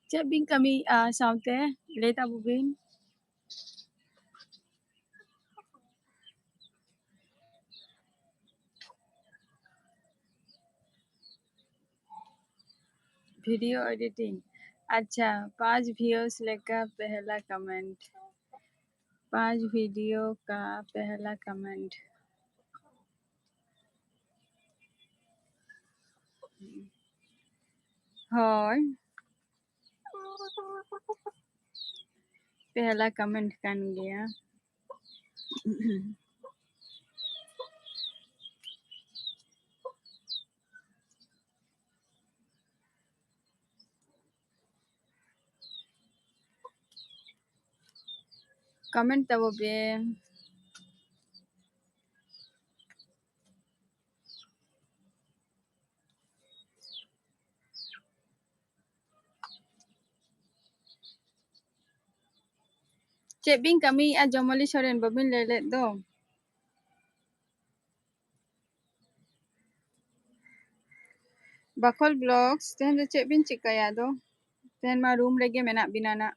ᱪᱮᱫ ᱵᱤᱱ ᱠᱟᱹᱢᱤᱭᱮᱫᱼᱟ ᱥᱟᱶᱛᱮ? ᱞᱟᱹᱭ ᱛᱟᱵᱚ ᱵᱤᱱ᱾ Video editing. ᱟᱪᱪᱷᱟ, ᱯᱟᱸᱪ ᱵᱷᱤᱭᱩᱥ ᱞᱮᱠᱟ ᱯᱮᱦᱞᱟ ᱠᱚᱢᱮᱱᱴ᱾ ᱯᱟᱸᱪ ᱵᱷᱤᱰᱤᱭᱳ ᱠᱟ ᱯᱮᱦᱞᱟ ᱠᱚᱢᱮᱱᱴ᱾ ᱦᱳᱭ, ᱯᱮᱦᱞᱟ ᱠᱚᱢᱮᱱᱴ ᱠᱟᱱ ᱜᱮᱭᱟ᱾ ᱠᱚᱢᱮᱱᱴ ᱛᱟᱵᱚ ᱯᱮ᱾ ᱪᱮᱫ ᱵᱤᱱ ᱠᱟᱹᱢᱤᱭᱮᱫᱼᱟ ᱡᱚᱢᱚᱞᱤ ᱥᱚᱨᱮᱱ? ᱵᱟᱹᱵᱤᱱ ᱞᱟᱹᱭ ᱞᱮᱫ ᱫᱚ᱾ ᱵᱟᱠᱷᱳᱞ ᱵᱞᱚᱜᱥ, ᱛᱮᱦᱮᱧ ᱫᱚ ᱪᱮᱫ ᱵᱤᱱ ᱪᱤᱠᱟᱹᱭᱟ ᱟᱫᱚ? ᱛᱮᱦᱮᱧ ᱢᱟ ᱨᱩᱢ ᱨᱮᱜᱮ ᱢᱮᱱᱟᱜ ᱵᱤᱱᱟ ᱱᱟᱜ᱾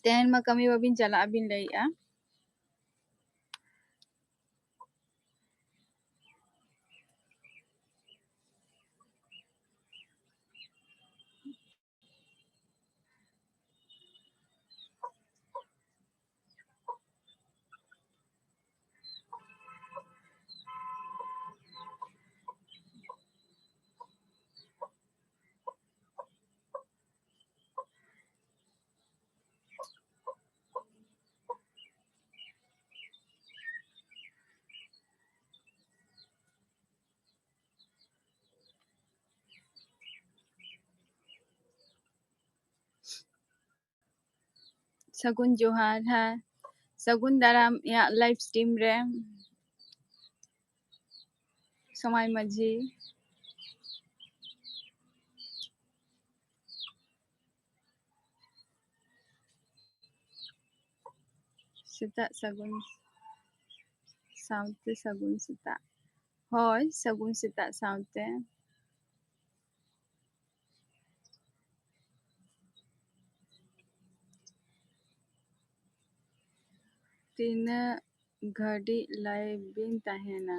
ᱛᱮᱦᱮᱧ ᱢᱟ ᱠᱟᱹᱢᱤ ᱵᱟᱹᱵᱤᱱ ᱪᱟᱞᱟᱜᱼᱟ ᱵᱤᱱ ᱞᱟᱹᱭᱮᱫᱼᱟ᱾ ᱥᱟᱹᱜᱩᱱ ᱡᱚᱦᱟᱨ, ᱦᱮᱸ, ᱥᱟᱹᱜᱩᱱ ᱫᱟᱨᱟᱢ ᱤᱧᱟᱹᱜ ᱞᱟᱭᱤᱵᱷ ᱥᱴᱨᱤᱢ ᱨᱮ᱾ ᱥᱚᱢᱟᱭ ᱢᱟᱹᱡᱷᱤ᱾ ᱥᱮᱛᱟᱜ ᱥᱟᱹᱜᱩᱱ᱾ ᱥᱟᱶᱛᱮ ᱥᱟᱹᱜᱩᱱ ᱥᱮᱛᱟᱜ᱾ ᱦᱳᱭ, ᱥᱟᱹᱜᱩᱱ ᱥᱮᱛᱟᱜ ᱥᱟᱶᱛᱮ᱾ ᱛᱤᱱᱟᱹᱜ ᱜᱷᱟᱹᱲᱤᱡ live ᱵᱤᱱ ᱛᱟᱦᱮᱱᱟ?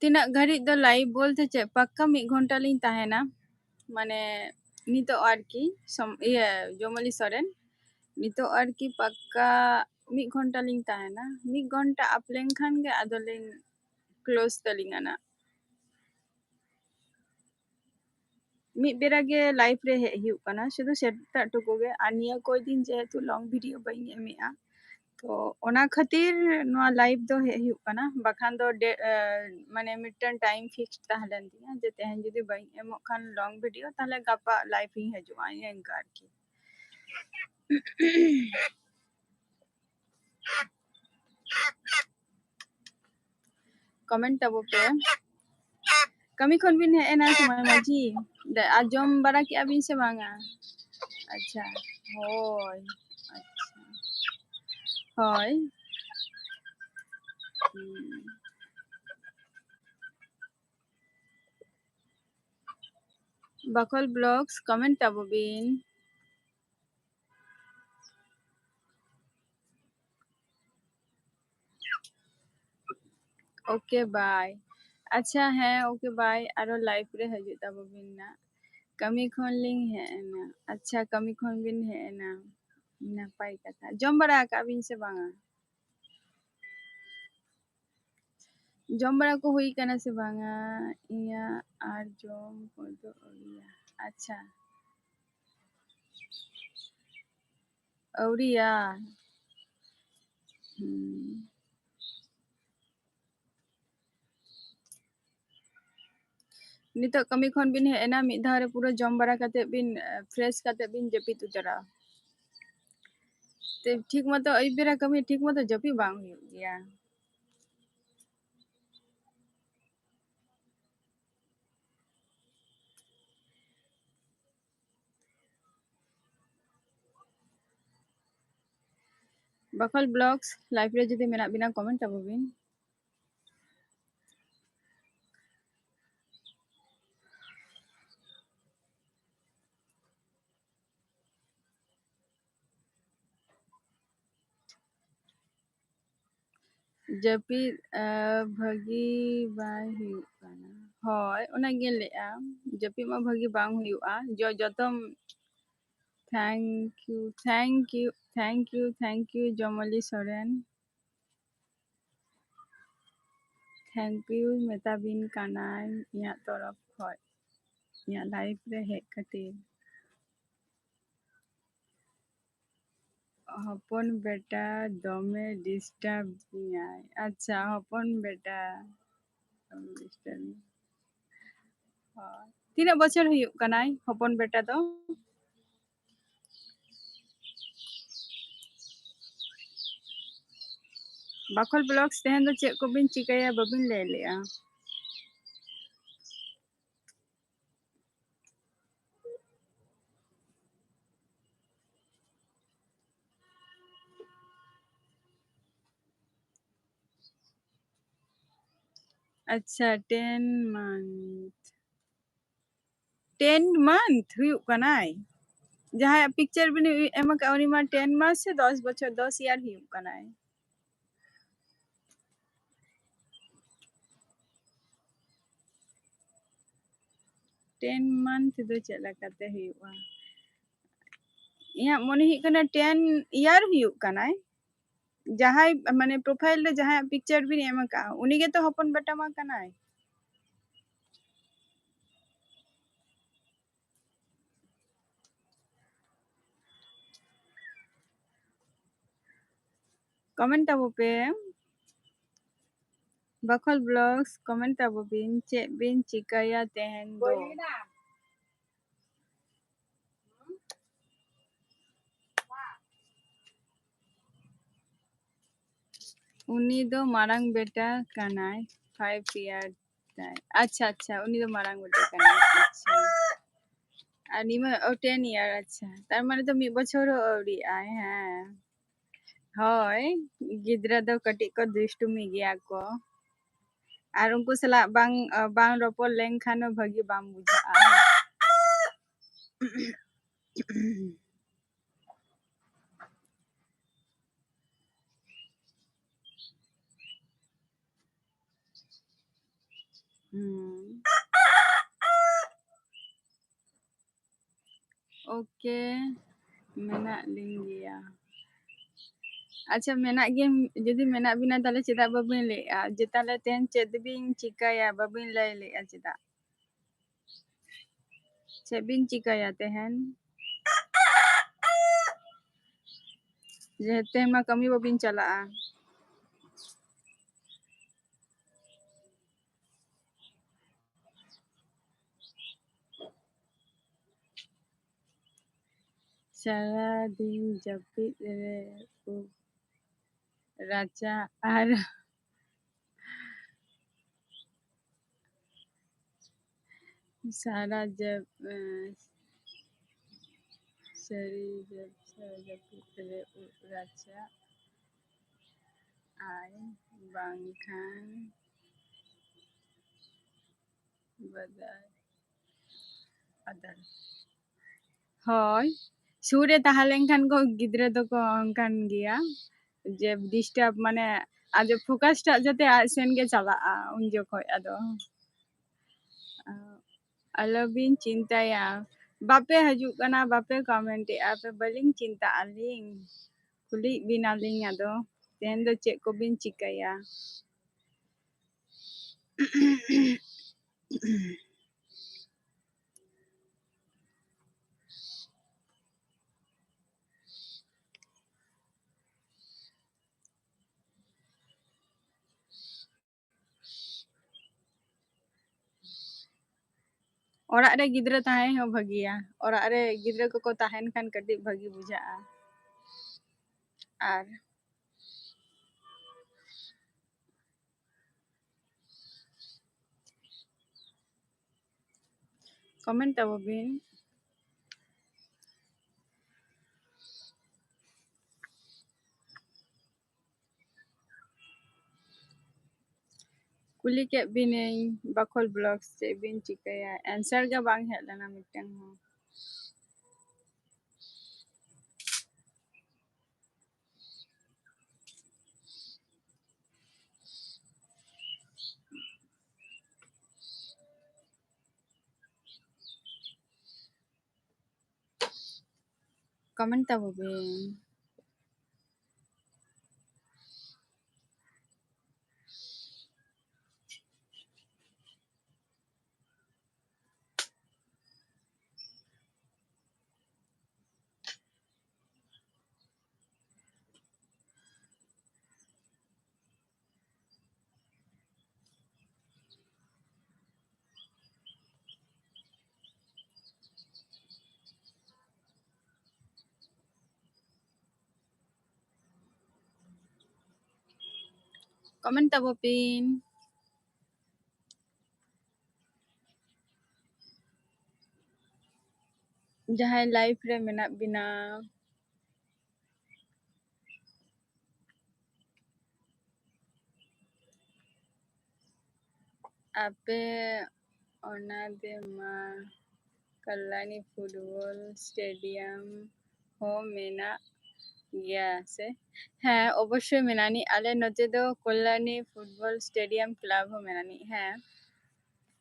ᱛᱤᱱᱟᱹᱜ ᱜᱷᱟᱹᱲᱤᱡ ᱫᱚ live ᱵᱚᱞᱛᱮ ᱪᱮᱫ, ᱯᱟᱠᱠᱟ ᱢᱤᱫ ᱜᱷᱚᱱᱴᱟ ᱞᱤᱧ ᱛᱟᱦᱮᱱᱟ᱾ ᱢᱟᱱᱮ ᱱᱤᱛᱚᱜ ᱟᱨᱠᱤ ᱥᱚᱢ-, ᱤᱭᱟᱹ, ᱡᱚᱢᱟᱞᱤ ᱥᱚᱨᱮᱱ, ᱱᱤᱛᱚᱜ ᱟᱨᱠᱤ ᱯᱟᱠᱠᱟ ᱢᱤᱫ ᱜᱷᱚᱱᱴᱟ ᱞᱤᱧ ᱛᱟᱦᱮᱱᱟ᱾ ᱢᱤᱫ ᱜᱷᱚᱱᱴᱟ up ᱞᱮᱱᱠᱷᱟᱱ ᱜᱮ ᱟᱫᱚ ᱞᱤᱧ close ᱛᱟᱹᱞᱤᱧᱟ ᱱᱟᱜ᱾ ᱢᱤᱫ ᱵᱮᱲᱟ ᱜᱮ live ᱨᱮ ᱦᱮᱡ ᱦᱩᱭᱩᱜ ᱠᱟᱱᱟ, ᱥᱩᱫᱷᱩ ᱥᱮᱛᱟᱜ ᱴᱩᱠᱩ ᱜᱮ᱾ ᱟᱨ ᱱᱤᱭᱟᱹ ᱠᱚᱭ ᱫᱤᱱ ᱡᱮᱦᱮᱛᱩ long video ᱵᱟᱹᱧ ᱮᱢᱮᱜᱼᱟ, ᱛᱚ ᱚᱱᱟ ᱠᱷᱟᱹᱛᱤᱨ ᱱᱚᱣᱟ live ᱫᱚ ᱦᱮᱡ ᱦᱩᱭᱩᱜ ᱠᱟᱱᱟ, ᱵᱟᱠᱷᱟᱱ ᱫᱚ ᱰᱮ-, ᱮ, ᱢᱟᱱᱮ ᱢᱤᱫᱴᱟᱝ time fixed ᱛᱟᱦᱮᱸ ᱞᱮᱱ ᱛᱤᱧᱟ ᱡᱮ ᱛᱮᱦᱮᱧ ᱡᱩᱫᱤ ᱵᱟᱹᱧ ᱮᱢᱚᱜ ᱠᱷᱟᱱ long video, ᱛᱟᱦᱞᱮ ᱜᱟᱯᱟ live ᱤᱧ ᱦᱤᱡᱩᱜᱼᱟ, ᱤᱱᱠᱟᱹ ᱟᱨᱠᱤ᱾ Comment ᱛᱟᱵᱚ ᱯᱮ᱾ ᱠᱟᱹᱢᱤ ᱠᱷᱚᱱ ᱵᱤᱱ ᱦᱮᱡ ᱮᱱᱟ ᱥᱚᱢᱟᱭ ᱢᱟᱹᱡᱷᱤ? ᱫᱮ-, ᱟᱨ ᱡᱚᱢ ᱵᱟᱲᱟ ᱠᱮᱜᱼᱟ ᱵᱤᱱ ᱥᱮ ᱵᱟᱝᱟ? ᱟᱪᱪᱷᱟ, ᱦᱳᱭ, ᱟᱪᱪᱷᱟ, ᱦᱳᱭ᱾ ᱦᱩᱸ᱾ ᱵᱟᱠᱷᱳᱞ Vlogs comment ᱛᱟᱵᱚ ᱵᱤᱱ᱾ Okay, bye. ᱟᱪᱪᱷᱟ, ᱦᱮᱸ, okay, bye. ᱟᱨᱚ live ᱨᱮ ᱦᱤᱡᱩᱜ ᱛᱟᱵᱚ ᱵᱤᱱ ᱱᱟᱜ᱾ ᱠᱟᱹᱢᱤ ᱠᱷᱚᱱ ᱞᱤᱧ ᱦᱮᱡ ᱮᱱᱟ᱾ ᱟᱪᱪᱷᱟ, ᱠᱟᱹᱢᱤ ᱠᱷᱚᱱ ᱵᱤᱱ ᱦᱮᱡ ᱮᱱᱟ᱾ ᱱᱟᱯᱟᱭ ᱠᱟᱛᱷᱟ᱾ ᱡᱚᱢ ᱵᱟᱲᱟ ᱟᱠᱟᱜ ᱵᱤᱱ ᱥᱮ ᱵᱟᱝᱟ? ᱡᱚᱢ ᱵᱟᱲᱟ ᱠᱚ ᱦᱩᱭ ᱠᱟᱱᱟ ᱥᱮ ᱵᱟᱝᱟ? ᱤᱧᱟᱹᱜ ᱟᱨ ᱡᱚᱢ ᱠᱚᱫᱚ ᱟᱹᱣᱨᱤᱭᱟ᱾ ᱟᱪᱪᱷᱟ᱾ ᱟᱹᱣᱨᱤᱭᱟ᱾ ᱦᱩᱸ᱾ ᱱᱤᱛᱚᱜ ᱠᱟᱹᱢᱤ ᱠᱷᱚᱱ ᱵᱤᱱ ᱦᱮᱡ ᱮᱱᱟ, ᱢᱤᱫ ᱫᱷᱟᱣ ᱨᱮ ᱯᱩᱨᱟᱹ ᱡᱚᱢ ᱵᱟᱲᱟ ᱠᱟᱛᱮ ᱵᱤᱱ, ᱮ, fresh ᱠᱟᱛᱮ ᱵᱤᱱ ᱡᱟᱹᱯᱤᱫ ᱩᱛᱟᱹᱨᱟ᱾ ᱛᱮ ᱴᱷᱤᱠ ᱢᱚᱛᱚ ᱟᱹᱭᱩᱵ ᱵᱮᱲᱟ ᱠᱟᱹᱢᱤ ᱴᱷᱤᱠ ᱢᱚᱛᱚ ᱡᱟᱹᱯᱤᱫ ᱵᱟᱝ ᱦᱩᱭᱩᱜ ᱜᱮᱭᱟ᱾ ᱵᱟᱠᱷᱳᱞ Vlogs live ᱨᱮ ᱡᱩᱫᱤ ᱢᱮᱱᱟᱜ ᱵᱤᱱᱟ, comment ᱛᱟᱵᱚ ᱵᱤᱱ᱾ ᱡᱟᱹᱯᱤᱫ ᱵᱷᱟᱹᱜᱤ ᱵᱟᱭ ᱦᱩᱭᱩᱜ ᱠᱟᱱᱟ᱾ ᱦᱳᱭ, ᱚᱱᱟᱜᱤᱧ ᱞᱟᱹᱭᱮᱫᱼᱟ, ᱡᱟᱹᱯᱤᱫ ᱢᱟ ᱵᱷᱟᱹᱜᱤ ᱵᱟᱝ ᱦᱩᱭᱩᱜᱼᱟ᱾ ᱡᱚ ᱡᱚᱛᱚᱢ thank you, thank you, thank you, thank you, ᱡᱚᱢᱚᱞᱤ Soren. Thank you ᱢᱮᱛᱟ ᱵᱤᱱ ᱠᱟᱱᱟᱧ ᱤᱧᱟᱹᱜ ᱛᱚᱨᱚᱯ ᱠᱷᱚᱡ, ᱤᱧᱟᱹᱜ live ᱨᱮ ᱦᱮᱡ ᱠᱷᱟᱹᱛᱤᱨ᱾ ᱦᱚᱯᱚᱱ ᱵᱮᱴᱟ ᱫᱚᱢᱮ disturb ᱤᱧᱟᱭ᱾ ᱟᱪᱪᱷᱟ, ᱦᱚᱯᱚᱱ ᱵᱮᱴᱟ ᱫᱚᱢᱮ disturb ᱤᱧᱟᱭ᱾ ᱦᱳᱭ᱾ ᱛᱤᱱᱟᱹᱜ ᱵᱚᱪᱷᱚᱨ ᱦᱩᱭᱩᱜ ᱠᱟᱱᱟᱭ ᱦᱚᱯᱚᱱ ᱵᱮᱴᱟ ᱫᱚ? ᱵᱟᱠᱷᱳᱞ Vlogs, ᱛᱮᱦᱮᱧ ᱫᱚ ᱪᱮᱫ ᱠᱚᱵᱤᱱ ᱪᱤᱠᱟᱹᱭᱟ ᱵᱟᱵᱤᱱ ᱞᱟᱹᱭ ᱞᱮᱜᱼᱟ? ᱟᱪᱪᱷᱟ, ten month᱾ ten month ᱦᱩᱭᱩᱜ ᱠᱟᱱᱟᱭ᱾ ᱡᱟᱦᱟᱸᱭᱟᱜ picture ᱵᱤᱱ ᱮᱢ ᱟᱠᱟᱫ, ᱩᱱᱤ ᱢᱟ ten ᱢᱟᱥ ᱥᱮ ᱫᱚᱥ ᱵᱚᱪᱷᱚᱨ, ᱫᱚᱥ year ᱦᱩᱭᱩᱜ ᱠᱟᱱᱟᱭ᱾ ten month ᱫᱚ ᱪᱮᱫ ᱞᱮᱠᱟᱛᱮ ᱦᱩᱭᱩᱜᱼᱟ? ᱤᱧᱟᱹᱜ ᱢᱚᱱᱮ ᱦᱩᱭᱩᱜ ᱠᱟᱱᱟ ten year ᱦᱩᱭᱩᱜ ᱠᱟᱱᱟᱭ᱾ ᱡᱟᱦᱟᱸᱭ ᱢᱟᱱᱮ profile ᱨᱮ ᱡᱟᱦᱟᱸᱭᱟᱜ picture ᱵᱤᱱ ᱮᱢ ᱟᱠᱟᱫᱼᱟ, ᱩᱱᱤ ᱜᱮᱛᱚ ᱦᱚᱯᱚᱱ ᱵᱮᱴᱟ ᱢᱟ ᱠᱟᱱᱟᱭ᱾ Comment ᱛᱟᱵᱚ ᱯᱮ᱾ ᱵᱟᱠᱷᱳᱞ Vlogs, comment ᱛᱟᱵᱚ ᱵᱤᱱ, ᱪᱮᱫ ᱵᱤᱱ ᱪᱤᱠᱟᱹᱭᱟ ᱛᱮᱦᱮᱧ ᱫᱚ? ᱩᱱᱤ ᱫᱚ ᱢᱟᱨᱟᱝ ᱵᱮᱴᱟ ᱠᱟᱱᱟᱭ, five year ᱛᱟᱭ᱾ ᱟᱪᱪᱷᱟ, ᱟᱪᱪᱷᱟ, ᱩᱱᱤ ᱫᱚ ᱢᱟᱨᱟᱝ ᱵᱮᱴᱟ ᱠᱟᱱᱟᱭ᱾ ᱟᱪᱪᱷᱟ᱾ ᱟᱨ ᱱᱤᱢᱟᱹ, ᱚ, ten year, ᱟᱪᱪᱷᱟ᱾ ᱛᱟᱨ ᱢᱟᱱᱮ ᱫᱚ ᱢᱤᱫ ᱵᱚᱪᱷᱚᱨ ᱦᱚᱸ ᱟᱹᱣᱨᱤᱜᱼᱟᱭ, ᱦᱮᱸ᱾ ᱦᱳᱭ, ᱜᱤᱫᱽᱨᱟᱹ ᱫᱚ ᱠᱟᱹᱴᱤᱡ ᱠᱚ ᱫᱩᱥᱴᱩᱢᱤ ᱜᱮᱭᱟ ᱠᱚ᱾ ᱟᱨ ᱩᱱᱠᱩ ᱥᱟᱞᱟᱜ ᱵᱟᱝ, ᱵᱟᱝ ᱨᱚᱯᱚᱲ ᱞᱮᱱᱠᱷᱟᱱ ᱦᱚᱸ ᱵᱷᱟᱹᱜᱤ ᱵᱟᱝ ᱵᱩᱡᱷᱟᱹᱜᱼᱟ᱾ ᱦᱩᱸ᱾ ᱳᱠᱮ, ᱢᱮᱱᱟᱜ ᱞᱤᱧ ᱜᱮᱭᱟ᱾ ᱟᱪᱪᱷᱟ, ᱢᱮᱱᱟᱜ ᱜᱮ, ᱡᱩᱫᱤ ᱢᱮᱱᱟᱜ ᱵᱤᱱᱟ, ᱛᱟᱦᱞᱮ ᱪᱮᱫᱟᱜ ᱵᱟᱵᱤᱱ ᱞᱟᱹᱭᱮᱜᱼᱟ ᱡᱮ ᱛᱟᱦᱞᱮ ᱛᱮᱦᱮᱧ ᱪᱮᱫ ᱵᱤᱱ ᱪᱤᱠᱟᱹᱭᱟ? ᱵᱟᱵᱤᱱ ᱞᱟᱹᱭ ᱞᱮᱜᱼᱟ ᱪᱮᱫᱟᱜ? ᱪᱮᱫ ᱵᱤᱱ ᱪᱤᱠᱟᱹᱭᱟ ᱛᱮᱦᱮᱧ? ᱡᱮ ᱛᱮᱦᱮᱧ ᱢᱟ ᱠᱟᱹᱢᱤ ᱵᱟᱵᱤᱱ ᱪᱟᱞᱟᱜᱼᱟ᱾ ᱥᱟᱨᱟ ᱫᱤᱱ ᱡᱟᱹᱯᱤᱫ ᱨᱮ ᱩᱵ ᱨᱟᱪᱟ ᱟᱨ ᱥᱟᱨᱟ ᱡᱟᱹᱯ-, ᱮᱸ, ᱥᱟᱹᱨᱤ ᱡᱟᱹᱯ-, ᱥᱟᱨᱟ ᱡᱟᱹᱯᱤᱫ ᱨᱮ ᱩᱵ ᱨᱟᱪᱟ ᱟᱭ ᱵᱟᱝᱠᱷᱟᱱ ᱵᱟᱡᱟᱨ ᱟᱫᱟᱨ᱾ ᱦᱳᱭ, ᱥᱩᱨ ᱨᱮ ᱛᱟᱦᱮᱸ ᱞᱮᱱᱠᱷᱟᱱ ᱠᱚ ᱜᱤᱫᱽᱨᱟᱹ ᱫᱚᱠᱚ ᱚᱱᱠᱟᱱ ᱜᱮᱭᱟ, ᱡᱮ ᱰᱤᱥᱴᱟᱨᱵ, ᱢᱟᱱᱮ ᱟᱡᱟᱜ ᱯᱷᱳᱠᱟᱥ ᱴᱟᱜ ᱡᱟᱛᱮ ᱟᱡ ᱥᱮᱱ ᱜᱮ ᱪᱟᱞᱟᱜᱼᱟ ᱩᱱ ᱡᱚᱠᱷᱚᱡ᱾ ᱟᱫᱚ ᱟᱞᱚᱵᱤᱱ ᱪᱤᱱᱛᱟᱹᱭᱟ, ᱵᱟᱯᱮ ᱦᱤᱡᱩᱜ ᱠᱟᱱᱟ, ᱵᱟᱯᱮ ᱠᱚᱢᱮᱱᱴ ᱮᱜᱼᱟ ᱯᱮ, ᱵᱟᱹᱞᱤᱧ ᱪᱤᱱᱛᱟᱹᱜ ᱟᱹᱞᱤᱧ, ᱠᱩᱞᱤᱭᱮᱫ ᱵᱤᱱᱟᱞᱤᱧ᱾ ᱟᱫᱚ ᱛᱮᱦᱮᱧ ᱫᱚ ᱪᱮᱫ ᱠᱚᱵᱤᱱ ᱪᱤᱠᱟᱹᱭᱟ? ᱚᱲᱟᱜ ᱨᱮ ᱜᱤᱫᱽᱨᱟᱹ ᱛᱟᱦᱮᱸ ᱦᱚᱸ ᱵᱷᱟᱹᱜᱤᱭᱟ᱾ ᱚᱲᱟᱜ ᱨᱮ ᱜᱤᱫᱽᱨᱟᱹ ᱠᱚᱠᱚ ᱛᱟᱦᱮᱱ ᱠᱷᱟᱱ ᱠᱟᱹᱴᱤᱡ ᱵᱷᱟᱹᱜᱤ ᱵᱩᱡᱷᱟᱹᱜᱼᱟ᱾ ᱟᱨ ᱠᱚᱢᱮᱱᱴ ᱛᱟᱵᱚ ᱵᱤᱱ᱾ ᱠᱩᱞᱤ ᱠᱮᱫ ᱵᱤᱱᱟᱹᱧ ᱵᱟᱠᱷᱳᱞ ᱵᱞᱚᱜᱥ ᱪᱮᱫ ᱵᱤᱱ ᱪᱤᱠᱟᱹᱭᱟ, ᱮᱱᱥᱟᱨ ᱜᱮ ᱵᱟᱝ ᱦᱮᱡ ᱞᱮᱱᱟ ᱢᱤᱫᱴᱟᱝ ᱦᱚᱸ᱾ ᱠᱚᱢᱮᱱᱴ ᱛᱟᱵᱚ ᱵᱤᱱ᱾ ᱠᱚᱢᱮᱱᱴ ᱛᱟᱵᱚ ᱯᱤᱱ᱾ ᱡᱟᱦᱟᱸᱭ ᱞᱟᱭᱤᱵᱷ ᱨᱮ ᱢᱮᱱᱟᱜ ᱵᱤᱱᱟ, ᱟᱯᱮ ᱚᱱᱟ ᱫᱮ ᱢᱟ ᱠᱟᱞᱞᱟᱱᱤ ᱯᱷᱩᱴᱵᱚᱞ ᱥᱴᱮᱰᱤᱭᱟᱢ ᱦᱚᱸ ᱢᱮᱱᱟᱜ ᱜᱮᱭᱟ ᱥᱮ? ᱦᱮᱸ, ᱚᱵᱚᱥᱥᱳᱭ ᱢᱮᱱᱟᱜ ᱟᱹᱱᱤᱡ᱾ ᱟᱞᱮ ᱱᱚᱛᱮ ᱫᱚ ᱠᱚᱞᱞᱟᱱᱤ ᱯᱷᱩᱴᱵᱚᱞ ᱥᱴᱮᱰᱤᱭᱟᱢ ᱠᱞᱟᱵᱽ ᱦᱚᱸ ᱢᱮᱱᱟᱜ ᱟᱹᱱᱤᱡ᱾ ᱦᱮᱸ,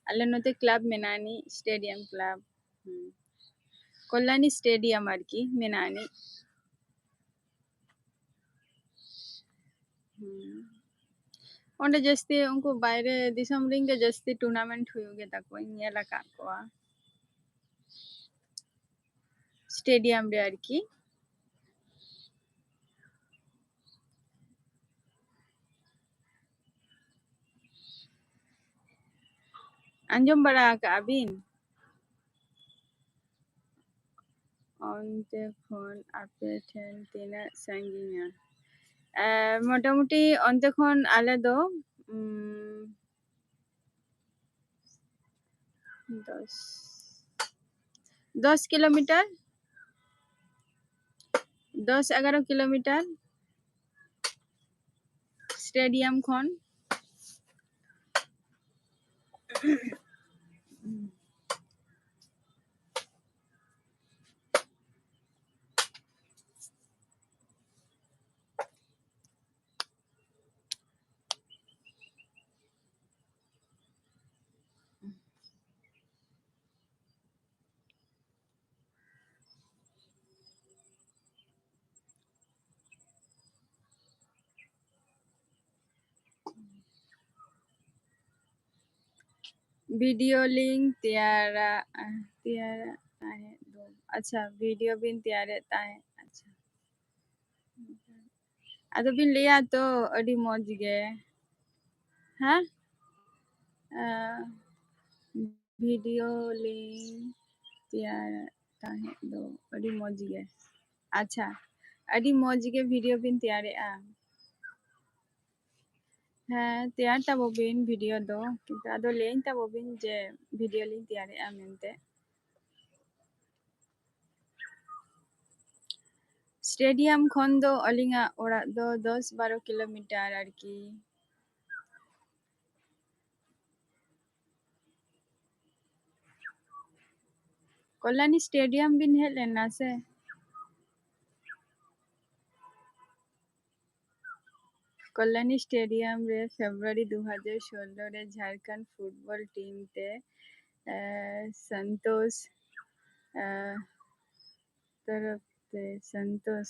ᱟᱞᱮ ᱱᱚᱛᱮ ᱠᱞᱟᱵᱽ ᱢᱮᱱᱟᱜ ᱟᱹᱱᱤᱡ, ᱥᱴᱮᱰᱤᱭᱟᱢ ᱠᱞᱟᱵᱽ᱾ ᱦᱩᱸ᱾ ᱠᱚᱞᱞᱟᱱᱤ ᱥᱴᱮᱰᱤᱭᱟᱢ ᱟᱨᱠᱤ ᱢᱮᱱᱟᱜ ᱟᱹᱱᱤᱡ᱾ ᱦᱩᱸ᱾ ᱚᱸᱰᱮ ᱡᱟᱹᱥᱛᱤ ᱩᱱᱠᱩ ᱵᱟᱭᱨᱮ ᱫᱤᱥᱚᱢ ᱨᱮᱱ ᱜᱮ ᱡᱟᱹᱥᱛᱤ ᱴᱩᱨᱱᱟᱢᱮᱱᱴ ᱦᱩᱭᱩᱜ ᱜᱮ ᱛᱟᱠᱚᱣᱟ, ᱧᱮᱞ ᱟᱠᱟᱫ ᱠᱚᱣᱟ ᱥᱴᱮᱰᱤᱭᱟᱢ ᱨᱮ ᱟᱨᱠᱤ᱾ ᱟᱸᱡᱚᱢ ᱵᱟᱲᱟ ᱟᱠᱟᱜᱼᱟ ᱵᱤᱱ? ᱚᱱᱛᱮ ᱠᱷᱚᱱ ᱟᱯᱮ ᱴᱷᱮᱱ ᱛᱤᱱᱟᱹᱜ ᱥᱟᱺᱜᱤᱧᱟ? ᱮ, ᱢᱚᱴᱟᱢᱩᱴᱤ ᱚᱱᱛᱮ ᱠᱷᱚᱱ ᱟᱞᱮ ᱫᱚ, ᱩᱢ, ᱫᱚᱥ, ᱫᱚᱥ ᱠᱤᱞᱳᱢᱤᱴᱟᱨ, ᱫᱚᱥ ᱮᱜᱟᱨᱚ ᱠᱤᱞᱳᱢᱤᱴᱟᱨ ᱥᱴᱮᱰᱤᱭᱟᱢ ᱠᱷᱚᱱ᱾ ᱵᱷᱤᱰᱤᱭᱳ ᱞᱤᱧ ᱛᱮᱭᱟᱨᱟ, ᱛᱮᱭᱟᱨᱟ ᱛᱟᱦᱮᱸᱫ ᱫᱚ᱾ ᱟᱪᱪᱷᱟ, ᱵᱷᱤᱰᱤᱭᱳ ᱵᱤᱱ ᱛᱮᱭᱟᱨᱮᱫ ᱛᱟᱦᱮᱸᱫ᱾ ᱟᱪᱪᱷᱟ, ᱟᱫᱚ ᱵᱤᱱ ᱞᱟᱹᱭᱟ ᱛᱚ, ᱟᱹᱰᱤ ᱢᱚᱡᱽ ᱜᱮ᱾ ᱦᱮᱸ, ᱟᱸ, ᱵᱷᱤᱰᱤᱭᱳ ᱞᱤᱧ ᱛᱮᱭᱟᱨᱮᱫ ᱛᱟᱦᱮᱸᱫ ᱫᱚ, ᱟᱹᱰᱤ ᱢᱚᱡᱽ ᱜᱮ᱾ ᱟᱪᱪᱷᱟ, ᱟᱹᱰᱤ ᱢᱚᱡᱽ ᱜᱮ ᱵᱷᱤᱰᱤᱭᱳ ᱵᱤᱱ ᱛᱮᱭᱟᱨᱮᱫᱼᱟ᱾ ᱦᱮᱸ, ᱛᱮᱭᱟᱨ ᱛᱟᱵᱚ ᱵᱤᱱ ᱵᱷᱤᱰᱤᱭᱳ ᱫᱚ, ᱠᱤᱱᱛᱩ ᱟᱫᱚ ᱞᱟᱹᱭᱟᱹᱧ ᱛᱟᱵᱚ ᱵᱤᱱ ᱡᱮ ᱵᱷᱤᱰᱤᱭᱳ ᱞᱤᱧ ᱛᱮᱭᱟᱨᱮᱫᱼᱟ ᱢᱮᱱᱛᱮ᱾ ᱥᱴᱮᱰᱤᱭᱟᱢ ᱠᱷᱚᱱ ᱫᱚ ᱟᱹᱞᱤᱧᱟᱜ ᱚᱲᱟᱜ ᱫᱚ ᱫᱚᱥ ᱵᱟᱨᱚ ᱠᱤᱞᱳᱢᱤᱴᱟᱨ ᱟᱨᱠᱤ᱾ ᱠᱚᱞᱞᱟᱱᱤ ᱥᱴᱮᱰᱤᱭᱟᱢ ᱵᱤᱱ ᱦᱮᱡ ᱞᱮᱱᱟ ᱥᱮ? ᱠᱚᱞᱞᱟᱱᱤ ᱥᱴᱮᱰᱤᱭᱟᱢ ᱨᱮ ᱯᱷᱮᱵᱽᱨᱩᱣᱟᱨᱤ ᱫᱩ ᱦᱟᱡᱟᱨ ᱥᱳᱞᱞᱳ ᱨᱮ ᱡᱷᱟᱲᱠᱷᱚᱸᱰ ᱯᱷᱩᱴᱵᱚᱞ ᱴᱤᱢ ᱛᱮ, ᱮ, ᱥᱚᱱᱛᱳᱥ, ᱮ, ᱛᱚᱨᱚᱯ ᱛᱮ, ᱥᱚᱱᱛᱳᱥ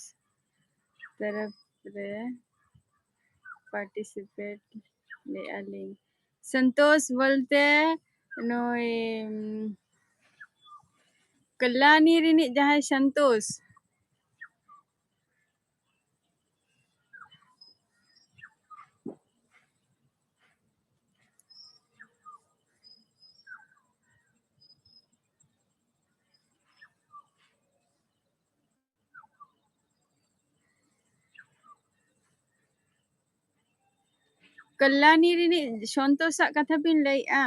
ᱛᱚᱨᱚᱯ ᱨᱮ ᱯᱟᱨᱴᱤᱥᱤᱯᱮᱴ ᱞᱮᱫᱼᱟ ᱞᱤᱧ᱾ ᱥᱚᱱᱛᱳᱥ ᱵᱚᱞᱛᱮ ᱱᱩᱭ, ᱩᱢ, ᱠᱚᱞᱞᱟᱱᱤ ᱨᱤᱱᱤᱡ ᱡᱟᱦᱟᱸᱭ ᱥᱚᱱᱛᱳᱥ᱾ ᱠᱚᱞᱞᱟᱱᱤ ᱨᱤᱱᱤᱡ ᱥᱚᱱᱛᱳᱥᱟᱜ ᱠᱟᱛᱷᱟ ᱵᱤᱱ ᱞᱟᱹᱭᱮᱜᱼᱟ?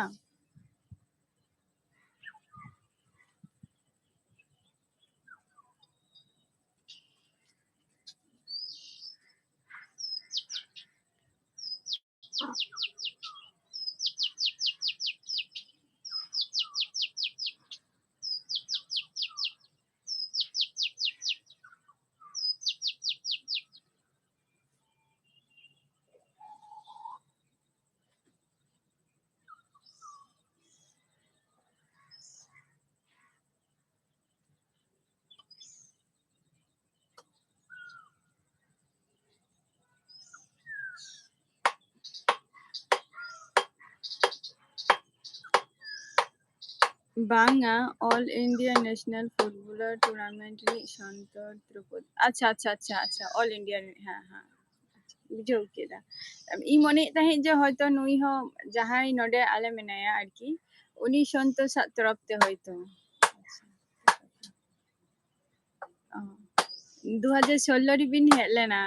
ᱵᱟᱝᱟ, All India National Footballer Tournament ᱨᱤᱱᱤᱡ ᱥᱚᱱᱛᱚᱨ ᱛᱨᱤᱯᱚᱫᱤ᱾ ᱟᱪᱪᱷᱟ, ᱟᱪᱪᱷᱟ, ᱟᱪᱪᱷᱟ, ᱟᱪᱪᱷᱟ, All India ᱨᱤᱱᱤᱡ, ᱦᱮᱸ, ᱦᱮᱸ, ᱵᱩᱡᱷᱟᱹᱣ ᱠᱮᱫᱟ᱾ ᱤᱧ ᱢᱚᱱᱮᱭᱮᱫ ᱛᱟᱦᱮᱸᱫ ᱡᱮ ᱦᱚᱭᱛᱚ ᱱᱩᱭ ᱦᱚᱸ ᱡᱟᱦᱟᱸᱭ ᱱᱚᱰᱮ ᱟᱞᱮ ᱢᱮᱱᱟᱭᱟ ᱟᱨᱠᱤ, ᱩᱱᱤ ᱥᱚᱱᱛᱚᱨ ᱥᱟᱜ ᱛᱚᱨᱚᱯ ᱛᱮ ᱦᱚᱭᱛᱚ᱾ ᱚ᱾ ᱫᱩ ᱦᱟᱡᱟᱨ ᱥᱳᱞᱞᱳ ᱨᱮᱵᱤᱱ ᱦᱮᱡ ᱞᱮᱱᱟ᱾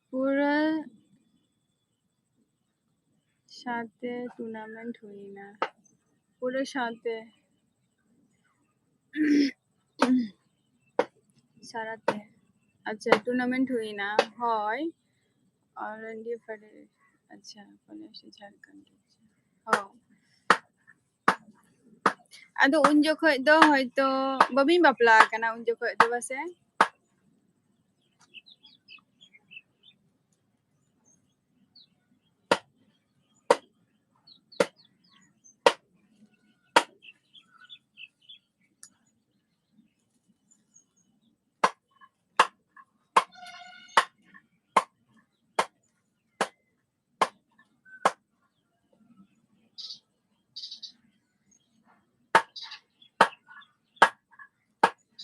ᱯᱩᱨᱟᱹ ᱥᱟᱶᱛᱮ tournament ᱦᱩᱭᱱᱟ᱾ ᱯᱩᱨᱟᱹ ᱥᱟᱶᱛᱮ ᱥᱟᱨᱟᱛᱮ, ᱟᱪᱪᱷᱟ, tournament ᱦᱩᱭᱱᱟ, ᱦᱳᱭ᱾ All India Federation, ᱟᱪᱪᱷᱟ, ᱯᱚᱱᱮᱨᱚᱥᱚ ᱡᱷᱟᱲᱠᱷᱚᱸᱰ, ᱦᱳᱭ᱾ ᱟᱫᱚ ᱩᱱ ᱡᱚᱠᱷᱚᱡ ᱫᱚ ᱦᱚᱭᱛᱚ ᱵᱟᱹᱵᱤᱱ ᱵᱟᱯᱞᱟ ᱟᱠᱟᱱᱟ, ᱩᱱ ᱡᱚᱠᱷᱚᱡ ᱫᱚ ᱯᱟᱥᱮ?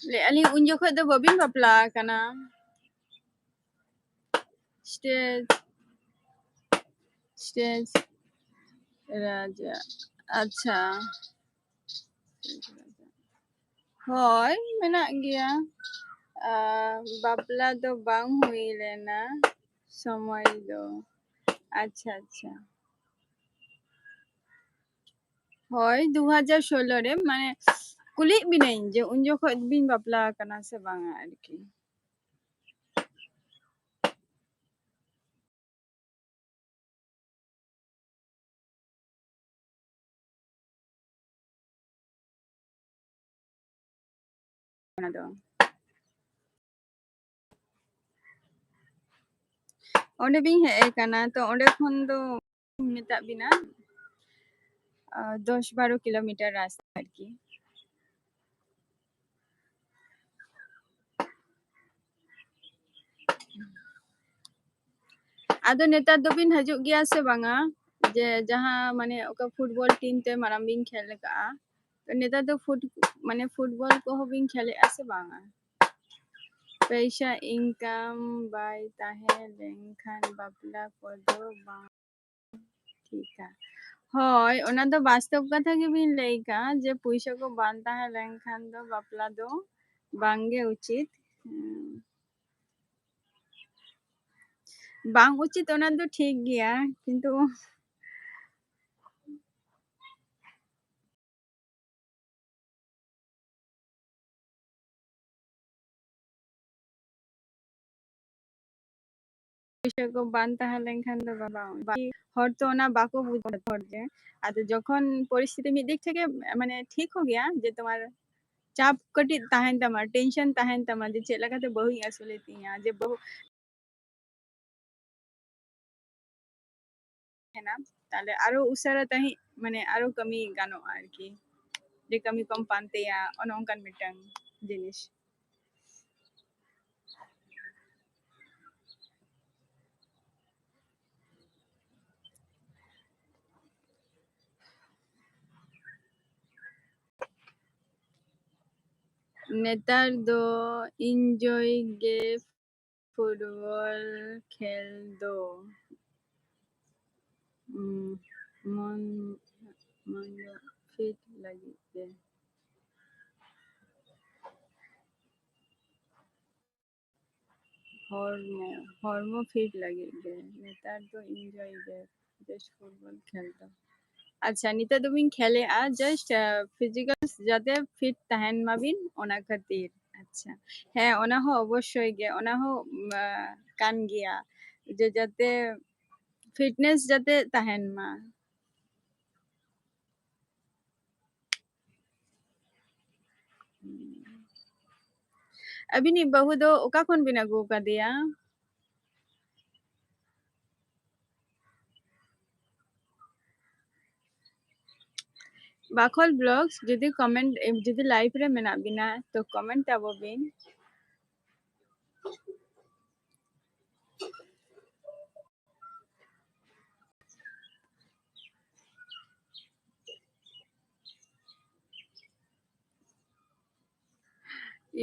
ᱞᱟᱹᱭᱮᱫᱼᱟ ᱞᱤᱧ, ᱩᱱ ᱡᱚᱠᱷᱚᱡ ᱫᱚ ᱵᱟᱹᱵᱤᱱ ᱵᱟᱯᱞᱟ ᱟᱠᱟᱱᱟ? Stage, stage ᱨᱟᱡᱟ, ᱟᱪᱪᱷᱟ᱾ ᱦᱳᱭ, ᱢᱮᱱᱟᱜ ᱜᱮᱭᱟ᱾ ᱟᱨ ᱵᱟᱯᱞᱟ ᱫᱚ ᱵᱟᱝ ᱦᱩᱭ ᱞᱮᱱᱟ ᱥᱚᱢᱚᱭ ᱫᱚ᱾ ᱟᱪᱪᱷᱟ, ᱟᱪᱪᱷᱟ᱾ ᱦᱳᱭ, ᱫᱩ ᱦᱟᱡᱟᱨ ᱥᱳᱞᱞᱳ ᱨᱮ, ᱢᱟᱱᱮ, ᱠᱩᱞᱤᱭᱮᱫ ᱵᱤᱱᱟᱹᱧ ᱡᱮ ᱩᱱ ᱡᱚᱠᱷᱚᱡ ᱵᱤᱱ ᱵᱟᱯᱞᱟ ᱟᱠᱟᱱᱟ ᱥᱮ ᱵᱟᱝᱟ ᱟᱨᱠᱤ᱾ ᱚᱱᱟ ᱫᱚ᱾ ᱚᱸᱰᱮ ᱵᱤᱱ ᱦᱮᱡ ᱟᱠᱟᱱᱟ, ᱛᱚ ᱚᱸᱰᱮ ᱠᱷᱚᱱ ᱫᱚ ᱢᱮᱛᱟᱜ ᱵᱤᱱᱟ, ᱟᱸ, ᱫᱚᱥ ᱵᱟᱨᱚ ᱠᱤᱞᱳᱢᱤᱴᱟᱨ ᱨᱟᱥᱛᱟ ᱟᱨᱠᱤ᱾ ᱟᱫᱚ ᱱᱮᱛᱟᱨ ᱫᱚᱵᱤᱱ ᱦᱤᱡᱩᱜ ᱜᱮᱭᱟ ᱥᱮ ᱵᱟᱝᱟ? ᱡᱮ ᱡᱟᱦᱟᱸ ᱢᱟᱱᱮ ᱚᱠᱟ football team ᱛᱮ ᱢᱟᱲᱟᱝ ᱵᱤᱱ ᱠᱷᱮᱞ ᱟᱠᱟᱜᱼᱟ, ᱛᱚ ᱱᱮᱛᱟᱨ ᱫᱚ ᱯᱷᱩᱴ-, ᱢᱟᱱᱮ football ᱠᱚᱦᱚᱸ ᱵᱤᱱ ᱠᱷᱮᱞᱮᱜᱼᱟ ᱥᱮ ᱵᱟᱝᱟ? ᱯᱚᱭᱥᱟ income ᱵᱟᱭ ᱛᱟᱦᱮᱸ ᱞᱮᱱᱠᱷᱟᱱ ᱵᱟᱯᱞᱟ ᱠᱚᱫᱚ ᱵᱟᱝ ᱴᱷᱤᱠᱟ᱾ ᱦᱳᱭ, ᱚᱱᱟ ᱫᱚ ᱵᱟᱥᱛᱚᱵ ᱠᱟᱛᱷᱟ ᱜᱮᱵᱤᱱ ᱞᱟᱹᱭ ᱠᱟᱜᱼᱟ ᱡᱮ ᱯᱩᱭᱥᱟᱹ ᱠᱚ ᱵᱟᱝ ᱛᱟᱦᱮᱸ ᱞᱮᱱᱠᱷᱟᱱ ᱫᱚ ᱵᱟᱯᱞᱟ ᱫᱚ ᱵᱟᱝᱜᱮ ᱩᱪᱤᱛ᱾ ᱦᱩᱸ᱾ ᱵᱟᱝ ᱩᱪᱤᱛ ᱚᱱᱟ ᱫᱚ ᱴᱷᱤᱠ ᱜᱮᱭᱟ, ᱠᱤᱱᱛᱩ ᱯᱩᱭᱥᱟᱹ ᱠᱚ ᱵᱟᱝ ᱛᱟᱦᱮᱸ ᱞᱮᱱᱠᱷᱟᱱ ᱫᱚ ᱵᱟᱝ, ᱵᱟᱝ, ᱦᱚᱲ ᱛᱚ ᱚᱱᱟ ᱵᱟᱠᱚ ᱵᱩᱡᱽ ᱦᱚᱲ ᱡᱮ, ᱟᱫᱚ ᱡᱚᱠᱷᱚᱱ ᱯᱚᱨᱤᱥᱛᱷᱤᱛᱤ ᱢᱤᱫ ᱫᱤᱠ ᱛᱷᱮᱠᱮ ᱢᱟᱱᱮ ᱴᱷᱤᱠ ᱦᱚᱸ ᱜᱮᱭᱟ ᱡᱮ ᱛᱳᱢᱟᱨ ᱪᱟᱯ ᱠᱟᱹᱴᱤᱡ ᱛᱟᱦᱮᱱ ᱛᱟᱢᱟ, tension ᱛᱟᱦᱮᱱ ᱛᱟᱢᱟ ᱡᱮ ᱪᱮᱫ ᱞᱮᱠᱟᱛᱮ ᱵᱟᱹᱦᱩᱧ ᱟᱹᱥᱩᱞᱮ ᱛᱤᱧᱟ, ᱡᱮ ᱵᱟᱹᱦᱩ ᱛᱟᱦᱮᱱᱟ, ᱛᱟᱦᱞᱮ ᱟᱨᱚ ᱩᱥᱟᱹᱨᱟ ᱛᱟᱦᱮᱸ ᱢᱟᱱᱮ ᱟᱨᱚ ᱠᱟᱹᱢᱤ ᱜᱟᱱᱚᱜᱼᱟ ᱟᱨᱠᱤ, ᱡᱮ ᱠᱟᱹᱢᱤ ᱠᱚᱢ ᱯᱟᱱᱛᱮᱭᱟ, ᱚᱱᱮ ᱚᱱᱠᱟᱱ ᱢᱤᱫᱴᱟᱝ ᱡᱤᱱᱤᱥ᱾ ᱱᱮᱛᱟᱨ ᱫᱚ enjoy ᱜᱮ football ᱠᱷᱮᱞ ᱫᱚ᱾ ᱩᱸ, ᱢᱚᱱ, ᱢᱚᱱ ᱫᱚ fit ᱞᱟᱹᱜᱤᱫ ᱜᱮ᱾ ᱦᱚᱲᱢᱚ, ᱦᱚᱲᱢᱚ fit ᱞᱟᱹᱜᱤᱫ ᱜᱮ᱾ ᱱᱮᱛᱟᱨ ᱫᱚ enjoy ᱜᱮ, just football ᱠᱷᱮᱞ ᱫᱚ᱾ ᱟᱪᱪᱷᱟ, ᱱᱤᱛᱚᱜ ᱫᱚᱵᱤᱱ ᱠᱷᱮᱞᱮᱜᱼᱟ, just, ᱟᱸ, physical ᱡᱟᱛᱮ fit ᱛᱟᱦᱮᱱ ᱢᱟᱵᱤᱱ, ᱚᱱᱟ ᱠᱷᱟᱹᱛᱤᱨ᱾ ᱟᱪᱪᱷᱟ, ᱦᱮᱸ, ᱚᱱᱟ ᱦᱚᱸ ᱚᱵᱚᱥᱥᱳᱭ ᱜᱮ, ᱚᱱᱟ ᱦᱚᱸ, ᱩᱢ, ᱟᱸ, ᱠᱟᱱ ᱜᱮᱭᱟ, ᱡᱮ ᱡᱟᱛᱮ fitness ᱡᱟᱛᱮ ᱛᱟᱦᱮᱱ ᱢᱟ᱾ ᱟᱹᱵᱤᱱᱤᱡ ᱵᱟᱹᱦᱩ ᱫᱚ ᱚᱠᱟ ᱠᱷᱚᱱ ᱵᱤᱱ ᱟᱹᱜᱩ ᱟᱠᱟᱫᱮᱭᱟ? ᱵᱟᱠᱷᱳᱞ ᱵᱞᱚᱜᱥ, ᱡᱩᱫᱤ ᱠᱚᱢᱮᱱᱴ, ᱡᱩᱫᱤ ᱞᱟᱭᱤᱵᱷ ᱨᱮ ᱢᱮᱱᱟᱜ ᱵᱤᱱᱟ, ᱛᱚ ᱠᱚᱢᱮᱱᱴ ᱛᱟᱵᱚ ᱵᱤᱱ᱾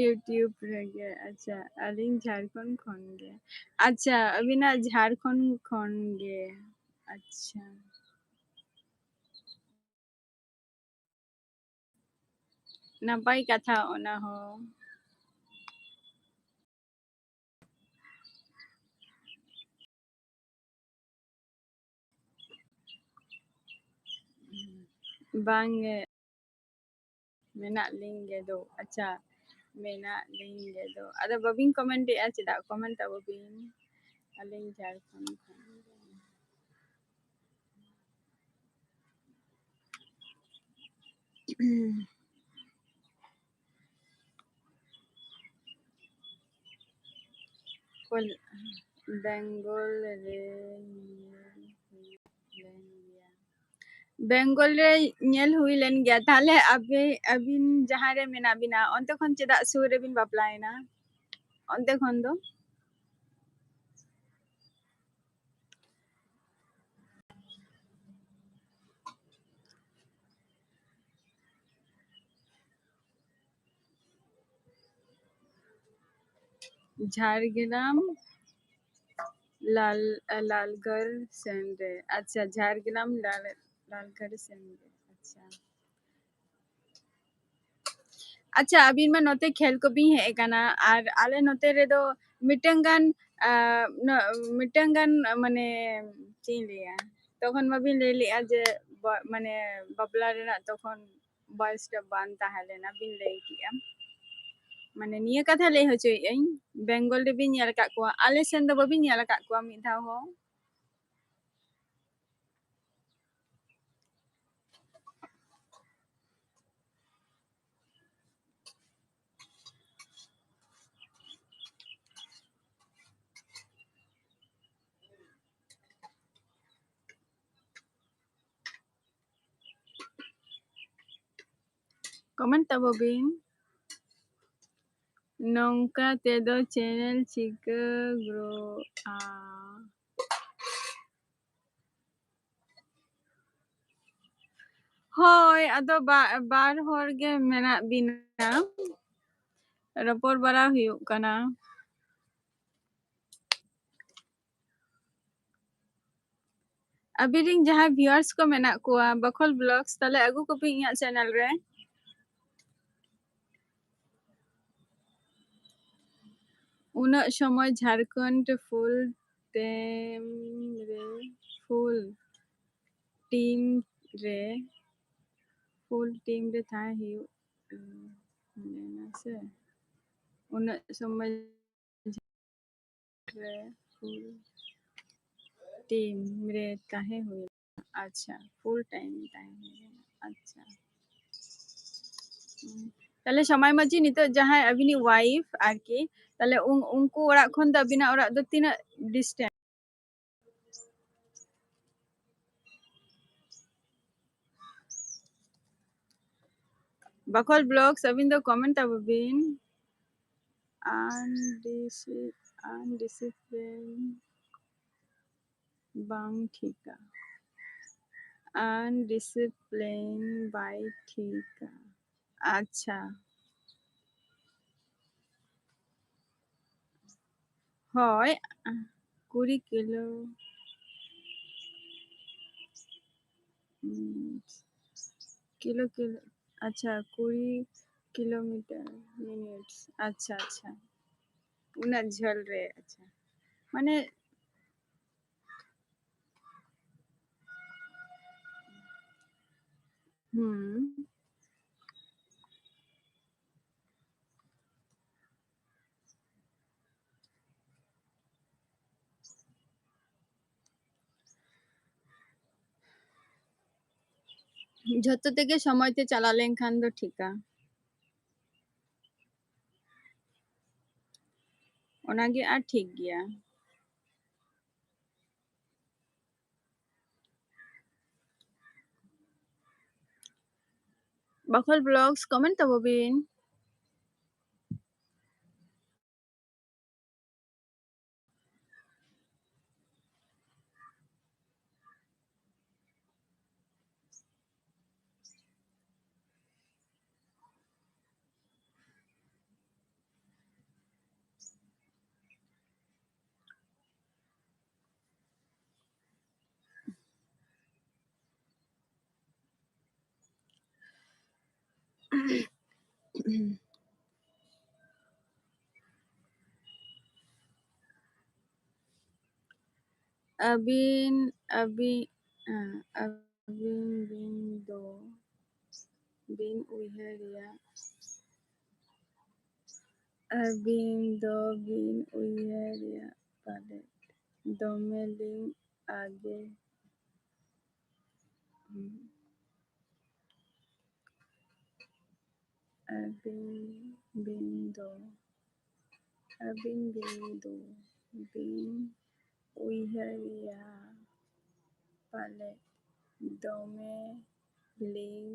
YouTube ᱨᱮᱜᱮ᱾ ᱟᱪᱪᱷᱟ, ᱟᱹᱞᱤᱧ ᱡᱷᱟᱲᱠᱷᱚᱸᱰ ᱠᱷᱚᱱ ᱜᱮ᱾ ᱟᱪᱪᱷᱟ, ᱟᱹᱵᱤᱱᱟᱜ ᱡᱷᱟᱲᱠᱷᱚᱸᱰ ᱠᱷᱚᱱ ᱜᱮ᱾ ᱟᱪᱪᱷᱟ, ᱱᱟᱯᱟᱭ ᱠᱟᱛᱷᱟ ᱚᱱᱟ ᱦᱚᱸ᱾ ᱵᱟᱝ ᱜᱮ, ᱢᱮᱱᱟᱜ ᱞᱤᱧ ᱜᱮ ᱫᱚ᱾ ᱟᱪᱪᱷᱟ, ᱢᱮᱱᱟᱜ ᱞᱤᱧ ᱜᱮ ᱫᱚ᱾ ᱟᱫᱚ ᱵᱟᱹᱵᱤᱱ ᱠᱚᱢᱮᱱᱴ ᱮᱜᱼᱟ ᱪᱮᱫᱟᱜ? ᱠᱚᱢᱮᱱᱴ ᱛᱟᱵᱚ ᱵᱤᱱ᱾ ᱟᱹᱞᱤᱧ ᱡᱷᱟᱲᱠᱷᱚᱸᱰ ᱠᱷᱚᱱ᱾ ᱠᱚᱞ-, ᱵᱮᱝᱜᱚᱞ ᱨᱮ ᱧᱮᱞ ᱦᱩᱭ ᱞᱮᱱ ᱜᱮᱭᱟ᱾ ᱵᱮᱝᱜᱚᱞ ᱨᱮ ᱧᱮᱞ ᱦᱩᱭ ᱞᱮᱱ ᱜᱮᱭᱟ᱾ ᱛᱟᱦᱞᱮ ᱟᱵᱮ-, ᱟᱹᱵᱤᱱ ᱡᱟᱦᱟᱸ ᱨᱮ ᱢᱮᱱᱟᱜ ᱵᱤᱱᱟ, ᱚᱱᱛᱮ ᱠᱷᱚᱱ ᱪᱮᱫᱟᱜ ᱥᱩᱨ ᱨᱮᱵᱤᱱ ᱵᱟᱯᱞᱟᱭᱮᱱᱟ? ᱚᱱᱛᱮ ᱠᱷᱚᱱ ᱫᱚ? ᱡᱷᱟᱲᱜᱨᱟᱢ ᱞᱟᱞ-, ᱞᱟᱞᱜᱚᱲ ᱥᱮᱱ ᱨᱮ᱾ ᱟᱪᱪᱷᱟ, ᱡᱷᱟᱲᱜᱨᱟᱢ ᱞᱟᱞ-, ᱞᱟᱞᱜᱚᱲ ᱥᱮᱱ ᱨᱮ᱾ ᱟᱪᱪᱷᱟ᱾ ᱟᱪᱪᱷᱟ, ᱟᱹᱵᱤᱱ ᱢᱟ ᱱᱚᱛᱮ ᱠᱷᱮᱞ ᱠᱚᱵᱤᱱ ᱦᱮᱡ ᱟᱠᱟᱱᱟ, ᱟᱨ ᱟᱞᱮ ᱱᱚᱛᱮ ᱨᱮᱫᱚ ᱢᱤᱫᱴᱟᱝ ᱜᱟᱱ, ᱟ, ᱱᱚ-, ᱢᱤᱫᱴᱟᱝ ᱜᱟᱱ, ᱢᱟᱱᱮ, ᱪᱮᱫ ᱤᱧ ᱞᱟᱹᱭᱟ, ᱛᱚᱠᱷᱚᱱ ᱢᱟᱵᱤᱱ ᱞᱟᱹᱭ ᱞᱮᱜᱼᱟ ᱡᱮ ᱵᱟ-, ᱢᱟᱱᱮ, ᱵᱟᱯᱞᱟ ᱨᱮᱱᱟᱜ ᱛᱚᱠᱷᱚᱱ ᱵᱚᱭᱮᱥ ᱨᱮ ᱵᱟᱝ ᱛᱟᱦᱮᱸ ᱞᱮᱱᱟ, ᱵᱤᱱ ᱞᱟᱹᱭ ᱠᱮᱜᱼᱟ᱾ ᱢᱟᱱᱮ, ᱱᱤᱭᱟᱹ ᱠᱟᱛᱷᱟ ᱞᱟᱹᱭ ᱦᱚᱪᱚᱭᱮᱫ ᱟᱹᱧ, ᱵᱮᱝᱜᱚᱞ ᱨᱮᱵᱤᱱ ᱧᱮᱞ ᱟᱠᱟᱫ ᱠᱚᱣᱟ, ᱟᱞᱮ ᱥᱮᱱ ᱫᱚ ᱵᱟᱹᱵᱤᱱ ᱧᱮᱞ ᱟᱠᱟᱫ ᱠᱚᱣᱟ ᱢᱤᱫ ᱫᱷᱟᱣ ᱦᱚᱸ᱾ ᱠᱚᱢᱮᱱᱴ ᱛᱟᱵᱚ ᱵᱤᱱ᱾ ᱱᱚᱝᱠᱟ ᱛᱮᱫᱚ ᱪᱮᱱᱮᱞ ᱪᱤᱠᱟᱹ ᱜᱨᱳᱜᱼᱟ? ᱦᱳᱭ, ᱟᱫᱚ ᱵᱟ-, ᱵᱟᱨ ᱦᱚᱲ ᱜᱮ ᱢᱮᱱᱟᱜ ᱵᱤᱱᱟ, ᱨᱚᱯᱚᱲ ᱵᱟᱲᱟ ᱦᱩᱭᱩᱜ ᱠᱟᱱᱟ᱾ ᱟᱵᱤᱱ ᱨᱤᱱ ᱡᱟᱦᱟᱸᱭ viewers ᱠᱚ ᱢᱮᱱᱟᱜ ᱠᱚᱣᱟ ᱵᱟᱠᱷᱳᱞ vlogs, ᱛᱟᱦᱞᱮ ᱟᱹᱜᱩ ᱠᱚᱯᱮ ᱤᱧᱟᱹᱜ ᱪᱮᱱᱮᱞ ᱨᱮ᱾ ᱩᱱᱟᱹᱜ ᱥᱚᱢᱚᱭ ᱡᱷᱟᱲᱠᱷᱚᱸᱰ full time ᱨᱮ, full team ᱨᱮ, full team ᱨᱮ ᱛᱟᱦᱮᱸ ᱦᱩᱭᱩᱜ ᱞᱮᱱᱟ ᱥᱮ᱾ ᱩᱱᱟᱹᱜ ᱥᱚᱢᱚᱭ ᱨᱮ full time ᱨᱮ ᱛᱟᱦᱮᱸ ᱦᱩᱭ ᱞᱮᱱᱟ᱾ ᱟᱪᱪᱷᱟ, full time ᱛᱟᱦᱮᱸ ᱦᱩᱭ ᱞᱮᱱᱟ᱾ ᱟᱪᱪᱷᱟ᱾ ᱦᱩᱸ᱾ ᱛᱟᱦᱞᱮ ᱥᱚᱢᱟᱭ ᱢᱟᱹᱡᱷᱤ ᱱᱤᱛᱚᱜ ᱡᱟᱦᱟᱸᱭ ᱟᱹᱵᱤᱱᱤᱡ wife ᱟᱨᱠᱤ, ᱛᱟᱦᱞᱮ ᱩᱱ-, ᱩᱱᱠᱩ ᱚᱲᱟᱜ ᱠᱷᱚᱱ ᱫᱚ ᱟᱹᱵᱤᱱᱟᱜ ᱚᱲᱟᱜ ᱫᱚ ᱛᱤᱱᱟᱹᱜ distance? ᱵᱟᱠᱷᱳᱞ vlogs, ᱟᱹᱵᱤᱱ ᱫᱚ ᱠᱚᱢᱮᱱᱴ ᱛᱟᱵᱚ ᱵᱤᱱ᱾ undiscipline, undiscipline ᱵᱟᱝ ᱴᱷᱤᱠᱟ᱾ Undiscipline ᱵᱟᱭ ᱴᱷᱤᱠᱟ᱾ ᱟᱪᱪᱷᱟ᱾ ᱦᱳᱭ, ᱠᱩᱲᱤ ᱠᱤᱞᱳ᱾ ᱩᱸ, ᱠᱤᱞᱳ, ᱠᱤᱞᱳ, ᱟᱪᱪᱷᱟ, ᱠᱩᱲᱤ ᱠᱤᱞᱳᱢᱤᱴᱟᱨ minutes᱾ ᱟᱪᱪᱷᱟ, ᱟᱪᱪᱷᱟ, ᱩᱱᱟᱹᱜ ᱡᱷᱟᱹᱞ ᱨᱮ᱾ ᱟᱪᱪᱷᱟ, ᱢᱟᱱᱮ, ᱦᱩᱸ᱾ ᱡᱷᱚᱛᱚ ᱛᱮᱜᱮ ᱥᱚᱢᱚᱭ ᱛᱮ ᱪᱟᱞᱟᱣ ᱞᱮᱱᱠᱷᱟᱱ ᱫᱚ ᱴᱷᱤᱠᱟ᱾ ᱚᱱᱟᱜᱮ ᱟᱨ ᱴᱷᱤᱠ ᱜᱮᱭᱟ᱾ ᱵᱟᱠᱷᱳᱞ Vlogs comment ᱛᱟᱵᱚ ᱵᱤᱱ᱾ ᱟᱹᱵᱤᱱ, ᱟᱹᱵᱤᱱ, ᱟᱹᱵᱤᱱ ᱵᱤᱱ ᱫᱚ ᱵᱤᱱ ᱩᱭᱦᱟᱹᱨᱮᱭᱟ, ᱟᱹᱵᱤᱱ ᱫᱚ ᱵᱤᱱ ᱩᱭᱦᱟᱹᱨᱮᱭᱟ ᱯᱟᱞᱮᱫ, ᱫᱚᱢᱮ ᱞᱤᱧ ᱟᱜᱮ᱾ ᱟᱹᱵᱤᱱ ᱵᱤᱱ ᱫᱚ, ᱟᱹᱵᱤᱱ ᱵᱤᱱ ᱫᱚ ᱵᱤᱱ ᱩᱭᱦᱟᱹᱨᱮᱭᱟ ᱯᱟᱞᱮ, ᱫᱚᱢᱮ ᱞᱤᱧ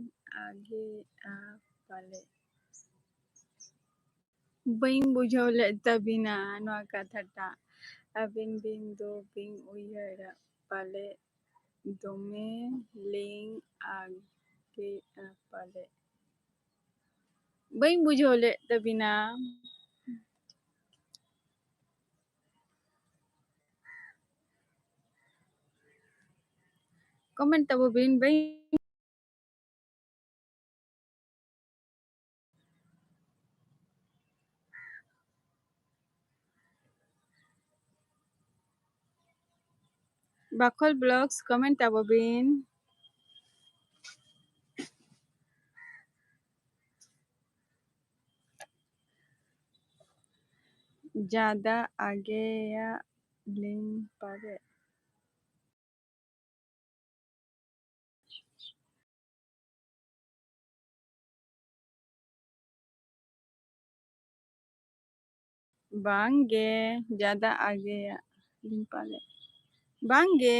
ᱟᱜᱮᱜᱼᱟ ᱯᱟᱞᱮ᱾ ᱵᱟᱹᱧ ᱵᱩᱡᱷᱟᱹᱣ ᱞᱮᱫ ᱛᱟᱹᱵᱤᱱᱟ ᱱᱚᱣᱟ ᱠᱟᱛᱷᱟᱴᱟᱜ᱾ ᱟᱹᱵᱤᱱ ᱵᱤᱱ ᱫᱚ ᱵᱤᱱ ᱩᱭᱦᱟᱹᱨᱟ ᱯᱟᱞᱮ, ᱫᱚᱢᱮ ᱞᱤᱧ ᱟᱜᱮᱜᱼᱟ ᱯᱟᱞᱮ᱾ ᱵᱟᱹᱧ ᱵᱩᱡᱷᱟᱹᱣ ᱞᱮᱫ ᱛᱟᱹᱵᱤᱱᱟ᱾ Comment ᱛᱟᱵᱚ ᱵᱤᱱ, ᱵᱟᱹᱧ ᱵᱟᱠᱷᱳᱞ Vlogs comment ᱛᱟᱵᱚ ᱵᱤᱱ᱾ ᱡᱟᱫᱟ ᱟᱜᱮᱭᱟᱜ ᱞᱤᱧ ᱯᱟᱞᱮ᱾ ᱵᱟᱝ ᱜᱮ, ᱡᱟᱫᱟ ᱟᱜᱮᱭᱟᱜ ᱞᱤᱧ ᱯᱟᱞᱮ᱾ ᱵᱟᱝ ᱜᱮ᱾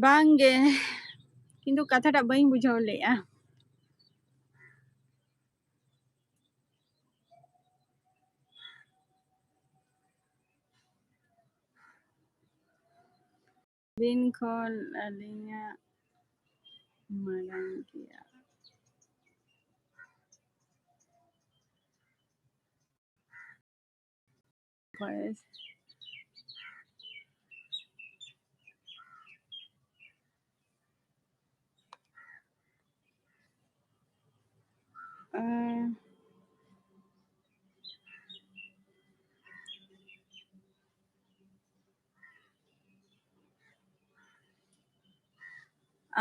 ᱵᱟᱝ ᱜᱮ, ᱠᱤᱱᱛᱩ ᱠᱟᱛᱷᱟᱴᱟᱜ ᱵᱟᱹᱧ ᱵᱩᱡᱷᱟᱹᱣ ᱞᱮᱫᱼᱟ᱾ ᱟᱹᱵᱤᱱ ᱠᱷᱚᱱ ᱟᱹᱞᱤᱧᱟᱜ ᱢᱟᱨᱟᱝ ᱜᱮᱭᱟ᱾ ᱵᱚᱭᱮᱥ᱾ ᱟᱸ,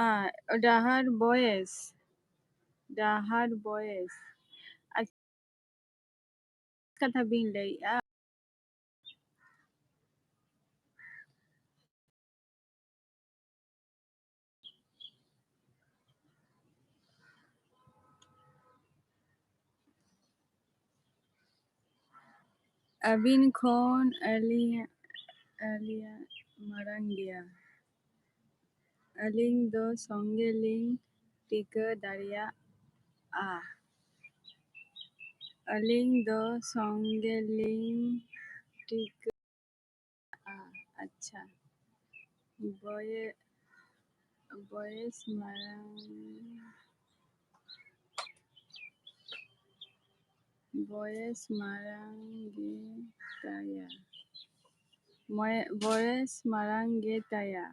ᱟᱨ ᱰᱟᱦᱟᱨ ᱵᱚᱭᱮᱥ, ᱰᱟᱦᱟᱨ ᱵᱚᱭᱮᱥ᱾ ᱟᱪ-, ᱠᱟᱛᱷᱟ ᱵᱤᱱ ᱞᱟᱹᱭᱮᱜᱼᱟ᱾ ᱟᱹᱵᱤᱱ ᱠᱷᱚᱱ ᱟᱹᱞᱤᱧᱟᱜ, ᱟᱹᱞᱤᱧᱟᱜ ᱢᱟᱨᱟᱝ ᱜᱮᱭᱟ᱾ ᱟᱹᱞᱤᱧ ᱫᱚ ᱥᱚᱸᱜᱮ ᱞᱤᱧ ᱴᱷᱤᱠᱟᱹ ᱫᱟᱲᱮᱭᱟᱜᱼᱟ᱾ ᱟᱹᱞᱤᱧ ᱫᱚ ᱥᱚᱸᱜᱮ ᱞᱤᱧ ᱴᱷᱤᱠᱟᱹ ᱟ, ᱟᱪᱪᱷᱟ᱾ ᱵᱚᱭᱮ-, ᱵᱚᱭᱮᱥ ᱢᱟᱨᱟᱝ, ᱵᱚᱭᱮᱥ ᱢᱟᱨᱟᱝ ᱜᱮ ᱛᱟᱭᱟ᱾ ᱢᱚᱭᱮ-, ᱵᱚᱭᱮᱥ ᱢᱟᱨᱟᱝ ᱜᱮ ᱛᱟᱭᱟ᱾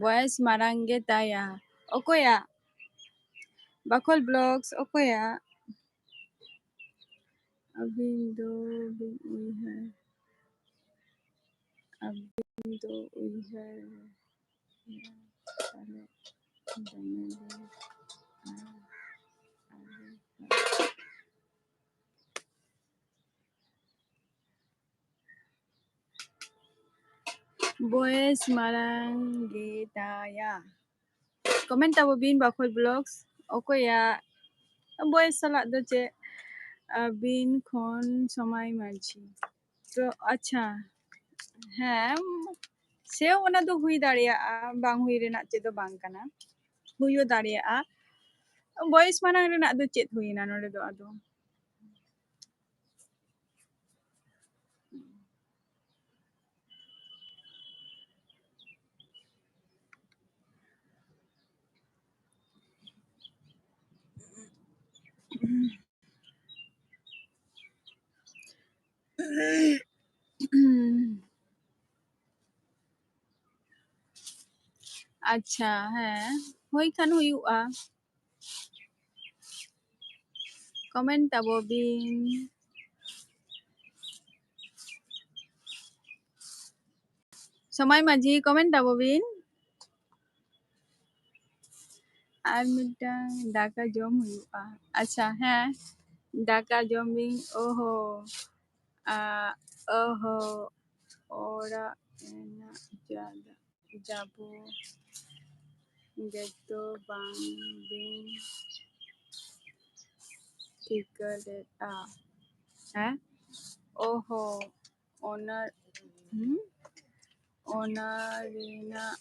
ᱵᱚᱭᱮᱥ ᱢᱟᱨᱟᱝ ᱜᱮ ᱛᱟᱭᱟ᱾ ᱚᱠᱚᱭᱟᱜ? ᱵᱟᱠᱷᱳᱞ ᱵᱞᱚᱜᱥ, ᱚᱠᱚᱭᱟᱜ? ᱟᱹᱵᱤᱱ ᱫᱚ ᱵᱤᱱ ᱩᱭᱦᱟᱹᱨ, ᱟᱹᱵᱤᱱ ᱫᱚ ᱩᱭᱦᱟᱹᱨ ᱯᱟᱞᱮᱫ ᱫᱚᱢᱮ ᱜᱮ ᱟᱨ ᱟᱹᱰᱤ ᱵᱚᱭᱮᱥ ᱢᱟᱨᱟᱝ ᱜᱮᱛᱟᱭᱟ᱾ ᱠᱚᱢᱮᱱᱴ ᱛᱟᱵᱚ ᱵᱤᱱ ᱵᱟᱠᱷᱳᱞ ᱵᱞᱚᱜᱥ, ᱚᱠᱚᱭᱟᱜ ᱵᱚᱭᱮᱥ ᱥᱟᱞᱟᱜ ᱫᱚ ᱪᱮᱫ? ᱟᱹᱵᱤᱱ ᱠᱷᱚᱱ ᱥᱚᱢᱟᱭ ᱢᱟᱹᱡᱷᱤ᱾ ᱛᱚ ᱟᱪᱪᱷᱟ, ᱦᱮᱸ, ᱥᱮ ᱚᱱᱟ ᱫᱚ ᱦᱩᱭ ᱫᱟᱲᱮᱭᱟᱜᱼᱟ, ᱵᱟᱝ ᱦᱩᱭ ᱨᱮᱱᱟᱜ ᱪᱮᱫ ᱫᱚ ᱵᱟᱝ ᱠᱟᱱᱟ, ᱦᱩᱭ ᱦᱚᱸ ᱫᱟᱲᱮᱭᱟᱜᱼᱟ᱾ ᱵᱚᱭᱮᱥ ᱢᱟᱲᱟᱝ ᱨᱮᱱᱟᱜ ᱫᱚ ᱪᱮᱫ ᱦᱩᱭᱱᱟ ᱱᱚᱰᱮ ᱫᱚ ᱟᱫᱚ? ᱟᱪᱪᱷᱟ, ᱦᱮᱸ, ᱦᱩᱭ ᱠᱷᱟᱱ ᱦᱩᱭᱩᱜᱼᱟ᱾ ᱠᱚᱢᱮᱱᱴ ᱛᱟᱵᱚ ᱵᱤᱱ᱾ ᱥᱚᱢᱟᱭ ᱢᱟᱹᱡᱷᱤ, ᱠᱚᱢᱮᱱᱴ ᱛᱟᱵᱚ ᱵᱤᱱ᱾ ᱟᱨ ᱢᱤᱫᱴᱟᱝ ᱫᱟᱠᱟ ᱡᱚᱢ ᱦᱩᱭᱩᱜᱼᱟ᱾ ᱟᱪᱪᱷᱟ, ᱦᱮᱸ, ᱫᱟᱠᱟ ᱡᱚᱢ ᱵᱤᱱ᱾ ᱚᱦᱚ, ᱟ, ᱚᱦᱚ, ᱚᱲᱟᱜ ᱨᱮᱱᱟᱜ ᱡᱟᱫᱟ ᱡᱟᱵᱚ ᱜᱮᱛᱚ ᱵᱟᱝ ᱵᱤᱱ ᱴᱷᱤᱠᱟᱹ ᱞᱮᱫᱼᱟ᱾ ᱦᱮᱸ? ᱚᱦᱚ, ᱚᱱᱟ, ᱦᱩᱸ? ᱚᱱᱟ ᱨᱮᱱᱟᱜ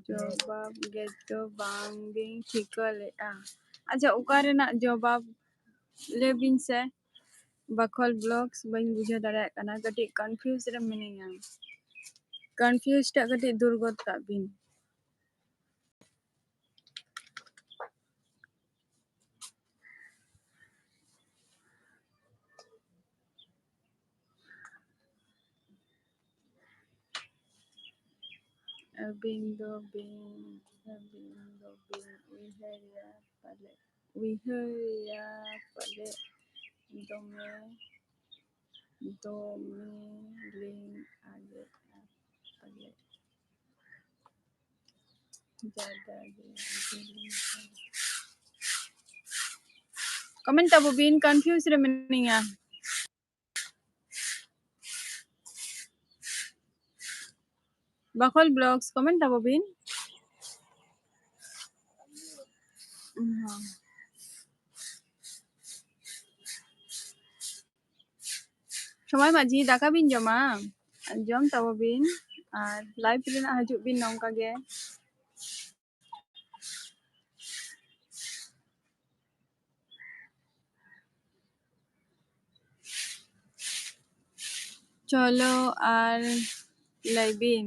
ᱡᱚᱵᱟᱵ ᱜᱮᱛᱚ ᱵᱟᱝ ᱵᱤᱱ ᱴᱷᱤᱠᱟᱹ ᱞᱮᱫᱼᱟ᱾ ᱟᱪᱪᱷᱟ, ᱚᱠᱟ ᱨᱮᱱᱟᱜ ᱡᱚᱵᱟᱵ? ᱞᱟᱹᱭ ᱵᱤᱱ ᱥᱮ᱾ ᱵᱟᱠᱷᱳᱞ ᱵᱞᱚᱜᱥ, ᱵᱟᱹᱧ ᱵᱩᱡᱷᱟᱹᱣ ᱫᱟᱲᱮᱭᱟᱜ ᱠᱟᱱᱟ, ᱠᱟᱹᱴᱤᱡ ᱠᱚᱱᱯᱷᱤᱭᱩᱡᱽ ᱨᱮ ᱢᱤᱱᱟᱹᱧᱟ᱾ ᱠᱚᱱᱯᱷᱤᱭᱩᱡᱽ ᱴᱟᱜ ᱠᱟᱹᱴᱤᱡ ᱫᱩᱨ ᱜᱚᱫ ᱠᱟᱜ ᱵᱤᱱ᱾ ᱟᱹᱵᱤᱱ ᱫᱚ ᱵᱤᱱ, ᱟᱹᱵᱤᱱ ᱫᱚ ᱵᱤᱱ ᱩᱭᱦᱟᱹᱨᱟ ᱯᱟᱞᱮ, ᱩᱭᱦᱟᱹᱨᱟ ᱯᱟᱞᱮ, ᱫᱚᱢᱮ, ᱫᱚᱢᱮ ᱞᱤᱧ ᱟᱜᱮᱜᱼᱟ ᱯᱟᱞᱮ᱾ ᱡᱟᱫᱟ ᱜᱮ ᱟᱹᱰᱤ ᱞᱤᱧ ᱠᱚᱢᱮᱱᱴ ᱛᱟᱵᱚ ᱵᱤᱱ, ᱠᱚᱱᱯᱷᱤᱭᱩᱡᱽ ᱨᱮ ᱢᱤᱱᱟᱹᱧᱟ᱾ ᱵᱟᱠᱷᱳᱞ ᱵᱞᱚᱜᱥ, ᱠᱚᱢᱮᱱᱴ ᱛᱟᱵᱚ ᱵᱤᱱ᱾ ᱦᱚᱸ᱾ ᱥᱚᱢᱟᱭ ᱢᱟᱹᱡᱷᱤ, ᱫᱟᱠᱟ ᱵᱤᱱ ᱡᱚᱢᱟ? ᱡᱚᱢ ᱛᱟᱵᱚ ᱵᱤᱱ ᱟᱨ live ᱨᱮᱱᱟᱜ ᱦᱤᱡᱩᱜ ᱵᱤᱱ ᱱᱚᱝᱠᱟ ᱜᱮ᱾ ᱪᱚᱞᱚ ᱟᱨ ᱞᱟᱹᱭ ᱵᱤᱱ᱾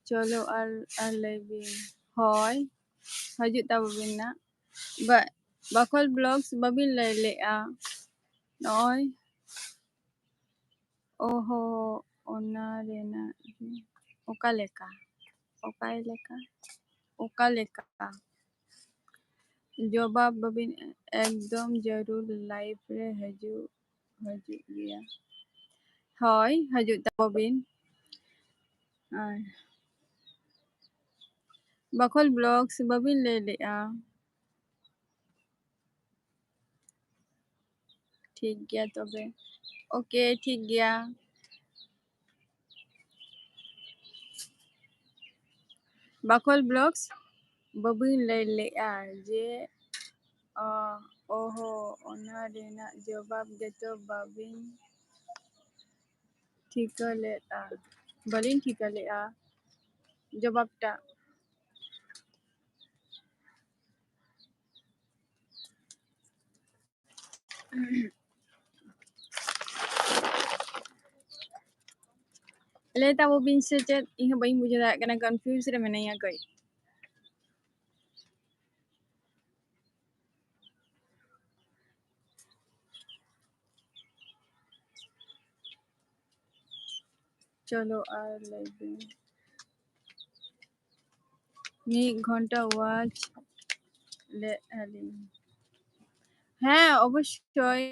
ᱪᱚᱞᱚ ᱟᱨ, ᱟᱨ ᱞᱟᱹᱭ ᱵᱤᱱ᱾ ᱦᱳᱭ, ᱦᱤᱡᱩᱜ ᱛᱟᱵᱚ ᱵᱤᱱ ᱱᱟᱜ᱾ ᱵᱟ-, ᱵᱟᱠᱷᱳᱞ Vlogs ᱵᱟᱹᱵᱤᱱ ᱞᱟᱹᱭ ᱞᱮᱜᱼᱟ᱾ ᱱᱚᱜᱼᱚᱭ᱾ ᱚᱦᱚ, ᱚᱱᱟ ᱨᱮᱱᱟᱜ ᱜᱮ᱾ ᱚᱠᱟ ᱞᱮᱠᱟ? ᱚᱠᱟ ᱞᱮᱠᱟ? ᱚᱠᱟ ᱞᱮᱠᱟ? ᱡᱚᱵᱟᱵ ᱵᱟᱹᱵᱤᱱ ᱮᱠᱫᱚᱢ ᱡᱟᱹᱨᱩᱲ live ᱨᱮ ᱦᱤᱡᱩᱜ, ᱦᱤᱡᱩᱜ ᱜᱮᱭᱟ᱾ ᱦᱳᱭ, ᱦᱤᱡᱩᱜ ᱛᱟᱵᱚ ᱵᱤᱱ᱾ ᱟᱨ ᱵᱟᱠᱷᱳᱞ Vlogs ᱵᱟᱹᱵᱤᱱ ᱞᱟᱹᱭ ᱞᱮᱜᱼᱟ᱾ ᱴᱷᱤᱠ ᱜᱮᱭᱟ ᱛᱚᱵᱮ᱾ OK, ᱴᱷᱤᱠ ᱜᱮᱭᱟ᱾ ᱵᱟᱠᱷᱳᱞ Vlogs ᱵᱟᱹᱵᱤᱱ ᱞᱟᱹᱭ ᱞᱮᱜᱼᱟ ᱡᱮ, ᱚ, ᱚᱦᱚ, ᱚᱱᱟ ᱨᱮᱱᱟᱜ ᱡᱚᱵᱟᱵ ᱜᱮᱛᱚ ᱵᱟᱹᱵᱤᱱ ᱴᱷᱤᱠᱟᱹ ᱞᱮᱫᱼᱟ, ᱵᱟᱹᱞᱤᱧ ᱴᱷᱤᱠᱟᱹ ᱞᱮᱫᱼᱟ ᱡᱚᱵᱟᱵ ᱴᱟᱜ᱾ ᱞᱟᱹᱭ ᱛᱟᱵᱚ ᱵᱤᱱ ᱥᱮ ᱪᱮᱫ? ᱤᱧ ᱦᱚᱸ ᱵᱟᱹᱧ ᱵᱩᱡᱷᱟᱹᱣ ᱫᱟᱲᱮᱭᱟᱜ ᱠᱟᱱᱟ, confuse ᱨᱮ ᱢᱮᱱᱟᱹᱧᱟ ᱠᱟᱹᱡ᱾ ᱪᱚᱞᱚ ᱟᱨ ᱞᱟᱹᱭ ᱵᱤᱱ᱾ ᱢᱤᱫ ᱜᱷᱚᱱᱴᱟ watch ᱞᱮᱫᱼᱟ ᱞᱤᱧ᱾ ᱦᱮᱸ, ᱚᱵᱚᱥᱥᱳᱭ᱾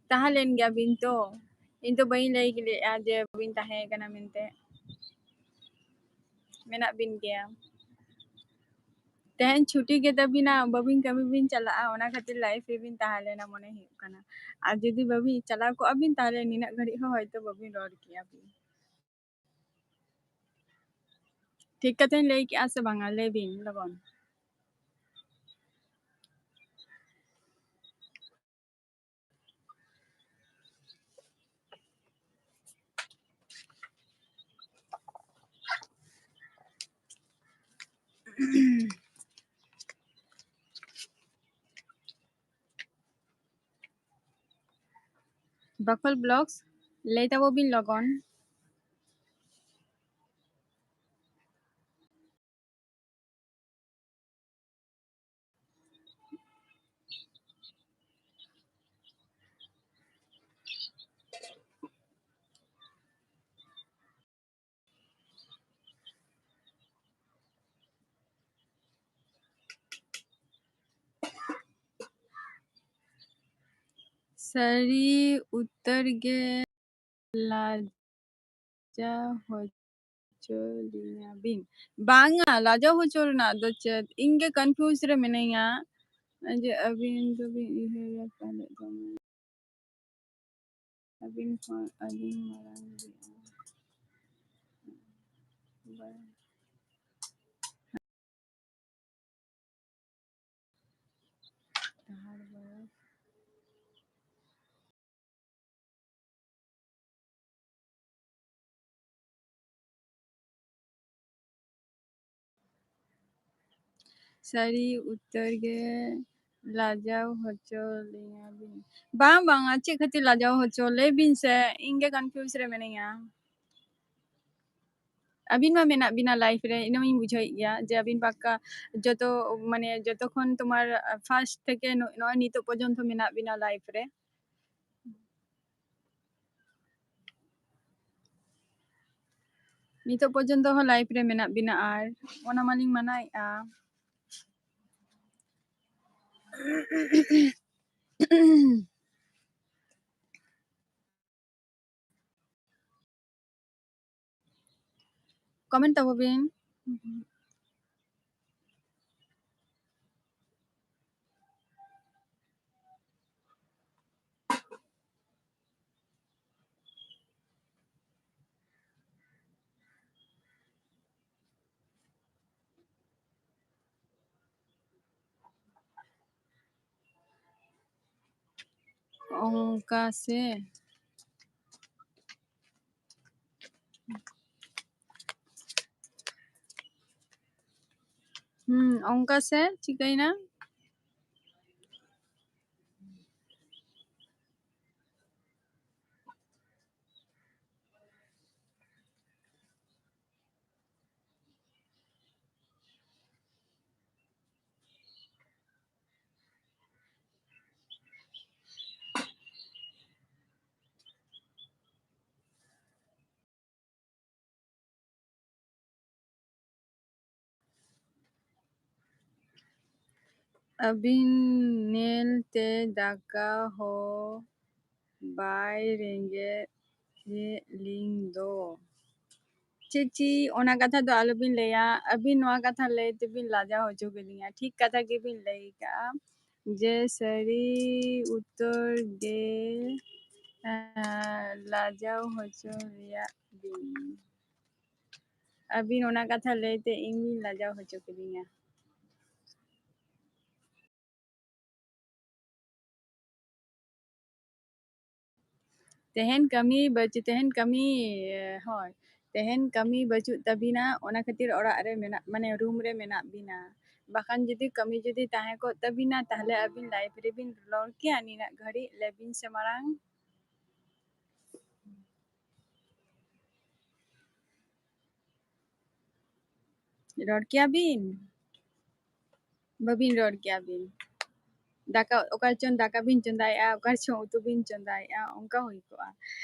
ᱛᱟᱦᱮᱸ ᱞᱮᱱ ᱜᱮᱭᱟ ᱵᱤᱱ ᱛᱚ᱾ ᱤᱧ ᱫᱚ ᱵᱟᱹᱧ ᱞᱟᱹᱭ ᱞᱮᱫᱼᱟ ᱡᱮ ᱵᱟᱹᱵᱤᱱ ᱛᱟᱦᱮᱸ ᱠᱟᱱᱟ ᱢᱮᱱᱛᱮ᱾ ᱢᱮᱱᱟᱜ ᱵᱤᱱ ᱜᱮᱭᱟ᱾ ᱛᱮᱦᱮᱧ ᱪᱷᱩᱴᱤ ᱜᱮ ᱛᱟᱵᱤᱱᱟ, ᱵᱟᱹᱵᱤᱱ ᱠᱟᱹᱢᱤ ᱵᱤᱱ ᱪᱟᱞᱟᱜᱼᱟ, ᱚᱱᱟ ᱠᱷᱟᱹᱛᱤᱨ live ᱨᱮᱵᱤᱱ ᱛᱟᱦᱮᱸ ᱞᱮᱱᱟ ᱢᱚᱱᱮ ᱦᱩᱭᱩᱜ ᱠᱟᱱᱟ᱾ ᱟᱨ ᱡᱩᱫᱤ ᱵᱟᱹᱵᱤᱱ ᱪᱟᱞᱟᱣ ᱠᱚᱜᱼᱟ ᱵᱤᱱ, ᱛᱟᱦᱚᱞᱮ ᱱᱤᱱᱟᱹᱜ ᱜᱷᱟᱹᱲᱤᱡ ᱦᱚᱸ ᱦᱚᱭᱛᱚ ᱵᱟᱹᱵᱤᱱ ᱨᱚᱲ ᱠᱮᱭᱟ ᱵᱤᱱ᱾ ᱴᱷᱤᱠ ᱠᱟᱛᱷᱟᱧ ᱞᱟᱹᱭ ᱠᱮᱜᱼᱟ ᱥᱮ ᱵᱟᱝᱟ? ᱞᱟᱹᱭ ᱵᱤᱱ ᱞᱚᱜᱚᱱ᱾ ᱵᱟᱠᱷᱳᱞ ᱵᱞᱚᱜᱥ, ᱞᱟᱹᱭ ᱛᱟᱵᱚ ᱵᱤᱱ ᱞᱚᱜᱚᱱ᱾ ᱥᱟᱹᱨᱤ ᱩᱛᱟᱹᱨ ᱜᱮ ᱞᱟᱡᱟᱣ ᱦᱚᱪᱚ ᱞᱤᱧᱟ ᱵᱤᱱ᱾ ᱵᱟᱝᱟ, ᱞᱟᱡᱟᱣ ᱦᱚᱪᱚ ᱨᱮᱱᱟᱜ ᱫᱚ ᱪᱮᱫ? ᱤᱧ ᱜᱮ confuse ᱨᱮ ᱢᱤᱱᱟᱹᱧᱟ ᱡᱮ ᱟᱹᱵᱤᱱ ᱫᱚᱵᱤᱱ ᱩᱭᱦᱟᱹᱨᱟ ᱯᱟᱞᱮᱫ ᱫᱚᱢᱮ᱾ ᱟᱹᱵᱤᱱ ᱠᱷᱚᱱ ᱟᱹᱞᱤᱧ ᱢᱟᱨᱟᱝ ᱜᱮᱭᱟ᱾ ᱵᱟᱭ ᱰᱟᱦᱟᱨ ᱵᱟᱭ ᱥᱟᱹᱨᱤ ᱩᱛᱟᱹᱨ ᱜᱮ ᱞᱟᱡᱟᱣ ᱦᱚᱪᱚ ᱞᱤᱧᱟ ᱵᱤᱱ᱾ ᱵᱟᱝ, ᱵᱟᱝ, ᱟᱨ ᱪᱮᱫ ᱠᱷᱟᱹᱛᱤᱨ ᱞᱟᱡᱟᱣ ᱦᱚᱪᱚ? ᱞᱟᱹᱭ ᱵᱤᱱ ᱥᱮ, ᱤᱧ ᱜᱮ confuse ᱨᱮ ᱢᱤᱱᱟᱹᱧᱟ᱾ ᱟᱹᱵᱤᱱ ᱢᱟ ᱢᱮᱱᱟᱜ ᱵᱤᱱᱟ live ᱨᱮ, ᱤᱱᱟᱹ ᱢᱟᱧ ᱵᱩᱡᱷᱟᱹᱣᱮᱫ ᱜᱮᱭᱟ ᱡᱮ ᱟᱹᱵᱤᱱ ᱯᱟᱠᱠᱟ ᱡᱚᱛᱚ, ᱢᱟᱱᱮ ᱡᱚᱛᱚ ᱠᱷᱚᱱ ᱛᱳᱢᱟᱨ first ᱛᱷᱮᱠᱮ ᱱᱚ-, ᱱᱚᱜᱼᱚᱭ ᱱᱤᱛᱚᱜ ᱯᱚᱨᱡᱚᱱᱛᱚ ᱢᱮᱱᱟᱜ ᱵᱤᱱᱟ live ᱨᱮ᱾ ᱱᱤᱛᱚᱜ ᱯᱚᱨᱡᱚᱱᱛᱚ ᱦᱚᱸ live ᱨᱮ ᱢᱮᱱᱟᱜ ᱵᱤᱱᱟ, ᱟᱨ ᱚᱱᱟ ᱢᱟᱞᱤᱧ ᱢᱟᱱᱟᱣᱮᱫᱼᱟ᱾ Comment ᱛᱟᱵᱚ ᱵᱤᱱ᱾ ᱚᱱᱠᱟ ᱥᱮ᱾ ᱦᱩᱸ, ᱚᱱᱠᱟ ᱥᱮ ᱪᱤᱠᱟᱹᱭᱮᱱᱟ? ᱟᱹᱵᱤᱱ ᱧᱮᱞᱛᱮ ᱫᱟᱠᱟ ᱦᱚᱸ ᱵᱟᱭ ᱨᱮᱸᱜᱮᱡ ᱮᱫ ᱞᱤᱧ ᱫᱚ᱾ ᱪᱮᱫ ᱪᱮᱫ ᱚᱱᱟ ᱠᱟᱛᱷᱟ ᱫᱚ ᱟᱞᱚᱵᱤᱱ ᱞᱟᱹᱭᱟ᱾ ᱟᱹᱵᱤᱱ ᱱᱚᱣᱟ ᱠᱟᱛᱷᱟ ᱞᱟᱹᱭ ᱛᱮᱵᱤᱱ ᱞᱟᱡᱟᱣ ᱦᱚᱪᱚ ᱠᱤᱫᱤᱧᱟ᱾ ᱴᱷᱤᱠ ᱠᱟᱛᱷᱟ ᱜᱮᱵᱤᱱ ᱞᱟᱹᱭ ᱠᱟᱜᱼᱟ ᱡᱮ ᱥᱟᱹᱨᱤ ᱩᱛᱟᱹᱨ ᱜᱮ, ᱟᱸ, ᱞᱟᱡᱟᱣ ᱦᱚᱪᱚ ᱨᱮᱭᱟᱜ ᱵᱤᱱ᱾ ᱟᱹᱵᱤᱱ ᱚᱱᱟ ᱠᱟᱛᱷᱟ ᱞᱟᱹᱭᱛᱮ ᱤᱧ ᱵᱤᱱ ᱞᱟᱡᱟᱣ ᱦᱚᱪᱚ ᱠᱤᱫᱤᱧᱟ᱾ ᱛᱮᱦᱮᱧ ᱠᱟᱹᱢᱤ ᱵᱟᱹᱪᱩ-, ᱛᱮᱦᱮᱧ ᱠᱟᱹᱢᱤ, ᱦᱳᱭ, ᱛᱮᱦᱮᱧ ᱠᱟᱹᱢᱤ ᱵᱟᱹᱪᱩᱜ ᱛᱟᱹᱵᱤᱱᱟ, ᱚᱱᱟ ᱠᱷᱟᱹᱛᱤᱨ ᱚᱲᱟᱜ ᱨᱮ ᱢᱮᱱᱟᱜ, ᱢᱟᱱᱮ room ᱨᱮ ᱢᱮᱱᱟᱜ ᱵᱤᱱᱟ᱾ ᱵᱟᱠᱷᱟᱱ ᱡᱩᱫᱤ ᱠᱟᱹᱢᱤ ᱡᱩᱫᱤ ᱛᱟᱦᱮᱸ ᱠᱚᱜ ᱛᱟᱹᱵᱤᱱᱟ, ᱛᱟᱦᱞᱮ ᱟᱹᱵᱤᱱ live ᱨᱮᱵᱤᱱ ᱨᱚᱲ ᱠᱮᱭᱟ ᱱᱤᱱᱟᱹᱜ ᱜᱷᱟᱹᱲᱤᱡ᱾ ᱞᱟᱹᱭ ᱵᱤᱱ ᱥᱮ ᱢᱟᱲᱟᱝ᱾ ᱨᱚᱲ ᱠᱮᱭᱟ ᱵᱤᱱ? ᱵᱟᱹᱵᱤᱱ ᱨᱚᱲ ᱠᱮᱭᱟ ᱵᱤᱱ᱾ ᱫᱟᱠᱟ, ᱚᱠᱟ ᱪᱚᱝ ᱫᱟᱠᱟ ᱵᱤᱱ ᱪᱚᱸᱫᱟᱭᱮᱜᱼᱟ, ᱚᱠᱟ ᱪᱚᱝ ᱩᱛᱩ ᱵᱤᱱ ᱪᱚᱸᱫᱟᱭᱮᱜᱼᱟ, ᱚᱱᱠᱟ ᱦᱩᱭ ᱠᱚᱜᱼᱟ᱾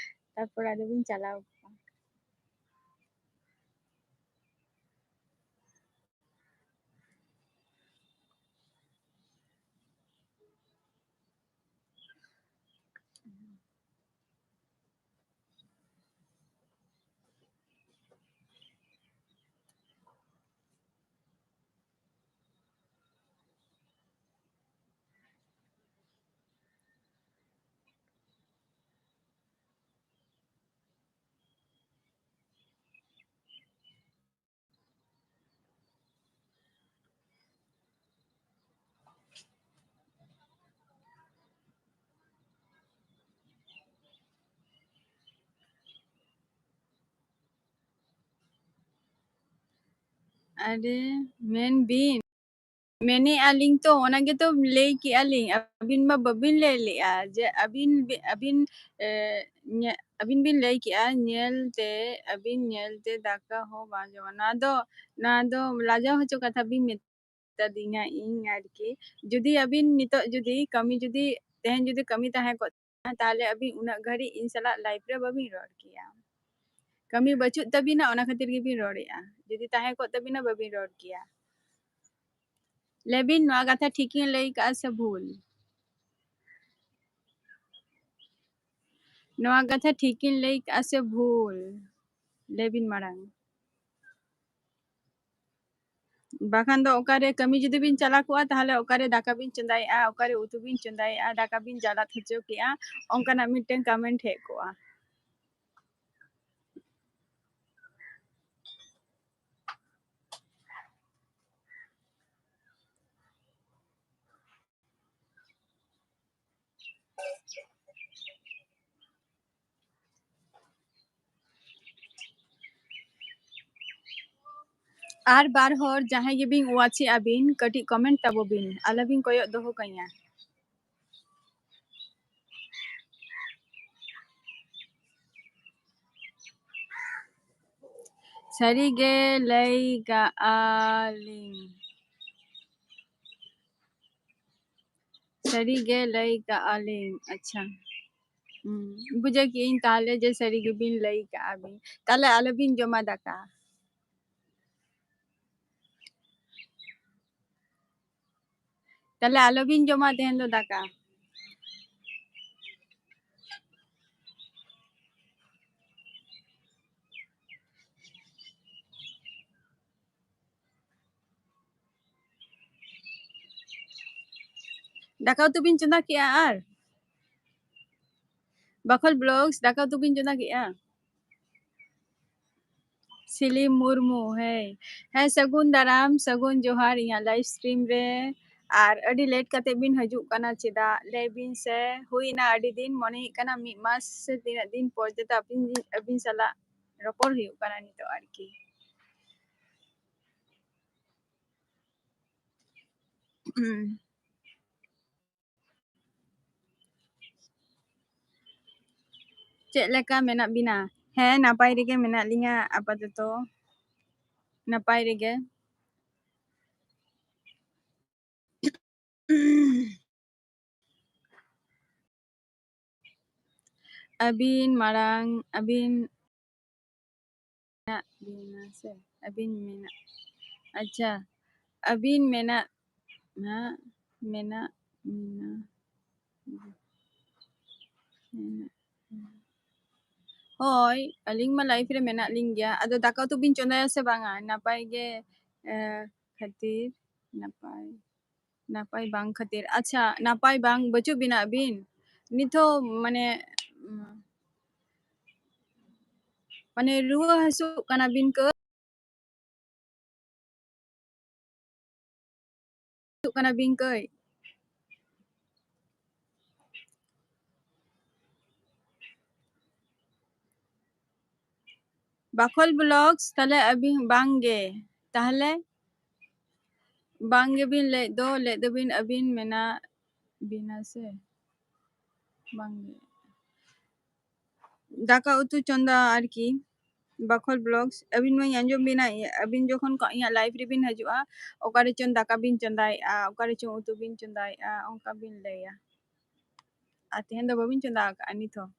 ᱛᱟᱨᱯᱚᱨ ᱟᱫᱚ ᱵᱤᱱ ᱪᱟᱞᱟᱣ ᱠᱚᱜᱼᱟ᱾ ᱟᱨᱮ, ᱢᱮᱱ ᱵᱤᱱ᱾ ᱢᱮᱱᱮᱫᱼᱟ ᱞᱤᱧ ᱛᱚ, ᱚᱱᱟ ᱜᱮᱛᱚ ᱞᱟᱹᱭ ᱠᱮᱜᱼᱟ ᱞᱤᱧ᱾ ᱟᱹᱵᱤᱱ ᱢᱟ ᱵᱟᱹᱵᱤᱱ ᱞᱟᱹᱭ ᱞᱮᱜᱼᱟ ᱡᱮ ᱟᱹᱵᱤᱱ ᱵᱤ-, ᱟᱹᱵᱤᱱ, ᱮ, ᱧᱮ-, ᱟᱹᱵᱤᱱ ᱵᱤᱱ ᱞᱟᱹᱭ ᱠᱮᱜᱼᱟ, ᱧᱮᱞ ᱛᱮ, ᱟᱹᱵᱤᱱ ᱧᱮᱞ ᱛᱮ ᱫᱟᱠᱟ ᱦᱚᱸ ᱵᱟᱝ ᱡᱚᱢᱟ᱾ ᱱᱚᱣᱟ ᱫᱚ, ᱱᱚᱣᱟ ᱫᱚ ᱞᱟᱡᱟᱣ ᱦᱚᱪᱚ ᱠᱟᱛᱷᱟ ᱵᱤᱱ ᱢᱮᱛᱟ ᱫᱤᱧᱟ ᱤᱧ ᱟᱨᱠᱤ᱾ ᱡᱩᱫᱤ ᱟᱹᱵᱤᱱ ᱱᱤᱛᱚᱜ ᱡᱩᱫᱤ ᱠᱟᱹᱢᱤ ᱡᱩᱫᱤ, ᱛᱮᱦᱮᱧ ᱡᱩᱫᱤ ᱠᱟᱹᱢᱤ ᱛᱟᱦᱮᱸ ᱠᱚᱜ ᱛᱟᱦᱚᱞᱮ ᱟᱹᱵᱤᱱ ᱩᱱᱟᱹᱜ ᱜᱷᱟᱹᱲᱤᱡ ᱤᱧ ᱥᱟᱞᱟᱜ live ᱨᱮ ᱵᱟᱹᱵᱤᱱ ᱨᱚᱲ ᱠᱮᱭᱟ᱾ ᱠᱟᱹᱢᱤ ᱵᱟᱹᱪᱩᱜ ᱛᱟᱹᱵᱤᱱᱟ, ᱚᱱᱟ ᱠᱷᱟᱹᱛᱤᱨ ᱜᱮᱵᱤᱱ ᱨᱚᱲᱮᱜᱼᱟ᱾ ᱡᱩᱫᱤ ᱛᱟᱦᱮᱸ ᱠᱚᱜ ᱛᱟᱹᱵᱤᱱᱟ, ᱵᱟᱹᱵᱤᱱ ᱨᱚᱲ ᱠᱮᱭᱟ᱾ ᱞᱟᱹᱭ ᱵᱤᱱ, ᱱᱚᱣᱟ ᱠᱟᱛᱷᱟ ᱴᱷᱤᱠᱤᱧ ᱞᱟᱹᱭ ᱠᱟᱜᱼᱟ ᱥᱮ ᱵᱷᱩᱞ? ᱱᱚᱣᱟ ᱠᱟᱛᱷᱟ ᱴᱷᱤᱠᱤᱧ ᱞᱟᱹᱭ ᱠᱟᱜᱼᱟ ᱥᱮ ᱵᱷᱩᱞ? ᱞᱟᱹᱭ ᱵᱤᱱ ᱢᱟᱲᱟᱝ᱾ ᱵᱟᱠᱷᱟᱱ ᱫᱚ ᱚᱠᱟᱨᱮ ᱠᱟᱹᱢᱤ ᱡᱩᱫᱤ ᱵᱤᱱ ᱪᱟᱞᱟᱣ ᱠᱚᱜᱼᱟ, ᱛᱟᱦᱚᱞᱮ ᱚᱠᱟᱨᱮ ᱫᱟᱠᱟ ᱵᱤᱱ ᱪᱚᱸᱫᱟᱭᱮᱜᱼᱟ, ᱚᱠᱟᱨᱮ ᱩᱛᱩ ᱵᱤᱱ ᱪᱚᱸᱫᱟᱭᱮᱜᱼᱟ, ᱫᱟᱠᱟ ᱵᱤᱱ ᱡᱟᱞᱟᱫ ᱦᱚᱪᱚ ᱠᱮᱜᱼᱟ, ᱚᱱᱠᱟᱱᱟᱜ ᱢᱤᱫᱴᱮᱱ comment ᱦᱮᱡ ᱠᱚᱜᱼᱟ᱾ ᱟᱨ ᱵᱟᱨ ᱦᱚᱲ ᱡᱟᱦᱟᱸᱭ ᱜᱮᱵᱤᱱ watch ᱮᱜᱼᱟ ᱵᱤᱱ, ᱠᱟᱹᱴᱤᱡ comment ᱛᱟᱵᱚ ᱵᱤᱱ, ᱟᱞᱚᱵᱤᱱ ᱠᱚᱭᱚᱜ ᱫᱚᱦᱚ ᱠᱟᱹᱧᱟ᱾ ᱥᱟᱹᱨᱤᱜᱮ ᱞᱟᱹᱭ ᱠᱟᱜᱼᱟ ᱞᱤᱧ᱾ ᱥᱟᱹᱨᱤᱜᱮ ᱞᱟᱹᱭ ᱠᱟᱜᱼᱟ ᱞᱤᱧ᱾ ᱟᱪᱪᱷᱟ᱾ ᱦᱩᱸ, ᱵᱩᱡᱷᱟᱹᱣ ᱠᱮᱜᱼᱟᱹᱧ ᱛᱟᱦᱞᱮ ᱡᱮ ᱥᱟᱹᱨᱤ ᱜᱮᱵᱤᱱ ᱞᱟᱹᱭ ᱠᱟᱜᱼᱟ ᱵᱤᱱ᱾ ᱛᱟᱦᱞᱮ ᱟᱞᱚᱵᱤᱱ ᱡᱚᱢᱟ ᱫᱟᱠᱟ᱾ ᱛᱟᱦᱞᱮ ᱟᱞᱚᱵᱤᱱ ᱡᱚᱢᱟ ᱛᱮᱦᱮᱧ ᱫᱚ ᱫᱟᱠᱟ᱾ ᱫᱟᱠᱟ ᱩᱛᱩ ᱵᱤᱱ ᱪᱚᱸᱫᱟ ᱠᱮᱜᱼᱟ ᱟᱨ? ᱵᱟᱠᱷᱳᱞ Vlogs, ᱫᱟᱠᱟ ᱩᱛᱩ ᱵᱤᱱ ᱪᱚᱸᱫᱟ ᱠᱮᱜᱼᱟ? ᱥᱤᱞᱤ ᱢᱩᱨᱢᱩ, ᱦᱮᱸ᱾ ᱦᱮᱸ, ᱥᱟᱹᱜᱩᱱ ᱫᱟᱨᱟᱢ, ᱥᱟᱹᱜᱩᱱ ᱡᱚᱦᱟᱨ ᱤᱧᱟᱹᱜ live stream ᱨᱮ᱾ ᱟᱨ ᱟᱹᱰᱤ late ᱠᱟᱛᱮ ᱵᱤᱱ ᱦᱤᱡᱩᱜ ᱠᱟᱱᱟ ᱪᱮᱫᱟᱜ? ᱞᱟᱹᱭ ᱵᱤᱱ ᱥᱮ, ᱦᱩᱭᱱᱟ ᱟᱹᱰᱤ ᱫᱤᱱ, ᱢᱚᱱᱮ ᱦᱩᱭᱩᱜ ᱠᱟᱱᱟ ᱢᱤᱫ ᱢᱟᱥ ᱥᱮ ᱛᱤᱱᱟᱹᱜ ᱫᱤᱱ ᱯᱚᱨ ᱛᱮᱫᱚ ᱟᱹᱵᱤᱱ, ᱟᱹᱵᱤᱱ ᱥᱟᱞᱟᱜ ᱨᱚᱯᱚᱲ ᱦᱩᱭᱩᱜ ᱠᱟᱱᱟ ᱱᱤᱛᱚᱜ ᱟᱨᱠᱤ᱾ ᱪᱮᱫ ᱞᱮᱠᱟ ᱢᱮᱱᱟᱜ ᱵᱤᱱᱟ? ᱦᱮᱸ, ᱱᱟᱯᱟᱭ ᱨᱮᱜᱮ ᱢᱮᱱᱟᱜ ᱞᱤᱧᱟ ᱟᱯᱟᱛᱚᱛᱚ᱾ ᱱᱟᱯᱟᱭ ᱨᱮᱜᱮ᱾ ᱟᱹᱵᱤᱱ ᱢᱟᱲᱟᱝ, ᱟᱹᱵᱤᱱ ᱢᱮᱱᱟᱜ ᱵᱤᱱᱟ ᱥᱮ? ᱟᱹᱵᱤᱱ ᱢᱮᱱᱟᱜ, ᱟᱪᱪᱷᱟ, ᱟᱹᱵᱤᱱ ᱢᱮᱱᱟᱜ, ᱢᱮᱱᱟᱜ, ᱢᱮᱱᱟᱜ, ᱢᱮᱱᱟᱜ, ᱢᱮᱱᱟᱜ᱾ ᱦᱳᱭ, ᱟᱹᱞᱤᱧ ᱢᱟ live ᱨᱮ ᱢᱮᱱᱟᱜ ᱞᱤᱧ ᱜᱮᱭᱟ᱾ ᱟᱫᱚ ᱫᱟᱠᱟ ᱩᱛᱩ ᱵᱤᱱ ᱪᱚᱸᱫᱟᱭᱟ ᱥᱮ ᱵᱟᱝᱟ? ᱱᱟᱯᱟᱭ ᱜᱮ, ᱮ, ᱠᱷᱟᱹᱛᱤᱨ, ᱱᱟᱯᱟᱭ, ᱱᱟᱯᱟᱭ ᱵᱟᱝ ᱠᱷᱟᱹᱛᱤᱨ᱾ ᱟᱪᱪᱷᱟ, ᱱᱟᱯᱟᱭ ᱵᱟᱝ, ᱵᱟᱹᱪᱩᱜ ᱵᱤᱱᱟ ᱟᱹᱵᱤᱱ? ᱱᱤᱛ ᱦᱚᱸ ᱢᱟᱱᱮ, ᱩᱢ, ᱢᱟᱱᱮ ᱨᱩᱣᱟᱹ ᱦᱟᱹᱥᱩᱜ ᱠᱟᱱᱟ ᱵᱤᱱ ᱠᱟᱹ? ᱦᱤᱡᱩᱜ ᱠᱟᱱᱟ ᱵᱤᱱ ᱠᱟᱹᱡ? ᱵᱟᱠᱷᱳᱞ Vlogs, ᱛᱟᱦᱞᱮ ᱟᱹᱵᱤᱱ ᱵᱟᱝ ᱜᱮ? ᱛᱟᱦᱞᱮ ᱵᱟᱝ ᱜᱮᱵᱤᱱ ᱞᱟᱹᱭᱮᱫ ᱫᱚ, ᱞᱟᱹᱭᱮᱫ ᱫᱚᱵᱤᱱ ᱟᱹᱵᱤᱱ ᱢᱮᱱᱟᱜ ᱵᱤᱱᱟ ᱥᱮ? ᱵᱟᱝ ᱜᱮ᱾ ᱫᱟᱠᱟ ᱩᱛᱩ ᱪᱚᱸᱫᱟ ᱟᱨᱠᱤ, ᱵᱟᱠᱷᱳᱞ Vlogs, ᱟᱹᱵᱤᱱ ᱢᱟᱧ ᱟᱸᱡᱚᱢ ᱵᱤᱱᱟ, ᱟᱹᱵᱤᱱ ᱡᱚᱠᱷᱚᱱ ᱠᱚ ᱤᱧᱟᱹᱜ live ᱨᱮᱵᱤᱱ ᱦᱤᱡᱩᱜᱼᱟ, ᱚᱠᱟᱨᱮ ᱪᱚᱝ ᱫᱟᱠᱟ ᱵᱤᱱ ᱪᱚᱸᱫᱟᱭᱮᱫᱼᱟ, ᱚᱠᱟᱨᱮ ᱪᱚᱝ ᱩᱛᱩ ᱵᱤᱱ ᱪᱚᱸᱫᱟᱭᱮᱫᱼᱟ, ᱚᱱᱠᱟ ᱵᱤᱱ ᱞᱟᱹᱭᱟ᱾ ᱟᱨ ᱛᱮᱦᱮᱧ ᱫᱚ ᱵᱟᱹᱵᱤᱱ ᱪᱚᱸᱫᱟ ᱟᱠᱟᱫᱼᱟ ᱱᱤᱛ ᱦᱚᱸ?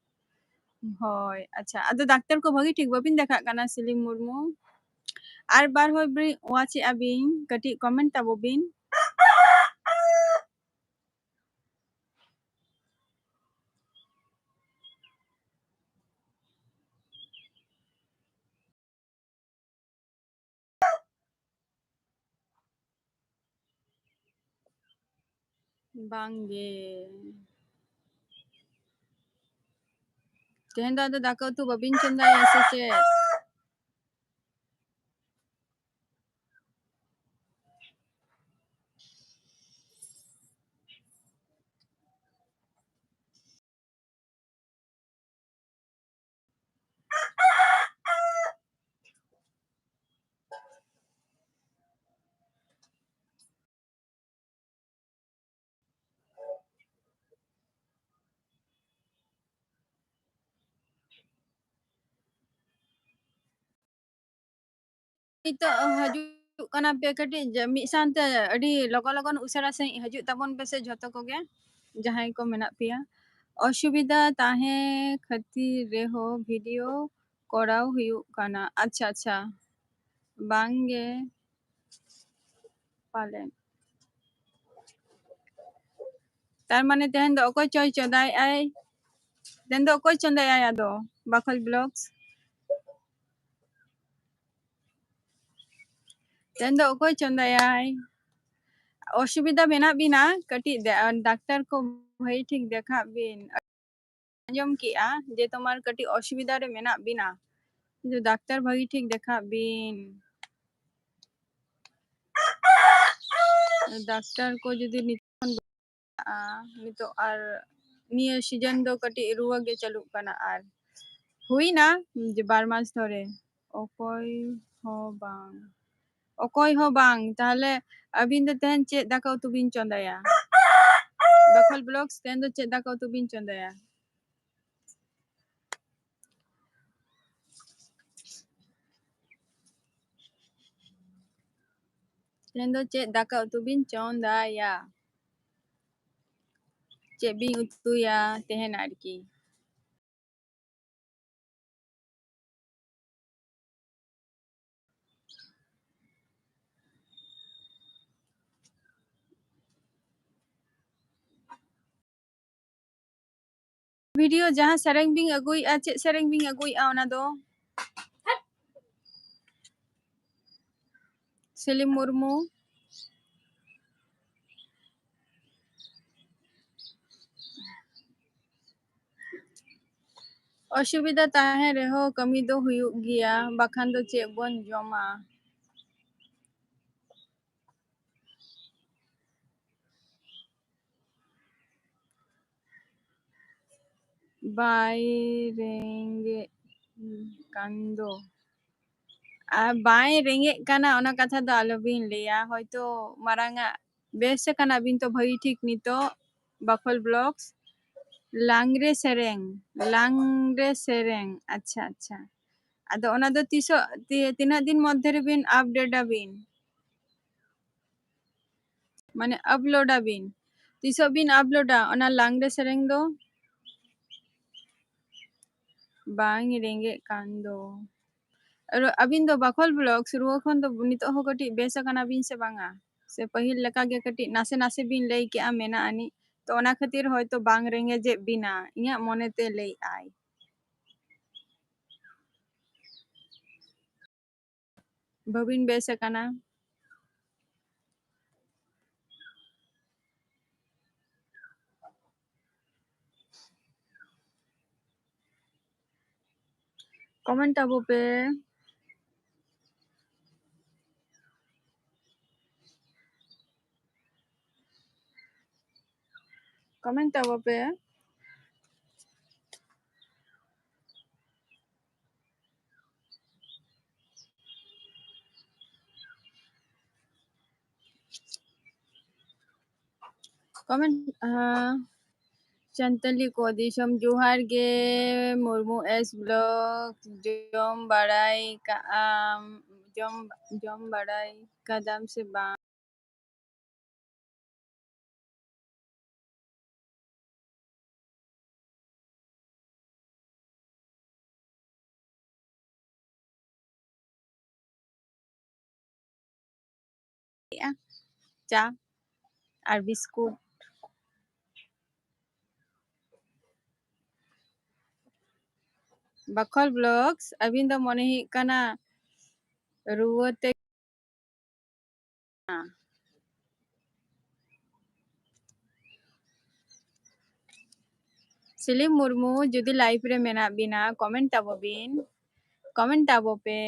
ᱦᱳᱭ, ᱟᱪᱪᱷᱟ, ᱟᱫᱚ ᱰᱟᱠᱛᱟᱨ ᱠᱚ ᱵᱷᱟᱹᱜᱤ ᱴᱷᱤᱠ ᱵᱟᱹᱵᱤᱱ ᱫᱮᱠᱷᱟᱜ ᱠᱟᱱᱟ, ᱥᱤᱞᱤᱢ ᱢᱩᱨᱢᱩ? ᱟᱨ ᱵᱟᱨ ᱦᱚᱲ ᱵᱤᱱ watch ᱮᱫᱼᱟ ᱵᱤᱱ, ᱠᱟᱹᱴᱤᱡ comment ᱛᱟᱵᱚ ᱵᱤᱱ᱾ ᱵᱟᱝ ᱜᱮ᱾ ᱛᱮᱦᱮᱧ ᱫᱚ ᱟᱫᱚ ᱫᱟᱠᱟ ᱩᱛᱩ ᱵᱟᱵᱤᱱ ᱪᱚᱸᱫᱟᱭᱟ ᱥᱮ ᱪᱮᱫ? ᱱᱤᱛᱚᱜ ᱦᱤᱡᱩᱜ ᱠᱟᱱᱟ ᱯᱮ ᱠᱟᱹᱴᱤᱡ ᱡᱮ ᱢᱤᱫ ᱥᱟᱶᱛᱮ ᱟᱹᱰᱤ ᱞᱚᱜᱚᱱ ᱞᱚᱜᱚᱱ ᱩᱥᱟᱹᱨᱟ ᱥᱟᱺᱦᱤᱡ ᱦᱤᱡᱩᱜ ᱛᱟᱵᱚᱱ ᱯᱮᱥᱮ ᱡᱷᱚᱛᱚ ᱠᱚᱜᱮ, ᱡᱟᱦᱟᱸᱭ ᱠᱚ ᱢᱮᱱᱟᱜ ᱯᱮᱭᱟ᱾ ᱚᱥᱩᱵᱤᱫᱷᱟ ᱛᱟᱦᱮᱸ ᱠᱷᱟᱹᱛᱤᱨ ᱨᱮᱦᱚᱸ ᱵᱷᱤᱰᱤᱭᱳ ᱠᱚᱨᱟᱣ ᱦᱩᱭᱩᱜ ᱠᱟᱱᱟ᱾ ᱟᱪᱪᱷᱟ, ᱟᱪᱪᱷᱟ, ᱵᱟᱝ ᱜᱮ ᱯᱟᱞᱮᱱ᱾ ᱛᱟᱨ ᱢᱟᱱᱮ ᱛᱮᱦᱮᱧ ᱫᱚ ᱚᱠᱚᱭ ᱪᱚᱭ ᱪᱚᱸᱫᱟᱭᱮᱜᱼᱟᱭ? ᱛᱮᱦᱮᱧ ᱫᱚ ᱚᱠᱚᱭ ᱪᱚᱸᱫᱟᱭᱟᱭ ᱟᱫᱚ? ᱵᱟᱠᱷᱳᱞ ᱵᱞᱚᱜᱥ᱾ ᱛᱮᱦᱮᱧ ᱫᱚ ᱚᱠᱚᱭ ᱪᱚᱸᱫᱟᱭᱟᱭ? ᱚᱥᱩᱵᱤᱫᱷᱟ ᱢᱮᱱᱟᱜ ᱵᱤᱱᱟ ᱠᱟᱹᱴᱤᱡ ᱫᱮ-, ᱟᱨ ᱰᱟᱠᱛᱟᱨ ᱠᱚ ᱵᱷᱟᱹᱜᱤ ᱴᱷᱤᱠ ᱫᱮᱠᱷᱟᱜ ᱵᱤᱱ᱾ ᱟᱸᱡᱚᱢ ᱠᱮᱜᱼᱟ ᱡᱮ ᱛᱳᱢᱟᱨ ᱠᱟᱹᱴᱤᱡ ᱚᱥᱩᱵᱤᱫᱷᱟ ᱨᱮ ᱢᱮᱱᱟᱜ ᱵᱤᱱᱟ, ᱠᱤᱱᱛᱩ ᱰᱟᱠᱛᱟᱨ ᱵᱷᱟᱹᱜᱤ ᱴᱷᱤᱠ ᱫᱮᱠᱷᱟᱜ ᱵᱤᱱ᱾ ᱰᱟᱠᱛᱟᱨ ᱠᱚ ᱡᱩᱫᱤ ᱱᱤᱛᱚᱜ ᱠᱷᱚᱱ ᱵᱟᱝ ᱪᱟᱞᱟᱜᱼᱟ, ᱱᱤᱛᱚᱜ ᱟᱨ ᱱᱤᱭᱟᱹ ᱥᱤᱡᱚᱱ ᱫᱚ ᱠᱟᱹᱴᱤᱡ ᱨᱩᱣᱟᱹ ᱜᱮ ᱪᱟᱹᱞᱩᱜ ᱠᱟᱱᱟ, ᱟᱨ ᱦᱩᱭᱱᱟ ᱡᱮ ᱵᱟᱨ ᱢᱟᱥ ᱫᱷᱚᱨᱮ ᱚᱠᱚᱭ ᱦᱚᱸ ᱵᱟᱝ, ᱚᱠᱚᱭ ᱦᱚᱸ ᱵᱟᱝ᱾ ᱛᱟᱦᱞᱮ ᱟᱹᱵᱤᱱ ᱫᱚ ᱛᱮᱦᱮᱧ ᱪᱮᱫ ᱫᱟᱠᱟ ᱩᱛᱩ ᱵᱤᱱ ᱪᱚᱸᱫᱟᱭᱟ? ᱵᱟᱠᱷᱳᱞ ᱵᱞᱚᱜᱥ, ᱛᱮᱦᱮᱧ ᱫᱚ ᱪᱮᱫ ᱫᱟᱠᱟ ᱩᱛᱩ ᱵᱤᱱ ᱪᱚᱸᱫᱟᱭᱟ? ᱛᱮᱦᱮᱧ ᱫᱚ ᱪᱮᱫ ᱫᱟᱠᱟ ᱩᱛᱩ ᱵᱤᱱ ᱪᱚᱸᱫᱟᱭᱟ? ᱪᱮᱫ ᱵᱤᱱ ᱩᱛᱩᱭᱟ ᱛᱮᱦᱮᱧ ᱟᱨᱠᱤ? ᱵᱷᱤᱰᱤᱭᱳ ᱡᱟᱦᱟᱸ ᱥᱮᱨᱮᱧ ᱵᱤᱱ ᱟᱹᱜᱩᱭᱮᱫᱼᱟ, ᱪᱮᱫ ᱥᱮᱨᱮᱧ ᱵᱤᱱ ᱟᱹᱜᱩᱭᱮᱫᱼᱟ ᱚᱱᱟ ᱫᱚ? ᱥᱮᱞᱤᱢ ᱢᱩᱨᱢᱩ᱾ ᱚᱥᱩᱵᱤᱫᱷᱟ ᱛᱟᱦᱮᱸ ᱨᱮᱦᱚᱸ ᱠᱟᱹᱢᱤ ᱫᱚ ᱦᱩᱭᱩᱜ ᱜᱮᱭᱟ, ᱵᱟᱠᱷᱟᱱ ᱫᱚ ᱪᱮᱫ ᱵᱚᱱ ᱡᱚᱢᱟ? ᱵᱟᱭ ᱨᱮᱸᱜᱮᱡ ᱠᱟᱱ ᱫᱚ᱾ ᱟᱨ ᱵᱟᱭ ᱨᱮᱸᱜᱮᱡ ᱠᱟᱱᱟ, ᱚᱱᱟ ᱠᱟᱛᱷᱟ ᱫᱚ ᱟᱞᱚᱵᱤᱱ ᱞᱟᱹᱭᱟ᱾ ᱦᱚᱭᱛᱳ ᱢᱟᱨᱟᱝ ᱟᱜ ᱵᱮᱥ ᱟᱠᱟᱱᱟ ᱵᱤᱱ ᱛᱚ ᱵᱷᱟᱹᱜᱤ ᱴᱷᱤᱠ ᱱᱤᱛᱚᱜ, ᱵᱟᱠᱷᱳᱞ ᱵᱞᱚᱜᱥ᱾ ᱞᱟᱝᱲᱮ ᱥᱮᱨᱮᱧ, ᱞᱟᱝᱲᱮ ᱥᱮᱨᱮᱧ, ᱟᱪᱪᱷᱟ, ᱟᱪᱪᱷᱟ᱾ ᱟᱫᱚ ᱚᱱᱟ ᱫᱚ ᱛᱤᱥᱚᱜ, ᱛᱤ-, ᱛᱤᱱᱟᱹᱜ ᱫᱤᱱ ᱢᱚᱫᱽᱫᱷᱮ ᱨᱮᱵᱤᱱ update ᱟᱵᱤᱱ? ᱢᱟᱱᱮ upload ᱟᱵᱤᱱ᱾ ᱛᱤᱥᱚᱜ ᱵᱤᱱ uploadᱟ ᱚᱱᱟ ᱞᱟᱝᱲᱮ ᱥᱮᱨᱮᱧ ᱫᱚ? ᱵᱟᱝ ᱨᱮᱸᱜᱮᱡ ᱠᱟᱱ ᱫᱚ᱾ ᱟᱨ ᱟᱹᱵᱤᱱ ᱫᱚ ᱵᱟᱠᱷᱳᱞ vlogs ᱨᱩᱣᱟᱹ ᱠᱷᱚᱱ ᱫᱚ ᱱᱤᱛᱚᱜ ᱦᱚᱸ ᱠᱟᱹᱴᱤᱡ ᱵᱮᱥ ᱟᱠᱟᱱᱟ ᱵᱤᱱ ᱥᱮ ᱵᱟᱝᱟ? ᱥᱮ ᱯᱟᱹᱦᱤᱞ ᱞᱮᱠᱟ ᱜᱮ ᱠᱟᱹᱴᱤᱡ ᱱᱟᱥᱮ ᱱᱟᱥᱮ ᱵᱤᱱ ᱞᱟᱹᱭ ᱠᱮᱜᱼᱟ ᱢᱮᱱᱟᱜ ᱟᱹᱱᱤᱡ, ᱛᱚ ᱚᱱᱟ ᱠᱷᱟᱹᱛᱤᱨ ᱦᱚᱭᱛᱚ ᱵᱟᱝ ᱨᱮᱸᱜᱮᱡᱮᱫ ᱵᱤᱱᱟ, ᱤᱧᱟᱹᱜ ᱢᱚᱱᱮᱛᱮ ᱞᱟᱹᱭᱮᱫ ᱟᱭ᱾ ᱵᱟᱹᱵᱤᱱ ᱵᱮᱥ ᱟᱠᱟᱱᱟ᱾ Comment ᱟᱵᱚ ᱯᱮ᱾ Comment ᱟᱵᱚ ᱯᱮ᱾ Comment, ᱦᱮᱸ, ᱥᱟᱱᱛᱟᱞᱤ ᱠᱚ ᱫᱤᱥᱚᱢ ᱡᱚᱦᱟᱨ ᱜᱮ, ᱢᱩᱨᱢᱩ S vlog, ᱡᱚᱢ ᱵᱟᱲᱟᱭ ᱠᱟᱜᱼᱟᱢ, ᱡᱚᱢ, ᱡᱚᱢ ᱵᱟᱲᱟᱭ ᱠᱟᱫᱟᱢ ᱥᱮ ᱵᱟᱝ? ᱪᱟ ᱟᱨ ᱵᱤᱥᱠᱩᱴ᱾ ᱵᱟᱠᱷᱳᱞ vlogs, ᱟᱹᱵᱤᱱ ᱫᱚ ᱢᱚᱱᱮ ᱦᱩᱭᱩᱜ ᱠᱟᱱᱟ ᱨᱩᱣᱟᱹ ᱛᱮ ᱥᱤᱞᱤᱢ ᱢᱩᱨᱢᱩ, ᱡᱩᱫᱤ live ᱨᱮ ᱢᱮᱱᱟᱜ ᱵᱤᱱᱟ, comment ᱛᱟᱵᱚ ᱵᱤᱱ, comment ᱛᱟᱵᱚ ᱯᱮ᱾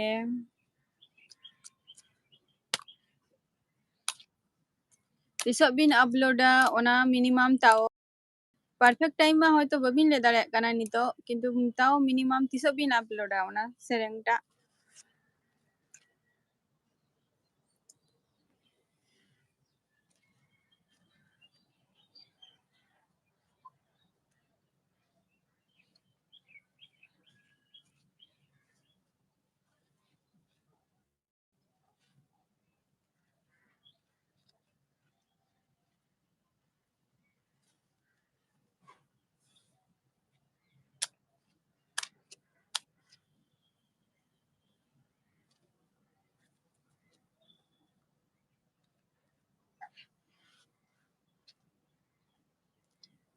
ᱛᱤᱥᱚᱜ ᱵᱤᱱ uploadᱟ, ᱚᱱᱟ minimum ᱛᱟᱣ perfect time ᱢᱟ ᱦᱚᱭᱛᱚ ᱵᱟᱹᱵᱤᱱ ᱞᱟᱹᱭ ᱫᱟᱲᱮᱭᱟᱜ ᱠᱟᱱᱟ ᱱᱤᱛᱚᱜ, ᱠᱤᱱᱛᱩ ᱛᱟᱣ minimum ᱛᱤᱥᱚᱜ ᱵᱤᱱ uploadᱟ ᱚᱱᱟ ᱥᱮᱨᱮᱧ ᱴᱟᱜ?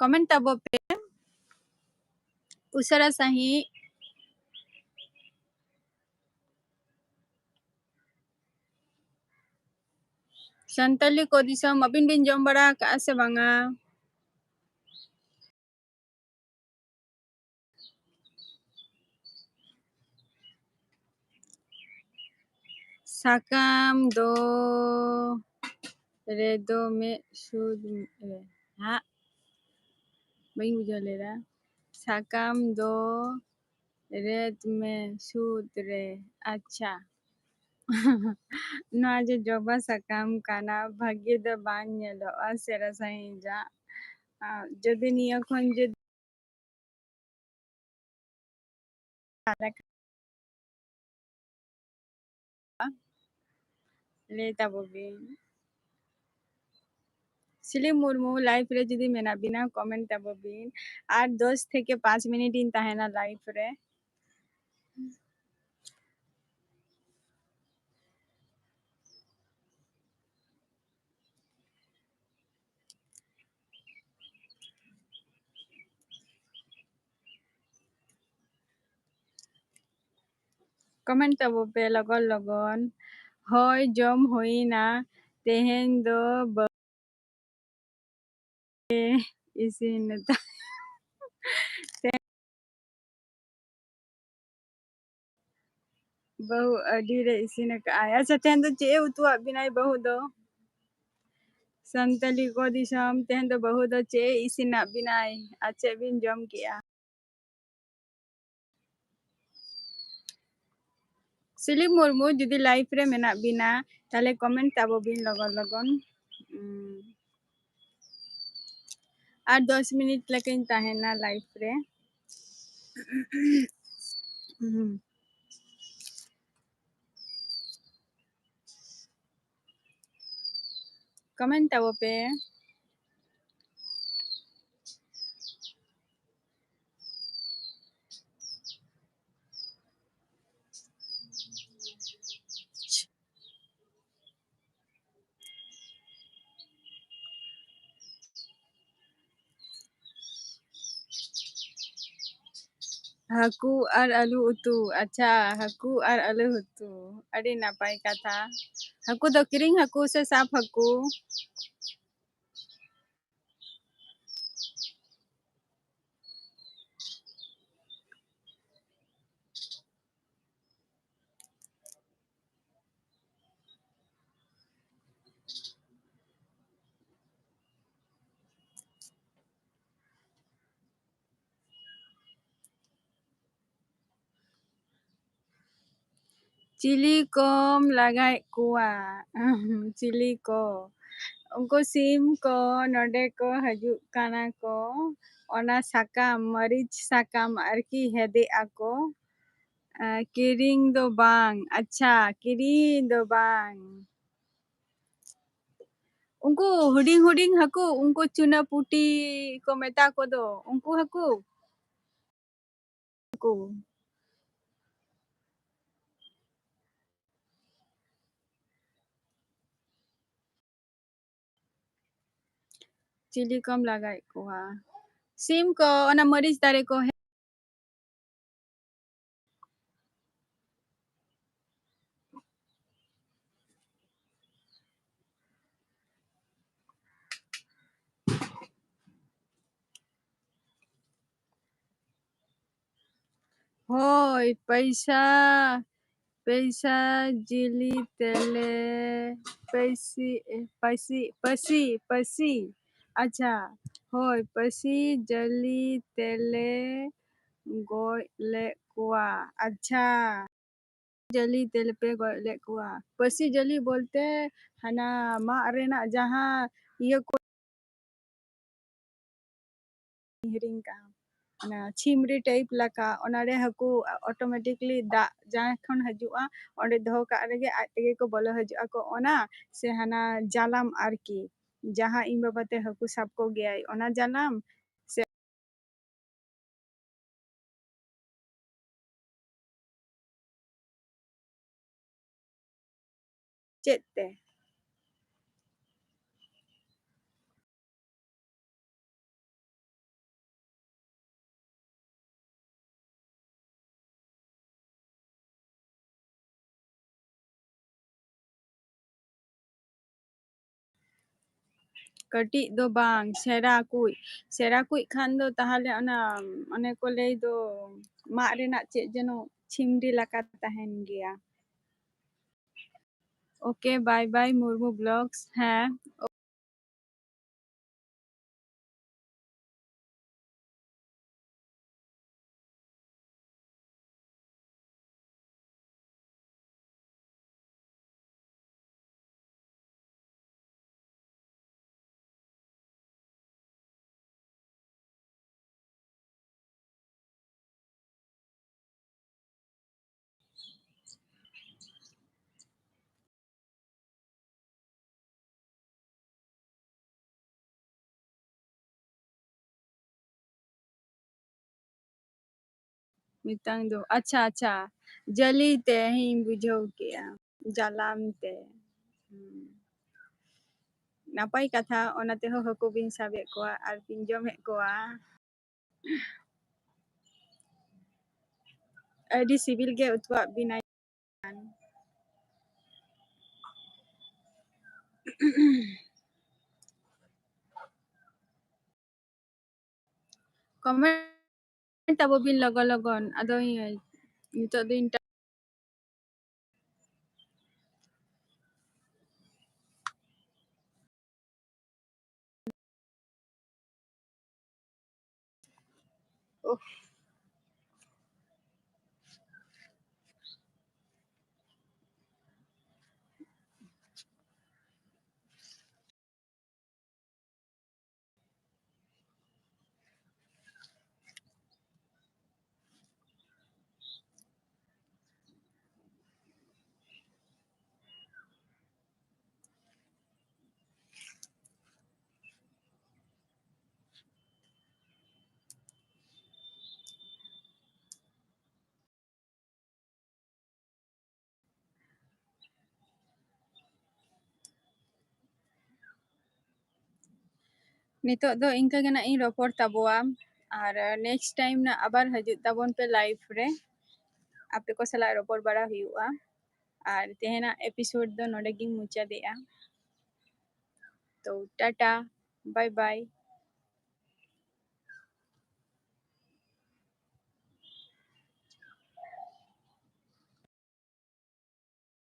ᱠᱚᱢᱮᱱᱴ ᱛᱟᱵᱚ ᱯᱮ ᱩᱥᱟᱹᱨᱟ ᱥᱟᱺᱦᱤᱡ᱾ ᱥᱟᱱᱛᱟᱞᱤ ᱠᱚ ᱫᱤᱥᱚᱢ, ᱟᱹᱵᱤᱱ ᱵᱤᱱ ᱡᱚᱢ ᱵᱟᱲᱟ ᱟᱠᱟᱜᱼᱟ ᱥᱮ ᱵᱟᱝᱟ? ᱥᱟᱠᱟᱢ ᱫᱚ ᱨᱮᱫᱚ ᱢᱮᱫ ᱥᱩᱫ ᱨᱮ ᱦᱟᱸᱜ, ᱵᱟᱹᱧ ᱵᱩᱡᱷᱟᱹᱣ ᱞᱮᱫᱟ᱾ ᱥᱟᱠᱟᱢ ᱫᱚ ᱨᱮᱫ ᱢᱮ ᱥᱩᱫ ᱨᱮ᱾ ᱟᱪᱪᱷᱟ᱾ ᱱᱚᱣᱟ ᱡᱮ ᱡᱚᱵᱟ ᱥᱟᱠᱟᱢ ᱠᱟᱱᱟ, ᱵᱷᱟᱹᱜᱤ ᱫᱚ ᱵᱟᱝ ᱧᱮᱞᱚᱜᱼᱟ ᱥᱮᱨᱟ ᱥᱟᱺᱦᱤᱡᱟᱜ᱾ ᱟᱨ ᱡᱩᱫᱤ ᱱᱤᱭᱟᱹ ᱠᱷᱚᱱ ᱡᱩᱫᱤ ᱞᱟᱹᱭ ᱛᱟᱵᱚ ᱵᱤᱱ᱾ ᱥᱤᱞᱤ ᱢᱩᱨᱢᱩ, ᱞᱟᱭᱤᱵᱷ ᱨᱮ ᱡᱩᱫᱤ ᱢᱮᱱᱟᱜ ᱵᱤᱱᱟ, ᱠᱚᱢᱮᱱᱴ ᱛᱟᱵᱚ ᱵᱤᱱ᱾ ᱟᱨ ᱫᱚᱥ ᱛᱷᱮᱠᱮ ᱯᱟᱸᱪ ᱢᱤᱱᱤᱴ ᱤᱧ ᱛᱟᱦᱮᱱᱟ ᱞᱟᱭᱤᱵᱷ ᱨᱮ᱾ ᱠᱚᱢᱮᱱᱴ ᱛᱟᱵᱚ ᱯᱮ ᱞᱚᱜᱚᱱ ᱞᱚᱜᱚᱱ᱾ ᱦᱳᱭ, ᱡᱚᱢ ᱦᱩᱭᱱᱟ, ᱛᱮᱦᱮᱧ ᱫᱚ ᱵᱟᱹ-, ᱤᱥᱤᱱ ᱛᱟ-, ᱛᱮ-, ᱵᱟᱹᱦᱩ ᱟᱹᱰᱤ ᱨᱮ ᱤᱥᱤᱱ ᱟᱠᱟᱫᱼᱟᱭ᱾ ᱟᱪᱪᱷᱟ, ᱛᱮᱦᱮᱧ ᱫᱚ ᱪᱮᱫ ᱮ ᱩᱛᱩᱣᱟᱜ ᱵᱤᱱᱟᱭ ᱵᱟᱹᱦᱩ ᱫᱚ? ᱥᱟᱱᱛᱟᱞᱤ ᱠᱚ ᱫᱤᱥᱚᱢ, ᱛᱮᱦᱮᱧ ᱫᱚ ᱵᱟᱹᱦᱩ ᱫᱚ ᱪᱮᱫ ᱮ ᱤᱥᱤᱱᱟᱜ ᱵᱤᱱᱟᱭ ᱟᱨ ᱪᱮᱫ ᱵᱤᱱ ᱡᱚᱢ ᱠᱮᱜᱼᱟ? ᱥᱤᱞᱤ ᱢᱩᱨᱢᱩ, ᱡᱩᱫᱤ ᱞᱟᱭᱤᱵᱷ ᱨᱮ ᱢᱮᱱᱟᱜ ᱵᱤᱱᱟ, ᱛᱟᱦᱞᱮ ᱠᱚᱢᱮᱱᱴ ᱛᱟᱵᱚ ᱵᱤᱱ ᱞᱚᱜᱚᱱ ᱞᱚᱜᱚᱱ᱾ ᱩᱸ, ᱟᱨ ᱫᱚᱥ ᱢᱤᱱᱤᱴ ᱞᱮᱠᱟᱧ ᱛᱟᱦᱮᱱᱟ ᱞᱟᱭᱤᱵᱷ ᱨᱮ᱾ ᱩᱸ᱾ ᱠᱚᱢᱮᱱᱴ ᱛᱟᱵᱚ ᱯᱮ᱾ ᱦᱟᱹᱠᱩ ᱟᱨ ᱟᱹᱞᱩ ᱩᱛᱩ᱾ ᱟᱪᱪᱷᱟ, ᱦᱟᱹᱠᱩ ᱟᱨ ᱟᱹᱞᱩ ᱩᱛᱩ᱾ ᱟᱹᱰᱤ ᱱᱟᱯᱟᱭ ᱠᱟᱛᱷᱟ᱾ ᱦᱟᱹᱠᱩ ᱫᱚ ᱠᱤᱨᱤᱧ ᱦᱟᱹᱠᱩ ᱥᱮ ᱥᱟᱵ ᱦᱟᱹᱠᱩ? ᱪᱤᱞᱤ ᱠᱚᱢ ᱞᱟᱜᱟᱭᱮᱫ ᱠᱚᱣᱟ? ᱪᱤᱞᱤ ᱠᱚ? ᱩᱱᱠᱩ ᱥᱤᱢ ᱠᱚ ᱱᱚᱰᱮ ᱠᱚ ᱦᱤᱡᱩᱜ ᱠᱟᱱᱟ ᱠᱚ᱾ ᱚᱱᱟ ᱥᱟᱠᱟᱢ, ᱢᱟᱹᱨᱤᱪ ᱥᱟᱠᱟᱢ ᱟᱨᱠᱤ ᱦᱮᱫᱮᱜ ᱟᱠᱚ᱾ ᱟᱸ, ᱠᱤᱨᱤᱧ ᱫᱚ ᱵᱟᱝ᱾ ᱟᱪᱪᱷᱟ, ᱠᱤᱨᱤᱧ ᱫᱚ ᱵᱟᱝ᱾ ᱩᱱᱠᱩ ᱦᱩᱰᱤᱧ ᱦᱩᱰᱤᱧ ᱦᱟᱹᱠᱩ, ᱩᱱᱠᱩ ᱪᱩᱱᱟᱹ ᱯᱩᱴᱤ ᱠᱚ ᱢᱮᱛᱟ ᱠᱚᱫᱚ, ᱩᱱᱠᱩ ᱦᱟᱹᱠᱩ? ᱦᱟᱹᱠᱩ᱾ ᱪᱤᱞᱤ ᱠᱚᱢ ᱞᱟᱜᱟᱭᱮᱫ ᱠᱚᱣᱟ? ᱥᱤᱢ ᱠᱚ, ᱚᱱᱟ ᱢᱟᱹᱨᱤᱪ ᱫᱟᱨᱮ ᱠᱚ᱾ ᱦᱳᱭ, ᱯᱚᱭᱥᱟ, ᱯᱚᱭᱥᱟ ᱡᱤᱞᱤ ᱛᱮᱞᱮ, ᱯᱟᱹᱥᱤ, ᱯᱟᱹᱥᱤ, ᱯᱟᱹᱥᱤ, ᱯᱟᱹᱥᱤ᱾ ᱟᱪᱪᱷᱟ, ᱦᱳᱭ, ᱯᱟᱹᱥᱤ ᱡᱟᱹᱞᱤ ᱛᱮᱞᱮ ᱜᱚᱡ ᱞᱮᱫ ᱠᱚᱣᱟ᱾ ᱟᱪᱪᱷᱟ, ᱡᱟᱹᱞᱤ ᱛᱮᱞᱮ ᱯᱮ ᱜᱚᱡ ᱞᱮᱫ ᱠᱚᱣᱟ᱾ ᱯᱟᱹᱥᱤ ᱡᱟᱹᱞᱤ ᱵᱚᱞᱛᱮ ᱦᱟᱱᱟ ᱢᱟᱜ ᱨᱮᱱᱟᱜ ᱡᱟᱦᱟᱸ ᱤᱭᱟᱹ ᱠᱚ ᱦᱤᱲᱤᱧ ᱠᱟᱜᱼᱟ᱾ ᱚᱱᱟ ᱪᱷᱤᱢᱨᱤ type ᱞᱮᱠᱟ, ᱚᱱᱟᱨᱮ ᱦᱟᱹᱠᱩ automatically ᱫᱟᱜ ᱡᱟᱦᱟᱸ ᱠᱷᱚᱱ ᱦᱤᱡᱩᱜᱼᱟ, ᱚᱸᱰᱮ ᱫᱚᱦᱚ ᱠᱟᱜ ᱨᱮᱜᱮ ᱟᱡ ᱛᱮᱜᱮ ᱠᱚ ᱵᱚᱞᱚ ᱦᱤᱡᱩᱜ ᱟᱠᱚ᱾ ᱚᱱᱟ ᱥᱮ ᱦᱟᱱᱟ ᱡᱟᱞᱟᱢ ᱟᱨᱠᱤ, ᱡᱟᱦᱟᱸ ᱤᱧ ᱵᱟᱵᱟ ᱛᱮ ᱦᱟᱹᱠᱩ ᱥᱟᱵ ᱠᱚᱜᱮᱭᱟᱭ, ᱚᱱᱟ ᱡᱟᱞᱟᱢ ᱥᱮ ᱪᱮᱫ ᱛᱮ? ᱠᱟᱹᱴᱤᱡ ᱫᱚ ᱵᱟᱝ, ᱥᱮᱬᱟ ᱠᱩᱡ᱾ ᱥᱮᱬᱟ ᱠᱩᱡ ᱠᱷᱟᱱ ᱫᱚ ᱛᱟᱦᱞᱮ ᱚᱱᱟ, ᱚᱱᱮ ᱠᱚ ᱞᱟᱹᱭ ᱫᱚ, ᱢᱟᱫ ᱨᱮᱱᱟᱜ ᱪᱮᱫ ᱡᱮᱱᱚ ᱪᱷᱤᱢᱰᱤ ᱞᱮᱠᱟ ᱛᱟᱦᱮᱱ ᱜᱮᱭᱟ᱾ OK, bye bye, Murmu Vlogs᱾ ᱦᱮᱸ᱾ ᱢᱤᱫᱴᱟᱝ ᱫᱚ, ᱟᱪᱪᱷᱟ, ᱟᱪᱪᱷᱟ, ᱡᱟᱹᱞᱤ ᱛᱮ, ᱦᱮᱸ, ᱤᱧ ᱵᱩᱡᱷᱟᱹᱣ ᱠᱮᱜᱼᱟ, ᱡᱟᱞᱟᱢ ᱛᱮ᱾ ᱦᱩᱸ᱾ ᱱᱟᱯᱟᱭ ᱠᱟᱛᱷᱟ, ᱚᱱᱟ ᱛᱮᱦᱚᱸ ᱦᱟᱹᱠᱩ ᱵᱤᱱ ᱥᱟᱵᱮᱫ ᱠᱚᱣᱟ ᱟᱨ ᱵᱤᱱ ᱡᱚᱢᱮᱫ ᱠᱚᱣᱟ᱾ ᱟᱹᱰᱤ ᱥᱤᱵᱤᱞ ᱜᱮ ᱩᱛᱩᱣᱟᱜ ᱵᱤᱱᱟᱭ᱾ Comment ᱛᱟᱵᱚ ᱵᱤᱱ ᱞᱚᱜᱚᱱ ᱞᱚᱜᱚᱱ, ᱟᱫᱚ ᱤᱭᱟᱹ, ᱱᱤᱛᱚᱜ ᱫᱚ ᱤᱱᱴᱟᱨ- ᱩᱯᱷ᱾ ᱱᱤᱛᱚᱜ ᱫᱚ ᱤᱱᱠᱟᱹ ᱜᱮ ᱱᱟᱜ ᱤᱧ ᱨᱚᱯᱚᱲ ᱛᱟᱵᱚᱣᱟ, ᱟᱨ next time ᱱᱟᱜ ᱟᱵᱟᱨ ᱦᱤᱡᱩᱜ ᱛᱟᱵᱚᱱ ᱯᱮ live ᱨᱮ, ᱟᱯᱮ ᱠᱚ ᱥᱟᱞᱟᱜ ᱨᱚᱯᱚᱲ ᱵᱟᱲᱟ ᱦᱩᱭᱩᱜᱼᱟ᱾ ᱟᱨ ᱛᱮᱦᱮᱧᱟᱜ episode ᱫᱚ ᱱᱚᱰᱮ ᱜᱤᱧ ᱢᱩᱪᱟᱹᱫᱮᱜᱼᱟ᱾ ᱛᱚ, ᱴᱟᱴᱟ, ᱵᱟᱭ ᱵᱟᱭ᱾